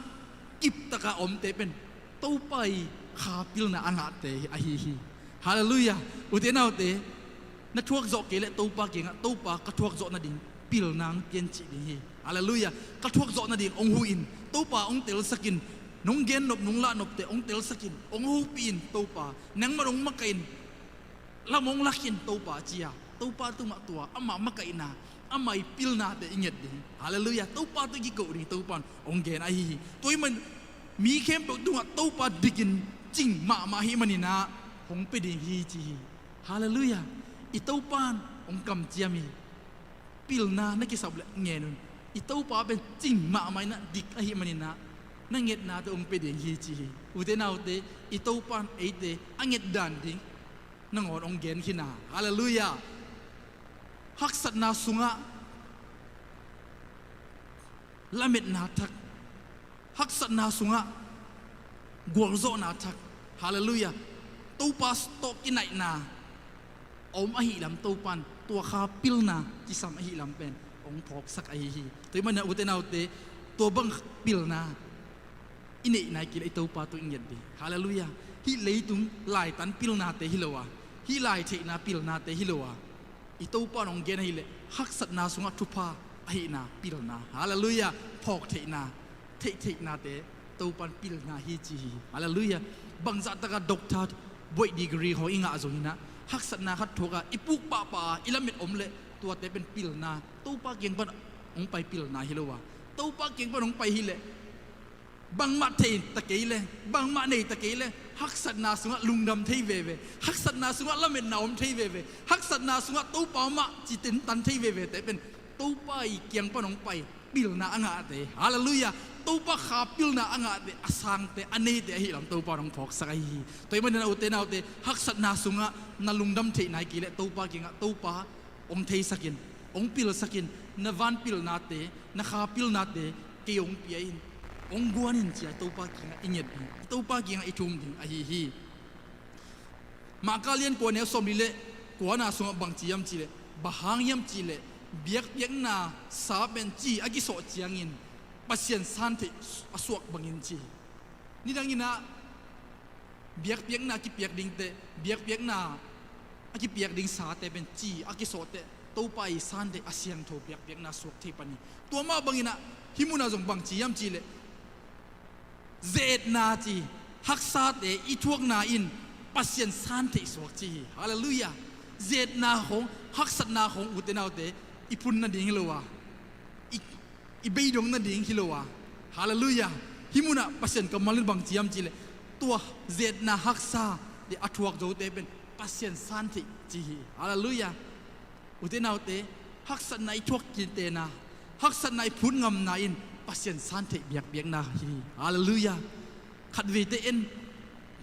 kiptaka omte pen Topa i kha pilna a ngahte ahi hi. Halleluiah. Ute naute, na thuakzawh kei leh Topa kiangah, Topa ka thuakzawh nading pilna hong pia in cih ding hi. Halleluiah. Ka thuakzawh nading hong huh in, Topa hong telsak in, nong gen nop, nong lah nopte hong telsak in, hong hopih in Topa, nangmah hong makaih in, lam hong lak in Topa ci-a, Topa tungah tua amah makaihna, amah i pilnate i nget ding. Halleluiah. Topa tawh i kiko ding Topa in hong gen ahi hi. Tua ahih manin mi khempeuh tungah Topa dikin cing mahmah ahih manin ah hong pia ding hi ci hi. Halleluiah. I Topa in hong kamciam hi. Pilna na kisap leh ngen un. I Topa pen cing mahmah in ah dik ahih manin ah na ngetnate hong pia ding hi ci hi. Ute naute, i Topa in eite a nget dan ding nangawn hong gen khin a. Halleluiah. Haksatna sungah lametna thak, haksatna sungah gualzawhna thak, halleluiah, Topa tawh kinaihna a om ahih lam Topa in tua kha pilna kisam ahih lam pen hong phawksak ahi hi. Tua ahih manin ah ute naute, tua bang pilna i neih nai kei leh i Topa tawh i nget ding. Halleluiah. Hih leitung laitan pilnate hi lo a, hih lai theihna pilnate hi lo a, i Topa in hong gen ahih leh haksatna sungah thupha ahihna pilna. Halleluiah. Phawk theihna, theih theihnate Topa in pilna hi ci hi. Halleluiah. Bangzah taka doctor buaih degree khawng i ngah zongin ah haksatna khat thuak a i puk pahpah a i lamet om leh tuate pen pilna, Topa kiang pan hong pai pilna hi lo a, Topa kiang pan hong pai hi leh bangmah thei ta kei leh, bangmah nei ta kei leh, haksatna sungah lungdam thei veve, haksatna sungah lametna om thei veve, haksatna sungah Topa mah ci tentan thei vevete pen Topa i kiang pan hong pai pilna a ngahte, halleluiah, Topa kha pilna a ngahte, a sangte, a neite ahih lam Topa in hong phawksak ahi hi. Tua ahih manin ah ute naute, haksatna sungah na lungdam theih nai kei leh Topa kiangah, Topa hong theisak in, hong pilsak in, na van pilnate, na kha pilnate kei hong pia in, hong guan in ci-a Topa kiangah i nget ding, Topa kiangah i thum ding ahi hi. Marka lian kua neu sawmli leh kuana sungah bang ci hiam cihleh, bang hang hiam cihleh, biakpiakna sa pen ci a kisawh ciangin Pasian santheih a suak bangin ci. Nidangin ah biakpiakna a kipiak dingte, biakpiakna a kipiak ding sate pen ci a kisawh teh Topa i santheih a siangtho biakpiakna suak thei pan hi. Tua mah bangin ah hih munah zong bang ci hiam cihleh, ze-etna ci, haksate i thuakna in Pasian santheih suak ci hi. Halleluiah. Ze-etna khawng, haksatna khawng, ute naute, i phun nading hi lo a, i, i beidong nading hi lo a. Halleluiah. Hih munah Pasian kammal in bang ci hiam cihleh, tua ze-etna haksa le a thuak zote pen Pasian santheih ci hi. Halleluiah. Ute naute, haksatna i thuak kintena, haksatna i phut ngamna in Pasian santheih biakpiakna hi. Halleluiah. Khatveite en,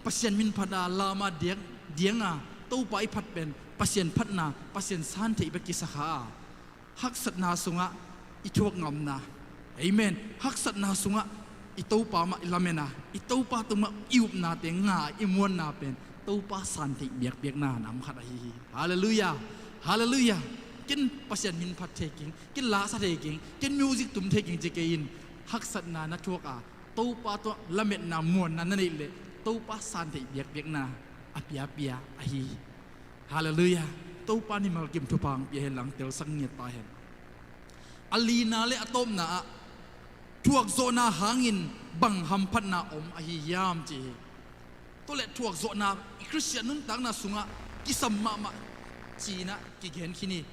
Pasian min phat a, lam a diak, diang a, Topa i phat pen Pasian phatna, Pasian san theih bek kisakha a, haksatna sungah i thuak ngamna, amen, haksatna sungah i Topa mah i lametna, i Topa tungah i upnate nga i muanna pen Topa san theih biakpiakna nam khat ahi hi. Halleluiah. Halleluiah. Ken Pasian min phat thei keng, ken lasa thei keng, ken music tum thei keng ci kei in. Haksatna na thuak a, Topa tawh lametna muanna na neih leh Topa san theih biakpiakna a piapia ahi hi. Halleluiah. Topa in mimal kim thupha hong pia hen lang telsak ngiat ta hen. A lina le a tawpna ah thuakzawhna hangin bang hamphatna om ahi hiam ci hi. Tua leh thuakzawhna i Khristian nuntakna sungah kisam mahmah ci-in ah kigen khin hi.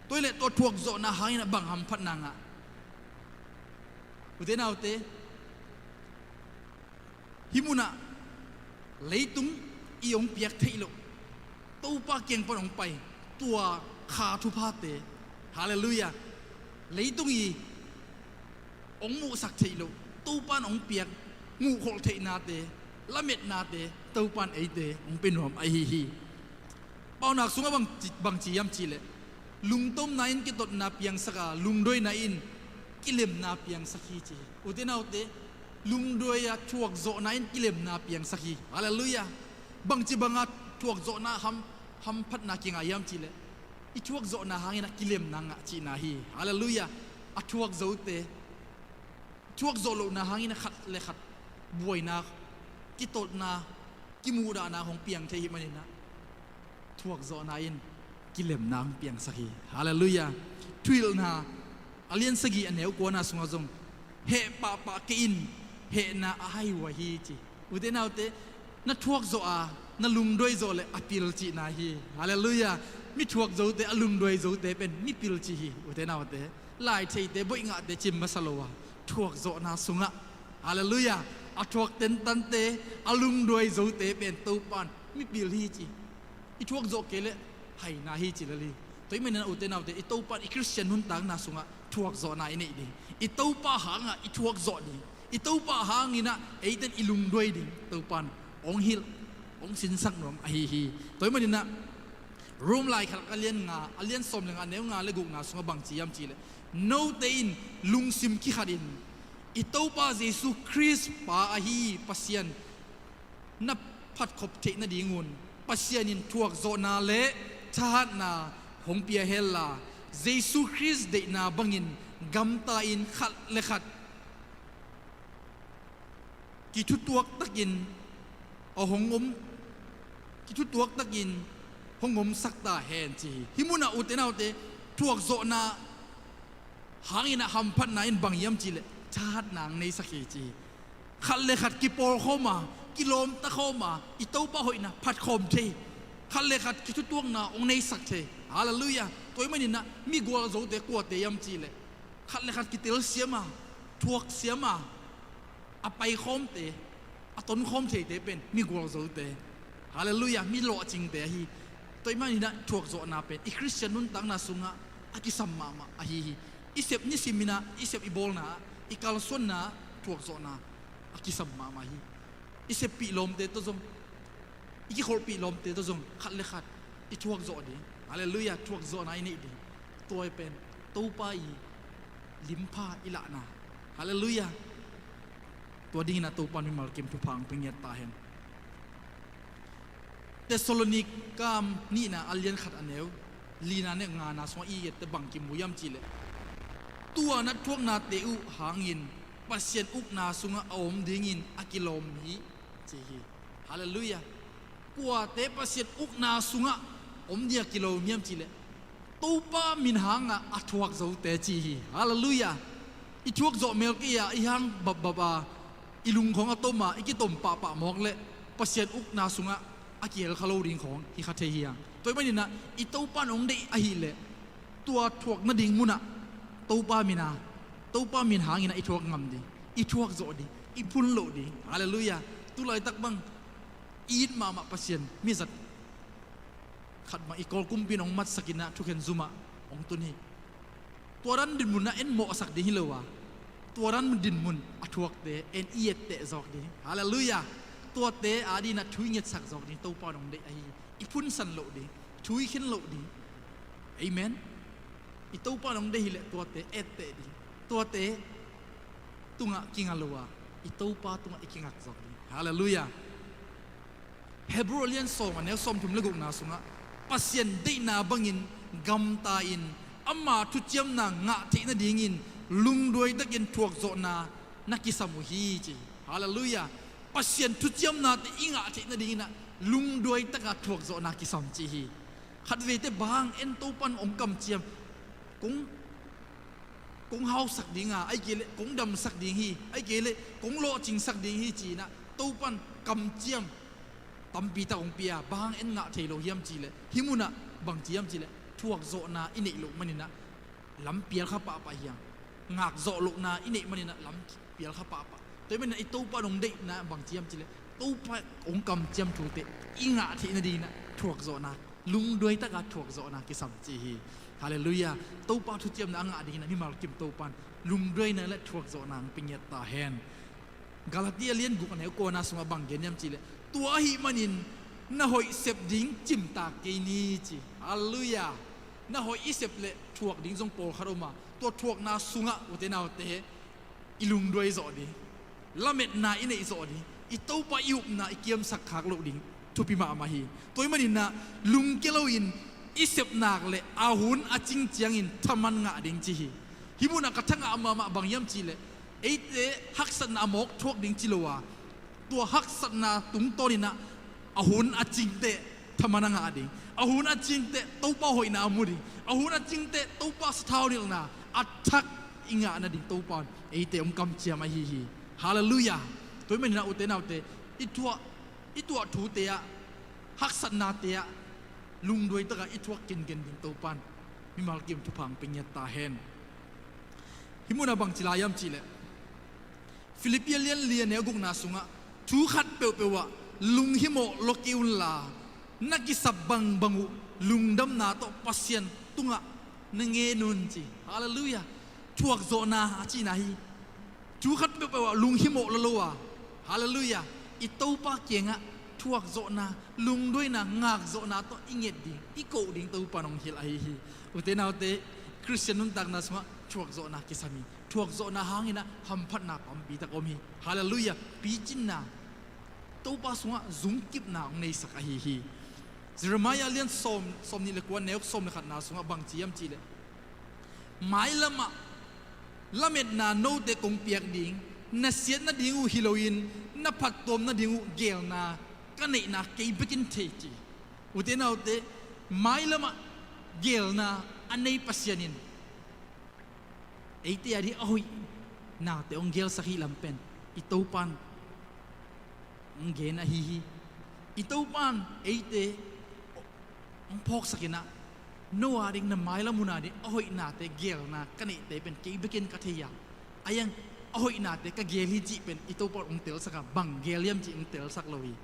Tua leh tua thuakzawhna hangin ah bang hamphatna ngah? Ute naute, hih munah leitung i hong piak theih loh, Topa kiang pan hong pai tua kha thuphate, halleluiah, leitung i hong muhsak theih loh, Topa in hong piak muhkholh theihnate, lametnate Topa in eite hong pia nuam ahi hi. Paunak sungah bang ci, bang ci hiam cih leh, lungtomna in kitotna piangsak a, lungduaina in kilemna piangsak hi ci hi. Ute naute, lungduai a thuakzawhna in kilemna piangsak hi. Halleluiah. Bangci banga thuakzawhna ham, hamphatna kingah hiam cih leh, i thuakzawhna hangin a kilemna ngah cihna hi. Halleluiah. A thuakzote, thuakzawh lohna hangin a khat le khat buaina, kitotna, kimuhdahna hong piang thei hih manin ah thuakzawhna in kilemna hong piangsak hi. Halleluiah. Thuhilhna a lian sagih a neu kuana sungah zong, heh pahpah kei in, hehna a haihuai hi ci. Ute naute, na thuakzawh a, na lungduaizawh leh a pil cihna hi. Halleluiah. Mi thuakzote, a lungduaizote pen mipil ci hi. Ute naute, lai theite, boih ngahte cih masa lo a, thuakzawhna sungah, halleluiah, a thuak tentante, a lungduaizote pen Topa in mipil hi ci. I thuakzawh kei leh haina hi ci lel hi. Tua hih manin ah ute naute, i Topa in i Khristian nuntakna sungah thuakzawhna i neih ding, i Topa hangah i thuakzawh ding, i Topa hangin ah eite in i lungduai ding Topa in hong hilh, hong sinsak nuam ahi hi. Tua hih manin ah Rom laikhak a lian nga, a lian sawm le nga, a neu nga le gukna sungah bang ci hiam cih leh, note in lungsim kikhatin i Topa Jesu Khrist Pa ahi Pasian na phatkhop theih nadingun Pasian in thuakzawhna le thahatna hong pia henla, Jesu Khrist deihna bangin gamta-in khat le khat kithutuak takin a hong om, kithutuak takin hong omsak ta hen ci hi. Hih munah ute naute, thuakzawhna hangin a hamphatna in bang hiam cih leh thahatna hong neisak hi ci hi. Khat le khat kipawlkhawm a, kilawmta khawm a, i Topa hoihna phatkhawm thei, khat le khat kithutuakna hong neisak thei. Halleluiah. Tua hih manin ah migualzote kuate hiam cih leh, khat le khat kitelsiam a, thuaksiam a, a paikhawmte, a tonkhawm theite pen migualzote, halleluiah, mi lawhcingte ahi. Tua hih manin ah thuakzawhna pen i Khristian nuntakna sungah a kisam mahmah ahi hi. I sep nisimin ah, i sep i bawlna ah, i kalsuanna ah thuakzawhna a kisam mahmah hi. I seppih lawmte tawh zong, i kikholhpih lawmte tawh zong khat le khat i thuakzawh ding, halleluiah, thuakzawhna i neih ding. Tua pen Topa i limpha i lahna, halleluiah. Tua dingin ah Topa in mimal kim thupha hong pia ngiat ta hen. Thessalonika nihna a lian khat a neu lina le ngana sungah i ette bang kimu hiam cih leh, tua na thuaknate uh hangin Pasian ukna sungah a om dingin a kilawm hi ci hi. Halleluiah. Kuate Pasian ukna sungah om ding a kilawm hiam cih leh, Topa min hangah a thuakzote ci hi. Halleluiah. I thuakzawh mel kei a, i hang bapbap a, i lung khawng a tom a, i kitom pahpah mawk leh Pasian ukna sungah a kihel kha lo ding khawng hi kha thei hi hang. Tua hih manin ah i Topa in hong deih ahih leh tua thuak nading munah Topa min a, Topa min hangin ah i thuak ngam ding, i thuakzawh ding, i phun loh ding. Halleluiah. Tulaitak bang i it mahmah Pasian mizat khat mah i Kawl kumpi in hong matsakin ah thukhen zumah hong tun hi. Tua dan dinmun ah en mawhsak ding hi lo a, tua dan dinmun a thuakte en i etteh zawk ding. Halleluiah. Tuate adingin ah thu i ngetsak zawk ding Topa in hong deih ahi hi. I phunsan loh ding, thu i khen loh ding. Amen. I Topa in hong deih hileh tuate etteh ding, tuate tungah kinga lo a, i Topa tungah i kingak zawk ding. Halleluiah. Hebrew a lian sawm, a neu sawmthum le gukna sungah Pasian deihna bangin gamta-in ama thuciamna ngah theih nadingin lungduaitakin thuakzawhna na kisam uh hi, ci. Halleluiah. Pasian thuciamnate i ngah theih nadingin ah lungduaitaka thuakzawhna kisam, ci hi. Khatveite bang hang en Topa in hong kamciam, kong, kong hausak ding a, ahih kei leh kong damsak ding hi, ahih kei leh kong lawhcingsak ding hi, ci-in ah Topa in kamciam tampi tak hong pia. Bang hang en ngah thei lo hiam cih leh, hih munah bangci hiam cih leh thuakzawhna i neih loh manin ah lam pial kha pahpah hi hang. Ngakzawh lohna i neih manin ah lam pial kha pahpah. Tua ahih manin ah i Topa in hong deihna bangci hiam cih leh Topa hong kamciam thute i ngah theih nadingin ah thuakzawhna, lungduaitaka thuakzawhna kisam, ci hi. Halleluiah. Topa thuciamna a ngah dingin ah mimal kim Topa in lungduaina le thuakzawhna hong pia ngiat ta hen. Galatia lian guk, a neu kuana sungah bang gen hiam cih leh, tua ahih manin na hoih sep ding cimtak kei ni, ci. Halleluiah. Na hoih i sep leh thuak ding zong pawlkhat om a, tua thuakna sungah ute naute, i lungduai zawh ding, lametna i neih zawh ding, i Topa i upna i kiamsak khak loh ding thupi mahmah hi. Tua ahih manin ah lungkia loin i sep nak leh a hun a cing ciangin thaman ngah ding, ci hi. Hih munah ka thangah mahmah bang hiam cih leh, eite haksatna a mawk thuak ding ci lo a, tua haksatna tungtawnin ah a hun a cingteh thaman a ngah ding, a hun a cingteh Topa hoihna a mu ding, a hun a cingteh Topa sathau nilhna a thak i ngah nading Topa in eite hong kamciam ahi hi. Halleluiah. Tua ahih manin ah ute naute, i tuah, i tuah thute ah, haksatnate ah lungduaitaka i thuak kenken ding Topa in mimal kim thupha hong pia ngiat ta hen. Hih munah bangci la hiam cih leh, Filippi a lian li, a neu gukna sungah, thu khat peuhpeuh ah lunghimawh lua kei unla, na kisap bangbang uh lungdamna tawh Pasian tungah na ngen un, ci. Halleluiah. Thuakzawhna a cihna hi. Thu khat peuhpeuh ah lunghimawh lua lo a, halleluiah, i Topa kiangah thuakzawhna, lungduaina, ngakzawhna tawh i nget ding, i koh ding Topa in hong hilh ahi hi. Ute naute, Khristian nuntakna sungah thuakzawhna kisam hi. Thuakzawhna hangin ah hamphatna tampi tak om hi. Halleluiah. Picinna, Topa sungah zungkipna hong neisak ahi hi. Jeremiah lian sawm, sawmnih le kua, neu sawm le khatna sungah bangci hiam cih leh, mailamah lametna note kong piak ding, na siat nading uh hi loin na phattuam nading uh geelna ka neihna kei bekin thei, ci. Ute naute, mailamah geelna a nei Pasian in eite ading a hoihnate hong geelsak hih lam pen i Topa in hong gen ahi hi. I Topa in eite hong phawksakin ah, no ading, na mailam hun ading a hoihnate geelna ka neihte pen kei bekin ka thei a, a iang a hoihnate ka geel hi cih pen i Topa in hong telsak a, bang geel hiam cih hong telsak lo hi.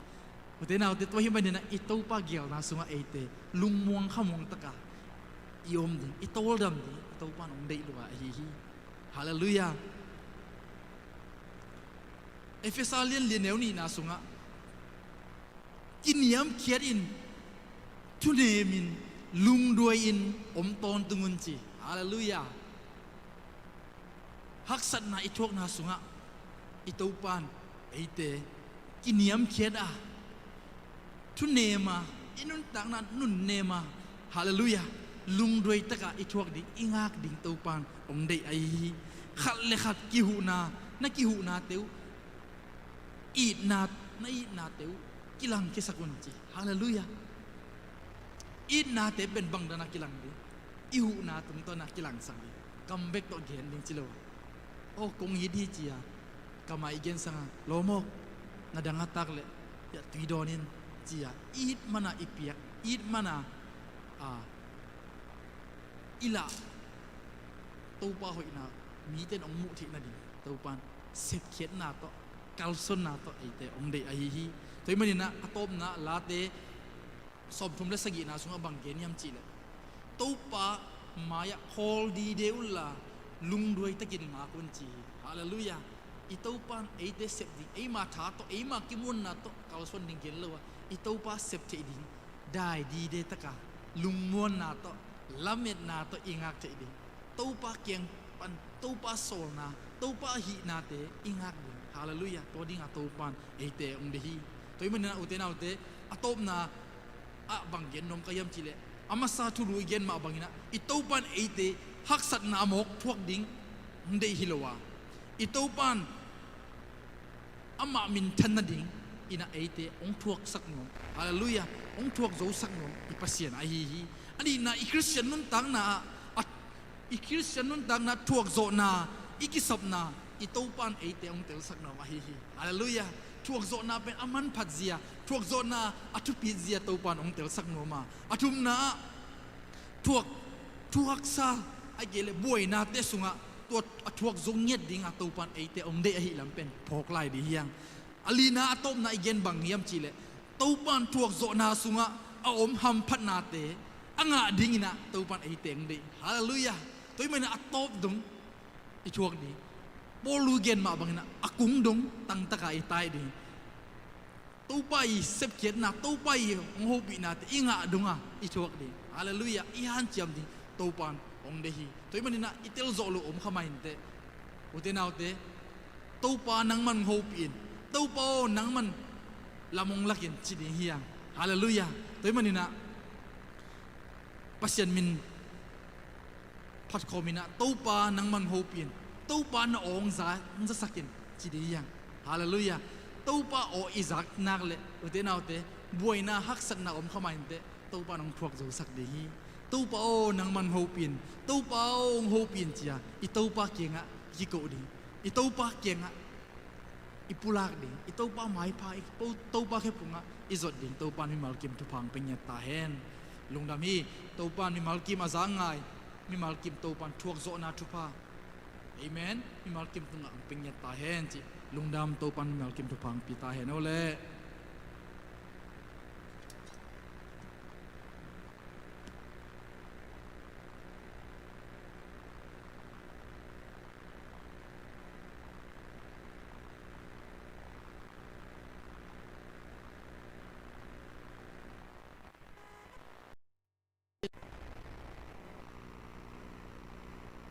Ute naute, tua ahih manin ah i Topa geelna sungah eite lungmuang khamuang taka i om ding, i tawldam ding i Topa in hong deih lua ahi hi. Halleluiah. Efesa lian li, neu nihna sungah, kiniamkhiatin, thunemin, lungduai-in om tawntung un, ci. Halleluiah. Haksatna i thuakna sungah i Topa in eite kiniamkhiat a, thunem a, i nuntakna nunnem a, halleluiah, lungduai taka i thuak ding, i ngak ding Topa in hong deih ahi hi. Khat le khat kihuhna, na kihuhnate uh, itna, na itnate uh kilangkhiasak un, ci. Halleluiah. Itnate pen bang dana kilang ding? I huhna tungtawna kilangsak ding. Kam bek tawh gen ding ci lo. Aw, kong it hi, ci a, kamah i gensang a, lawm aw, na dang a tak leh, ya, tui dawn in, ci a, it mana i piak, it mana, a, i lah, Topa hoihna mite in hong muh theih nading Topa in sepkhiatna tawh, kalsuanna tawh eite hong deih ahi hi. Tua ahih manin ah a tawpna Late sawmthum le sagihna sungah bang gen hiam cih leh, Topa mai-ah khawl dide unla lungduai takin ngak un, ci hi. Halleluiah. I Topan eite sep ding, eima tha tawh, eima kimuanna tawh kalsuan ding gen lo a, i Topa sep theih ding dai dide taka lungmuanna tawh, lametna tawh i ngak theih ding. Topa kiang pan, Topa sawlna, Topa hihnate i ngak ding. Halleluiah. Tua dinga Topan eite hong deih hi. Tua ahih manin ah ute naute, a tawpna ah bang gen nuam ka hiam cihleh, a masa thulu i gen mah bangin ah i Topan eite haksatna a mawk thuak ding hong deih hi lo a, i Topan amah minthan nading in ah eite hong thuaksak nuam, halleluiah, hong thuak zosak nuam i Pasian ahi hi. A nihna, i Khristian nuntakna ah, a, i Khristian nuntakna thuakzawhna, i kisapna, i Topan eite hong telsak nuam ahi hi. Halleluiah. Thuakzawhna pen a manphat zia, thuakzawhna a thupit zia Topan hong telsak nuam a, a thumna ah thuak, thuaksa, a gele buainate sungah tua a thuak zo ngiat dinga Topan eite hong deih ahih lam pen phawk lai ding hi hang. A lina, a tawpna i gen bang hiam cihleh, Topan thuakzawhna sungah a om hamphatnate a ngah dingin ah Topan eite hong deih. Halleluiah. Tua ahih manin ah a tawp dong i thuak ding. Paul lu gen mah bangin ah a kung dong tangtaka i tai ding. Topa i sepkhiatna, Topa i hong hopihnate i ngah donga i thuak ding. Halleluiah. I hanciam ding Topan hong deih hi. Tua ahih manin ah i telzawh loh om kha mah inteh, ute naute. Topa nangman hong hopih in, Topa aw nangman lam hong lak in ci ding hi hang. Halleluiah. Tua ahih manin ah Pasian min phatkhawm in ah, Topa nangman hong hopih in, Topa na aw hong za, hong zasak in ci ding hi hang. Halleluiah. Topa aw i zak nak leh, ute naute, buaina haksatna om kha mah inteh, Topa in hong thuak zosak ding hi. Topa aw nangman hong hopih in, Topa aw hong hopih in ci-a i Topa kiangah kikoh ding, i Topa kiangah i pulak ding, i Topa maipha, i po-, Topa khephungah i zot ding. Topa in mimal kim thupha hong pia ngiat ta hen. Lungdam hi. Topa in mimal kim a za ngai mimal kim Topa in thuakzawhna thupha, amen, mimal kim tungah hong pia ngiat ta hen cih lungdam. Topa in mimal kim thupha hong pia ta hen. Aw leh.